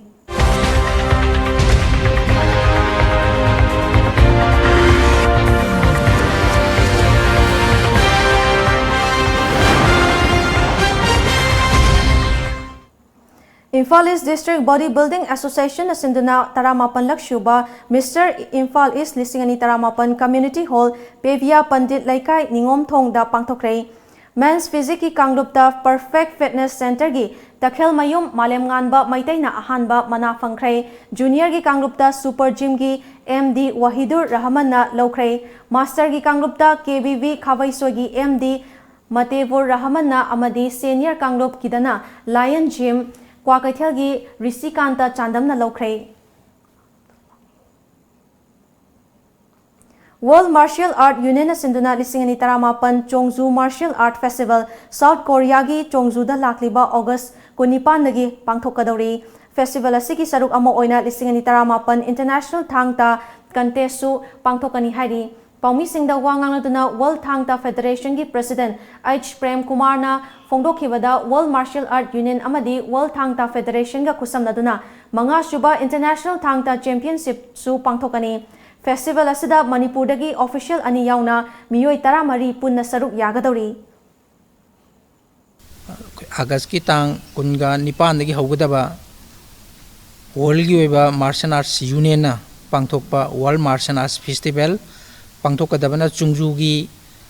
Imphal east district body building ꯑꯦꯁꯣꯁꯤꯌꯦꯁꯟꯅ ꯁꯤꯟꯗꯨꯅ ꯇꯔꯥꯃꯥꯄꯟꯂꯛ ꯁꯨꯕ ꯃꯤꯁꯇꯔ ꯏꯝꯐꯥꯜ ꯏꯁ ꯂꯤꯁꯤꯡ ꯑꯅꯤ ꯇꯔꯥꯃꯥꯄꯟ ꯀꯝꯃ꯭ꯌꯨꯅꯤꯇꯤ ꯍꯣꯜ, ꯄꯦꯕꯤꯌꯥ ꯄꯟꯗꯤꯠ ꯂꯩꯀꯥꯏ, ꯅꯤꯉꯣꯝꯊꯣꯡꯗ ꯄꯥꯡꯊꯣꯛꯈ꯭ꯔꯦ꯫ ꯃꯦꯟꯁ ꯐꯤꯖꯤꯛꯀꯤ ꯀꯥꯡꯂꯨꯞꯇ ꯄꯔꯐꯦꯛ ꯐꯤꯠꯅꯦꯁ ꯁꯦꯟꯇꯔꯒꯤ ꯇꯈꯦꯜꯃꯌꯨꯝ ꯃꯥꯂꯦꯝꯉꯥꯟꯕ ꯃꯩꯇꯩꯅ ꯑꯍꯥꯟꯕ ꯃꯅꯥ ꯐꯪꯈ꯭ꯔꯦ꯫ ꯖꯨꯅꯤꯌꯔꯒꯤ ꯀꯥꯡꯂꯨꯞꯇ ꯁꯨꯄꯔ ꯖꯤꯝꯒꯤ ꯑꯦꯝ ꯗꯤ ꯋꯥꯍꯤꯗꯨꯔ ꯔꯍꯃꯟꯅ ꯂꯧꯈ꯭ꯔꯦ꯫ ꯃꯥꯁꯇꯔꯒꯤ ꯀꯥꯡꯂꯨꯞꯇ ꯀꯦ ꯕꯤ ꯚꯤ ꯈꯥꯕꯩꯁꯣꯏꯒꯤ ꯑꯦꯝ ꯗꯤ ꯃꯇꯦꯕꯨꯔ ꯔꯍꯃꯟꯅ ꯑꯃꯗꯤ ꯁꯦꯅꯤꯌꯔ ꯀꯥꯡꯂꯨꯞꯀꯤꯗꯅ ꯂꯥꯌꯟ ꯖꯤꯝ ꯀ꯭ꯋꯥꯀꯩꯊꯦꯜꯒꯤ ꯔꯤꯁꯤꯀꯥꯟꯇ ꯆꯥꯟꯗꯝꯅ ꯂꯧꯈ꯭ꯔꯦ꯫ ꯋꯥꯔꯜꯗ ꯃꯥꯔꯁꯤꯌꯦꯜ ꯑꯥꯔꯠ ꯌꯨꯅꯤꯌꯟꯅ ꯁꯤꯟꯗꯨꯅ ꯂꯤꯁꯤꯡ ꯑꯅꯤ ꯇꯔꯥꯃꯥꯄꯟ ꯆꯣꯡꯖꯨ ꯃꯥꯔꯁꯤꯌꯦꯜ ꯑꯥꯔꯠ ꯐꯦꯁꯇꯤꯚꯦꯜ ꯁꯥꯎꯠ ꯀꯣꯔꯤꯌꯥꯒꯤ ꯆꯣꯡꯖꯨꯗ ꯂꯥꯛꯂꯤꯕ ꯑꯣꯒꯁ ꯀꯨꯟꯅꯤꯄꯥꯟꯗꯒꯤ ꯄꯥꯡꯊꯣꯛꯀꯗꯧꯔꯤ꯫ ꯐꯦꯁꯇꯤꯚꯦꯜ ꯑꯁꯤꯒꯤ ꯁꯔꯨꯛ ꯑꯃ ꯑꯣꯏꯅ ꯂꯤꯁꯤꯡ ꯑꯅꯤ ꯇꯔꯥꯃꯥꯄꯟ ꯏꯟꯇꯔꯅꯦꯁꯅꯦꯜ ꯊꯥꯡ ꯇꯥ ꯀꯟꯇꯦꯁꯁꯨ ꯄꯥꯡꯊꯣꯛꯀꯅꯤ ꯍꯥꯏꯔꯤ꯫ ꯄꯥꯎꯃꯤꯁꯤꯡꯗ ꯋꯥ ꯉꯥꯡꯂꯗꯨꯅ ꯋꯥꯔꯜꯗ ꯊꯥꯡ ꯇꯥ ꯐꯦꯗꯔꯦꯁꯟꯒꯤ ꯄ꯭ꯔꯦꯁꯤꯗꯦꯟꯠ ꯑꯩꯆ ꯄ꯭ꯔꯦꯝ ꯀꯨꯃꯥꯔꯅ ꯐꯣꯡꯗꯣꯛꯈꯤꯕꯗ, ꯋꯥꯔꯜꯗ ꯃꯥꯔꯁꯤꯌꯦꯜ ꯑꯥꯔꯠ ꯌꯨꯅꯤꯌꯟ ꯑꯃꯗꯤ ꯋꯥꯔꯜꯗ ꯊꯥꯡ ꯇꯥ ꯐꯦꯗꯔꯦꯁꯟꯒ ꯈꯨꯠꯁꯝꯅꯗꯨꯅ ꯃꯉꯥꯁꯨꯕ ꯏꯟꯇꯔꯅꯦꯁꯅꯦꯜ ꯊꯥꯡ ꯇꯥ ꯆꯦꯝꯄꯤꯌꯟꯁꯤꯞꯁꯨ ꯄꯥꯡꯊꯣꯛꯀꯅꯤ꯫ ꯐꯦꯁꯇꯤꯚꯦꯜ ꯑꯁꯤꯗ ꯃꯅꯤꯄꯨꯔꯗꯒꯤ ꯑꯣꯐꯤꯁꯤꯌꯦꯜ ꯑꯅꯤ ꯌꯥꯎꯅ ꯃꯤꯑꯣꯏ ꯇꯔꯥꯃꯔꯤ ꯄꯨꯟꯅ ꯁꯔꯨꯛ ꯌꯥꯒꯗꯧꯔꯤ꯫ ꯑꯥꯒꯁꯀꯤ ꯇꯥꯡ ꯀꯨꯟꯒ ꯅꯤꯄꯥꯟꯗꯒꯤ ꯍꯧꯒꯗꯕ ꯋꯥꯔꯜꯒꯤ ꯑꯣꯏꯕ ꯃꯥꯔꯁꯤꯌꯦꯜ ꯑꯥꯔꯠꯁ ꯌꯨꯅꯤꯌꯟꯅ ꯄꯥꯡꯊꯣꯛꯄ ꯋꯥꯔꯜꯗ ꯃꯥꯔꯁꯤꯌꯦꯜ ꯑꯥꯔꯠꯁ ꯐꯦꯁꯇꯤꯚꯦꯜ ꯄꯥꯡꯊꯣꯛꯀꯗꯕꯅ ꯆꯨꯡꯖꯨꯒꯤ,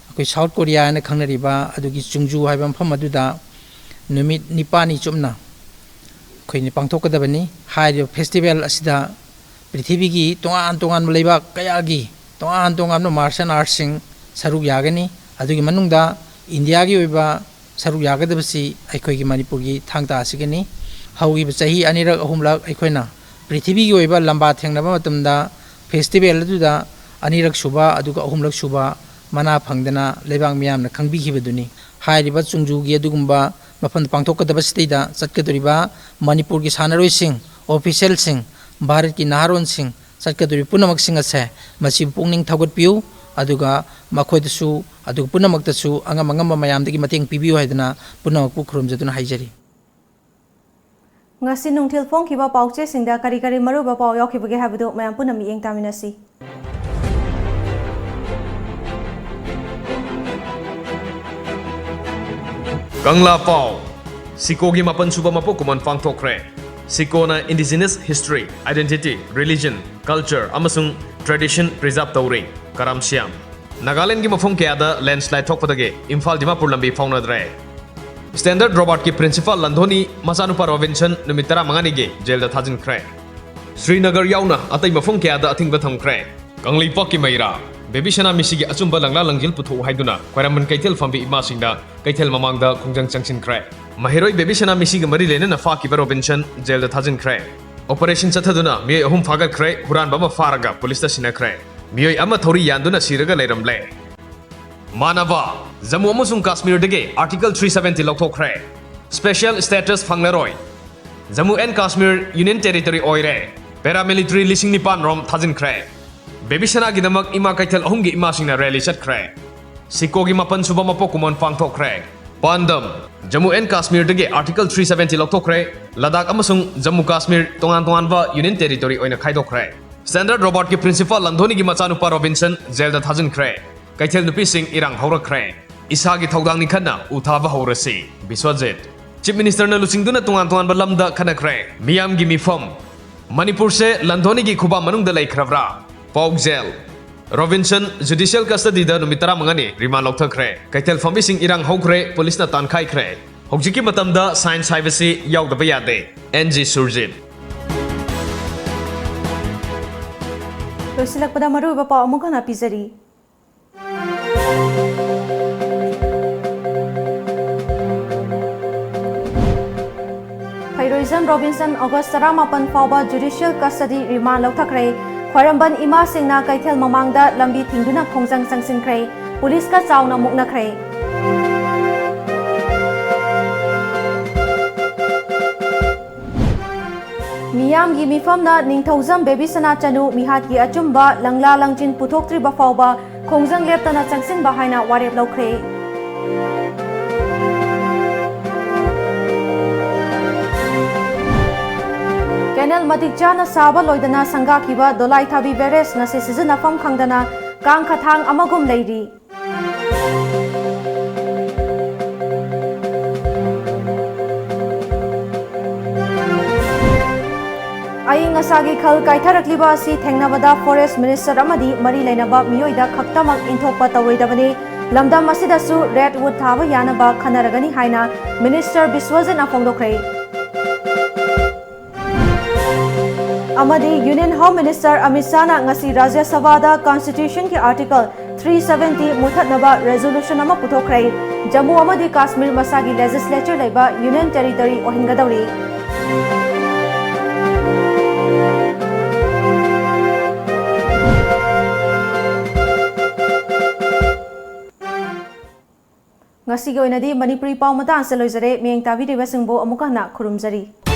ꯑꯩꯈꯣꯏ ꯁꯥꯎꯠ ꯀꯣꯔꯤꯌꯥ ꯍꯥꯏꯅ ꯈꯪꯅꯔꯤꯕ ꯑꯗꯨꯒꯤ ꯆꯨꯡꯖꯨ ꯍꯥꯏꯕ ꯃꯐꯝ ꯑꯗꯨꯗ ꯅꯨꯃꯤꯠ ꯅꯤꯄꯥꯜꯅꯤ ꯆꯨꯞꯅ ꯑꯩꯈꯣꯏꯅ ꯄꯥꯡꯊꯣꯛꯀꯗꯕꯅꯤ꯫ ꯍꯥꯏꯔꯤꯕ ꯐꯦꯁꯇꯤꯚꯦꯜ ꯑꯁꯤꯗ ꯄ꯭ꯔꯤꯊꯤꯕꯤꯒꯤ ꯇꯣꯉꯥꯟ ꯇꯣꯉꯥꯟꯕ ꯂꯩꯕꯥꯛ ꯀꯌꯥꯒꯤ ꯇꯣꯉꯥꯟ ꯇꯣꯉꯥꯟꯕ ꯃꯥꯔꯁꯦꯜ ꯑꯥꯔꯠꯁꯤꯡ ꯁꯔꯨꯛ ꯌꯥꯒꯅꯤ꯫ ꯑꯗꯨꯒꯤ ꯃꯅꯨꯡꯗ ꯏꯟꯗꯤꯌꯥꯒꯤ ꯑꯣꯏꯕ ꯁꯔꯨꯛ ꯌꯥꯒꯗꯕꯁꯤ ꯑꯩꯈꯣꯏꯒꯤ ꯃꯅꯤꯄꯨꯔꯒꯤ ꯊꯥꯡ ꯇꯥ ꯑꯁꯤꯒꯅꯤ꯫ ꯍꯧꯈꯤꯕ ꯆꯍꯤ ꯑꯅꯤꯔꯛ ꯑꯍꯨꯝꯂꯛ ꯑꯩꯈꯣꯏꯅ ꯄ꯭ꯔꯤꯊꯤꯕꯤꯒꯤ ꯑꯣꯏꯕ ꯂꯝꯕꯥ ꯊꯦꯡꯅꯕ ꯃꯇꯝꯗ ꯐꯦꯁꯇꯤꯚꯦꯜ ꯑꯗꯨꯗ ꯑꯅꯤꯔꯛ ꯁꯨꯕ ꯑꯗꯨꯒ ꯑꯍꯨꯝꯂꯛ ꯁꯨꯕ ꯃꯅꯥ ꯐꯪꯗꯅ ꯂꯩꯕꯥꯛ ꯃꯤꯌꯥꯝꯅ ꯈꯪꯕꯤꯈꯤꯕꯗꯨꯅꯤ꯫ ꯍꯥꯏꯔꯤꯕ ꯆꯨꯡꯖꯨꯒꯤ ꯑꯗꯨꯒꯨꯝꯕ ꯃꯐꯝꯗ ꯄꯥꯡꯊꯣꯛꯀꯗꯕꯁꯤꯗꯩꯗ ꯆꯠꯀꯗꯧꯔꯤꯕ ꯃꯅꯤꯄꯨꯔꯒꯤ ꯁꯥꯟꯅꯔꯣꯏꯁꯤꯡ, ꯑꯣꯐꯤꯁꯦꯜꯁꯤꯡ, ꯚꯥꯔꯠꯀꯤ ꯅꯍꯥꯔꯣꯟꯁꯤꯡ, ꯆꯠꯀꯗꯧꯔꯤꯕ ꯄꯨꯝꯅꯃꯛꯁꯤꯡ ꯑꯁꯦ ꯃꯁꯤꯕꯨ ꯄꯨꯛꯅꯤꯡ ꯊꯧꯒꯠꯄꯤꯌꯨ, ꯑꯗꯨꯒ ꯃꯈꯣꯏꯗꯁꯨ, ꯑꯗꯨꯒ ꯄꯨꯝꯅꯃꯛꯇꯁꯨ ꯑꯉꯝ ꯑꯉꯝꯕ ꯃꯌꯥꯝꯗꯒꯤ ꯃꯇꯦꯡ ꯄꯤꯕꯤꯌꯨ ꯍꯥꯏꯗꯅ ꯄꯨꯝꯅꯃꯛꯄꯨ ꯈꯨꯔꯨꯝꯖꯗꯨꯅ ꯍꯥꯏꯖꯔꯤ꯫ ꯉꯁꯤ ꯅꯨꯡꯊꯤꯜ ꯐꯣꯡꯈꯤꯕ ꯄꯥꯎꯆꯦꯁꯤꯡꯗ ꯀꯔꯤ ꯀꯔꯤ ꯃꯔꯨꯑꯣꯏꯕ ꯄꯥꯎ ꯌꯥꯎꯈꯤꯕꯒꯦ ꯍꯥꯏꯕꯗꯨ ꯃꯌꯥꯝ ꯄꯨꯟꯅ ꯃꯤꯠꯌꯦꯡ ꯇꯥꯃꯤꯟꯅꯁꯤ꯫ ꯀꯪꯂꯥ ꯄꯥꯎ꯫ ꯁꯤꯀꯣꯒꯤ ꯃꯥꯄꯟ ꯁꯨꯕ ꯃꯄꯣꯛ ꯀꯨꯝꯑꯣꯟ ꯄꯥꯡꯊꯣꯛꯈ꯭ꯔꯦ꯫ ꯁꯤꯀꯣꯅ indigenous history, identity, religion, culture ꯑꯃꯁꯨꯡ tradition preserve ꯇꯧꯔꯤ꯫ ꯀꯔꯥꯝ ꯁ꯭ꯌꯥꯝ꯫ ꯅꯥꯒꯥꯂꯦꯟꯒꯤ ꯃꯐꯝ ꯀꯌꯥꯗ landslide ꯊꯣꯛꯄꯗꯒꯤ ꯏꯝꯐꯥꯜ ꯗꯤꯃꯥꯄꯨꯔ ꯂꯝꯕꯤ ꯐꯥꯎꯅꯗ꯭ꯔꯦ꯫ Standard Robert ꯀꯤ principal ꯂꯟꯙꯣꯅꯤ ꯃꯆꯥꯅꯨꯄꯥ ꯔꯣꯕꯤꯟꯁꯟ ꯅꯨꯃꯤꯠ ꯇꯔꯥꯃꯉꯥꯅꯤꯒꯤ ꯖꯦꯜꯗ ꯊꯥꯖꯤꯟꯈ꯭ꯔꯦ꯫ ꯁ꯭ꯔꯤꯅꯒꯔ ꯌꯥꯎꯅ ꯑꯇꯩ ꯃꯐꯝ ꯀꯌꯥꯗ ꯑꯊꯤꯡꯕ ꯊꯝꯈ꯭ꯔꯦ꯫ ꯀꯪꯂꯩꯄꯥꯛꯀꯤ ꯃꯩꯔꯥ꯫ ꯕꯦꯕꯤ ꯁꯅꯥ ꯃꯤꯁꯤꯒꯤ ꯑꯆꯨꯝꯕ ꯂꯪꯂꯥ ꯂꯪꯖꯤꯜ ꯄꯨꯊꯣꯛꯎ ꯍꯥꯏꯗꯨꯅ ꯈ꯭ꯋꯥꯏꯔꯝꯕꯟ ꯀꯩꯊꯦꯜ ꯐꯝꯕꯤ ꯏꯃꯥꯁꯤꯡꯅ ꯀꯩꯊꯦꯜ ꯃꯃꯥꯡꯗ ꯈꯣꯡꯖꯪ ꯆꯪꯁꯤꯟꯈ꯭ꯔꯦ꯫ ꯃꯍꯩꯔꯣꯏ ꯕꯦꯕꯤ ꯁꯅꯥ ꯃꯤꯁꯤꯒ ꯃꯔꯤ ꯂꯩꯅꯅ ꯐꯥꯈꯤꯕ ꯔꯣꯕꯤꯟꯁꯟ ꯖꯦꯜꯗ ꯊꯥꯖꯤꯟꯈ꯭ꯔꯦ꯫ Operation ꯆꯠꯊꯗꯨꯅ ꯃꯤꯑꯣꯏ ꯑꯍꯨꯝ ꯐꯥꯒꯠꯈ꯭ꯔꯦ, ꯍꯨꯔꯥꯟꯕ ꯑꯃ ꯐꯥꯔꯒ ꯄꯨꯂꯤꯁꯇ ꯁꯤꯟꯅꯈ꯭ꯔꯦ꯫ ꯃꯤꯑꯣꯏ ꯑꯃ ꯊꯧꯔꯤ ꯌꯥꯟꯗꯨꯅ ꯁꯤꯔꯒ ꯂꯩꯔꯝꯂꯦ꯫ ꯃꯥꯅꯕ, ꯖꯝꯃꯨ ꯑꯃꯁꯨꯡ ꯀꯥꯁꯃꯤꯔꯗꯒꯤ Article three seventy ꯂꯧꯊꯣꯛꯈ꯭ꯔꯦ꯫ Special status ꯐꯪꯂꯔꯣꯏ꯫ Jammu and Kashmir Union Territory ꯑꯣꯏꯔꯦ꯫ Paramilitary ꯂꯤꯁꯤꯡ ꯅꯤꯄꯥꯟ ꯔꯣꯝ ꯊꯥꯖꯤꯟꯈ꯭ꯔꯦ꯫ ꯕꯦꯕꯤ ꯁꯅꯥꯒꯤꯗꯃꯛ ꯏꯃꯥ ꯀꯩꯊꯦꯜ ꯑꯍꯨꯝꯒꯤ ꯏꯃꯥꯁꯤꯡꯅ rally ꯆꯠꯈ꯭ꯔꯦ꯫ ꯁꯤꯀꯣꯒꯤ ꯃꯥꯄꯟ ꯁꯨꯕ ꯃꯄꯣꯛ ꯀꯨꯝꯑꯣꯟ ꯄꯥꯡꯊꯣꯛꯈ꯭ꯔꯦ꯫ ꯄꯥꯟꯗꯝ, Jammu and ꯀꯥꯁꯃꯤꯔꯗꯒꯤ Article three seventy ꯂꯧꯊꯣꯛꯈ꯭ꯔꯦ꯫ Ladakh ꯑꯃꯁꯨꯡ ꯖꯝꯃꯨ ꯀꯥꯁꯃꯤꯔ ꯇꯣꯉꯥꯟ ꯇꯣꯉꯥꯟꯕ Union Territory ꯑꯣꯏꯅ ꯈꯥꯏꯗꯣꯛꯈ꯭ꯔꯦ꯫ Standard Robert ꯀꯤ principal ꯂꯟꯙꯣꯅꯤꯒꯤ ꯃꯆꯥꯅꯨꯄꯥ ꯔꯣꯕꯤꯟꯁꯟ ꯖꯦꯜꯗ ꯊꯥꯖꯤꯟꯈ꯭ꯔꯦ꯫ ꯀꯩꯊꯦꯜ ꯅꯨꯄꯤꯁꯤꯡ ꯏꯔꯥꯡ ꯍꯧꯔꯛꯈ꯭ꯔꯦ꯫ ꯏꯁꯥꯒꯤ ꯊꯧꯗꯥꯡꯅꯤ ꯈꯟꯅ ꯎ ꯊꯥꯕ ꯍꯧꯔꯁꯤ꯫ ꯕꯤꯁ꯭ꯋꯖꯤꯠ꯫ Chief Minister ꯅ ꯂꯨꯆꯤꯡꯗꯨꯅ ꯇꯣꯉꯥꯟ ꯇꯣꯉꯥꯟꯕ ꯂꯝꯗ ꯈꯟꯅꯈ꯭ꯔꯦ꯫ ꯃꯤꯌꯥꯝꯒꯤ ꯃꯤꯐꯝ꯫ ꯃꯅꯤꯄꯨꯔꯁꯦ ꯂꯟꯙꯣꯅꯤꯒꯤ ꯈꯨꯕꯥꯝ ꯃꯅꯨꯡꯗ ꯂꯩꯈ꯭ꯔꯕ꯭ꯔꯥ? ꯄꯥꯎꯖꯦꯜ꯫ ꯔꯣꯕꯤꯟꯁꯟ ꯖꯨꯗꯤꯁꯤꯌꯦꯜ ꯀꯁꯇꯗꯤꯗ ꯅꯨꯃꯤꯠ ꯇꯔꯥꯃꯉꯥꯅꯤ ꯔꯤꯃꯥꯟ ꯂꯧꯊꯈ꯭ꯔꯦ꯫ ꯀꯩꯊꯦꯜ ꯐꯝꯃꯤꯁꯤꯡ ꯏꯔꯥꯡ ꯍꯧꯈ꯭ꯔꯦ, ꯄꯨꯂꯤꯁꯅ ꯇꯥꯟꯈꯥꯏꯈ꯭ꯔꯦ꯫ ꯍꯧꯖꯤꯛꯀꯤ ꯃꯇꯝꯗ ꯁꯥꯏꯟꯁ ꯍꯥꯏꯕꯁꯤ ꯌꯥꯎꯗꯕ ꯌꯥꯗꯦ꯫ N G Surjit. ꯂꯣꯏꯁꯤꯜꯂꯛꯄꯗ ꯃꯔꯨꯑꯣꯏꯕ ꯄꯥꯎ ꯑꯃꯨꯛ ꯍꯟꯅ ꯄꯤꯖꯔꯤ꯫ ꯐꯩꯔꯣꯏꯖꯝ ꯔꯣꯕꯤꯟꯁꯟ ꯑꯣꯒꯁ ꯇꯔꯥꯃꯥꯄꯟ ꯐꯥꯎꯕ ꯖꯨꯗꯤꯁꯤꯌꯦꯜ ꯀꯁꯇꯗꯤ ꯔꯤꯃꯥꯟ ꯂꯧꯊꯈ꯭ꯔꯦ꯫ ꯈ꯭ꯋꯥꯏꯔꯝꯕꯟ ꯏꯃꯥꯁꯤꯡꯅ ꯀꯩꯊꯦꯜ ꯃꯃꯥꯡꯗ ꯂꯝꯕꯤ ꯊꯤꯡꯗꯨꯅ ꯈꯣꯡꯖꯪ ꯆꯪꯁꯤꯟꯈ꯭ꯔꯦ꯫ ꯄꯨꯂꯤꯁꯀ ꯆꯥꯎꯅ ꯃꯨꯛꯅꯈ꯭ꯔꯦ꯫ ꯃꯤꯌꯥꯝꯒꯤ ꯃꯤꯐꯝꯅ ꯅꯤꯡꯊꯧꯖꯝ ꯕꯦꯕꯤꯁꯅꯥ ꯆꯅꯨ ꯃꯤꯍꯥꯠꯀꯤ ꯑꯆꯨꯝꯕ ꯂꯪꯂꯥ ꯂꯪꯆꯤꯟ ꯄꯨꯊꯣꯛꯇ꯭ꯔꯤꯕ ꯐꯥꯎꯕ ꯈꯣꯡꯖꯪ ꯂꯦꯞꯇꯅ ꯆꯪꯁꯤꯟꯕ ꯍꯥꯏꯅ ꯋꯥꯔꯦꯞ ꯂꯧꯈ꯭ꯔꯦ꯫ ꯀꯦꯅꯦꯜ ꯃꯇꯤꯛ ꯆꯥꯅ ꯁꯥꯕ ꯂꯣꯏꯗꯅ ꯁꯪꯒꯥꯈꯤꯕ ꯗꯣꯂꯥꯏꯊꯥꯕꯤ ꯕꯦꯔꯦꯖ ꯉꯁꯤ ꯁꯤꯖꯤꯟꯅꯐꯝ ꯈꯪꯗꯅ ꯀꯥꯡꯈꯊꯥꯡ ꯑꯃꯒꯨꯝ ꯂꯩꯔꯤ꯫ ꯑꯏꯪ ꯑꯁꯥꯒꯤ ꯈꯜ ꯀꯥꯏꯊꯔꯛꯂꯤꯕ ꯑꯁꯤ ꯊꯦꯡꯅꯕꯗ ꯐꯣꯔꯦꯁ ꯃꯤꯅꯤꯁꯇꯔ ꯑꯃꯗꯤ ꯃꯔꯤ ꯂꯩꯅꯕ ꯃꯤꯑꯣꯏꯗ ꯈꯛꯇꯃꯛ ꯏꯟꯊꯣꯛꯄ ꯇꯧꯔꯣꯏꯗꯕꯅꯤ꯫ ꯂꯝꯗꯝ ꯑꯁꯤꯗꯁꯨ ꯔꯦꯗ ꯋꯨꯗ ꯊꯥꯕ ꯌꯥꯅꯕ ꯈꯟꯅꯔꯒꯅꯤ ꯍꯥꯏꯅ ꯃꯤꯅꯤꯁꯇꯔ ꯕꯤꯁ꯭ꯋꯖꯤꯠꯅ ꯐꯣꯡꯗꯣꯛꯈ꯭ꯔꯦ꯫ ꯑꯃꯗꯤ ꯌꯨꯅꯤꯌꯟ ꯍꯣꯝ ꯃꯤꯅꯤꯁꯇꯔ ꯑꯃꯤꯠ ꯁꯥꯍꯅ ꯉꯁꯤ ꯔꯥꯖ꯭ꯌ ꯁꯚꯥꯗ ꯀꯟꯁꯇꯤꯇ꯭ꯌꯨꯁꯟꯒꯤ ꯑꯥꯔꯇꯤꯀꯜ ꯊ꯭ꯔꯤ ꯁꯚꯦꯟꯇꯤ ꯃꯨꯊꯠꯅꯕ ꯔꯦꯖꯣꯂꯨꯁꯟ ꯑꯃ ꯄꯨꯊꯣꯛꯈ꯭ꯔꯦ꯫ ꯖꯝꯃꯨ ꯑꯃꯗꯤ ꯀꯥꯁꯃꯤꯔ ꯃꯁꯥꯒꯤ ꯂꯦꯖꯤꯁꯂꯦꯆꯔ ꯂꯩꯕ ꯌꯨꯅꯤꯌꯟ ꯇꯦꯔꯤꯇꯣꯔꯤ ꯑꯣꯏꯍꯟꯒꯗꯧꯔꯤ꯫ ꯉꯁꯤꯒꯤ ꯑꯣꯏꯅꯗꯤ ꯃꯅꯤꯄꯨꯔꯤ ꯄꯥꯎ ꯃꯇꯥꯡ ꯑꯁꯤꯗ ꯂꯣꯏꯖꯔꯦ꯫ ꯃꯤꯠꯌꯦꯡ ꯇꯥꯕꯤꯔꯤꯕꯁꯤꯡꯕꯨ ꯑꯃꯨꯛꯀ ꯍꯟꯅ ꯈꯨꯔꯨꯝꯖꯔꯤ꯫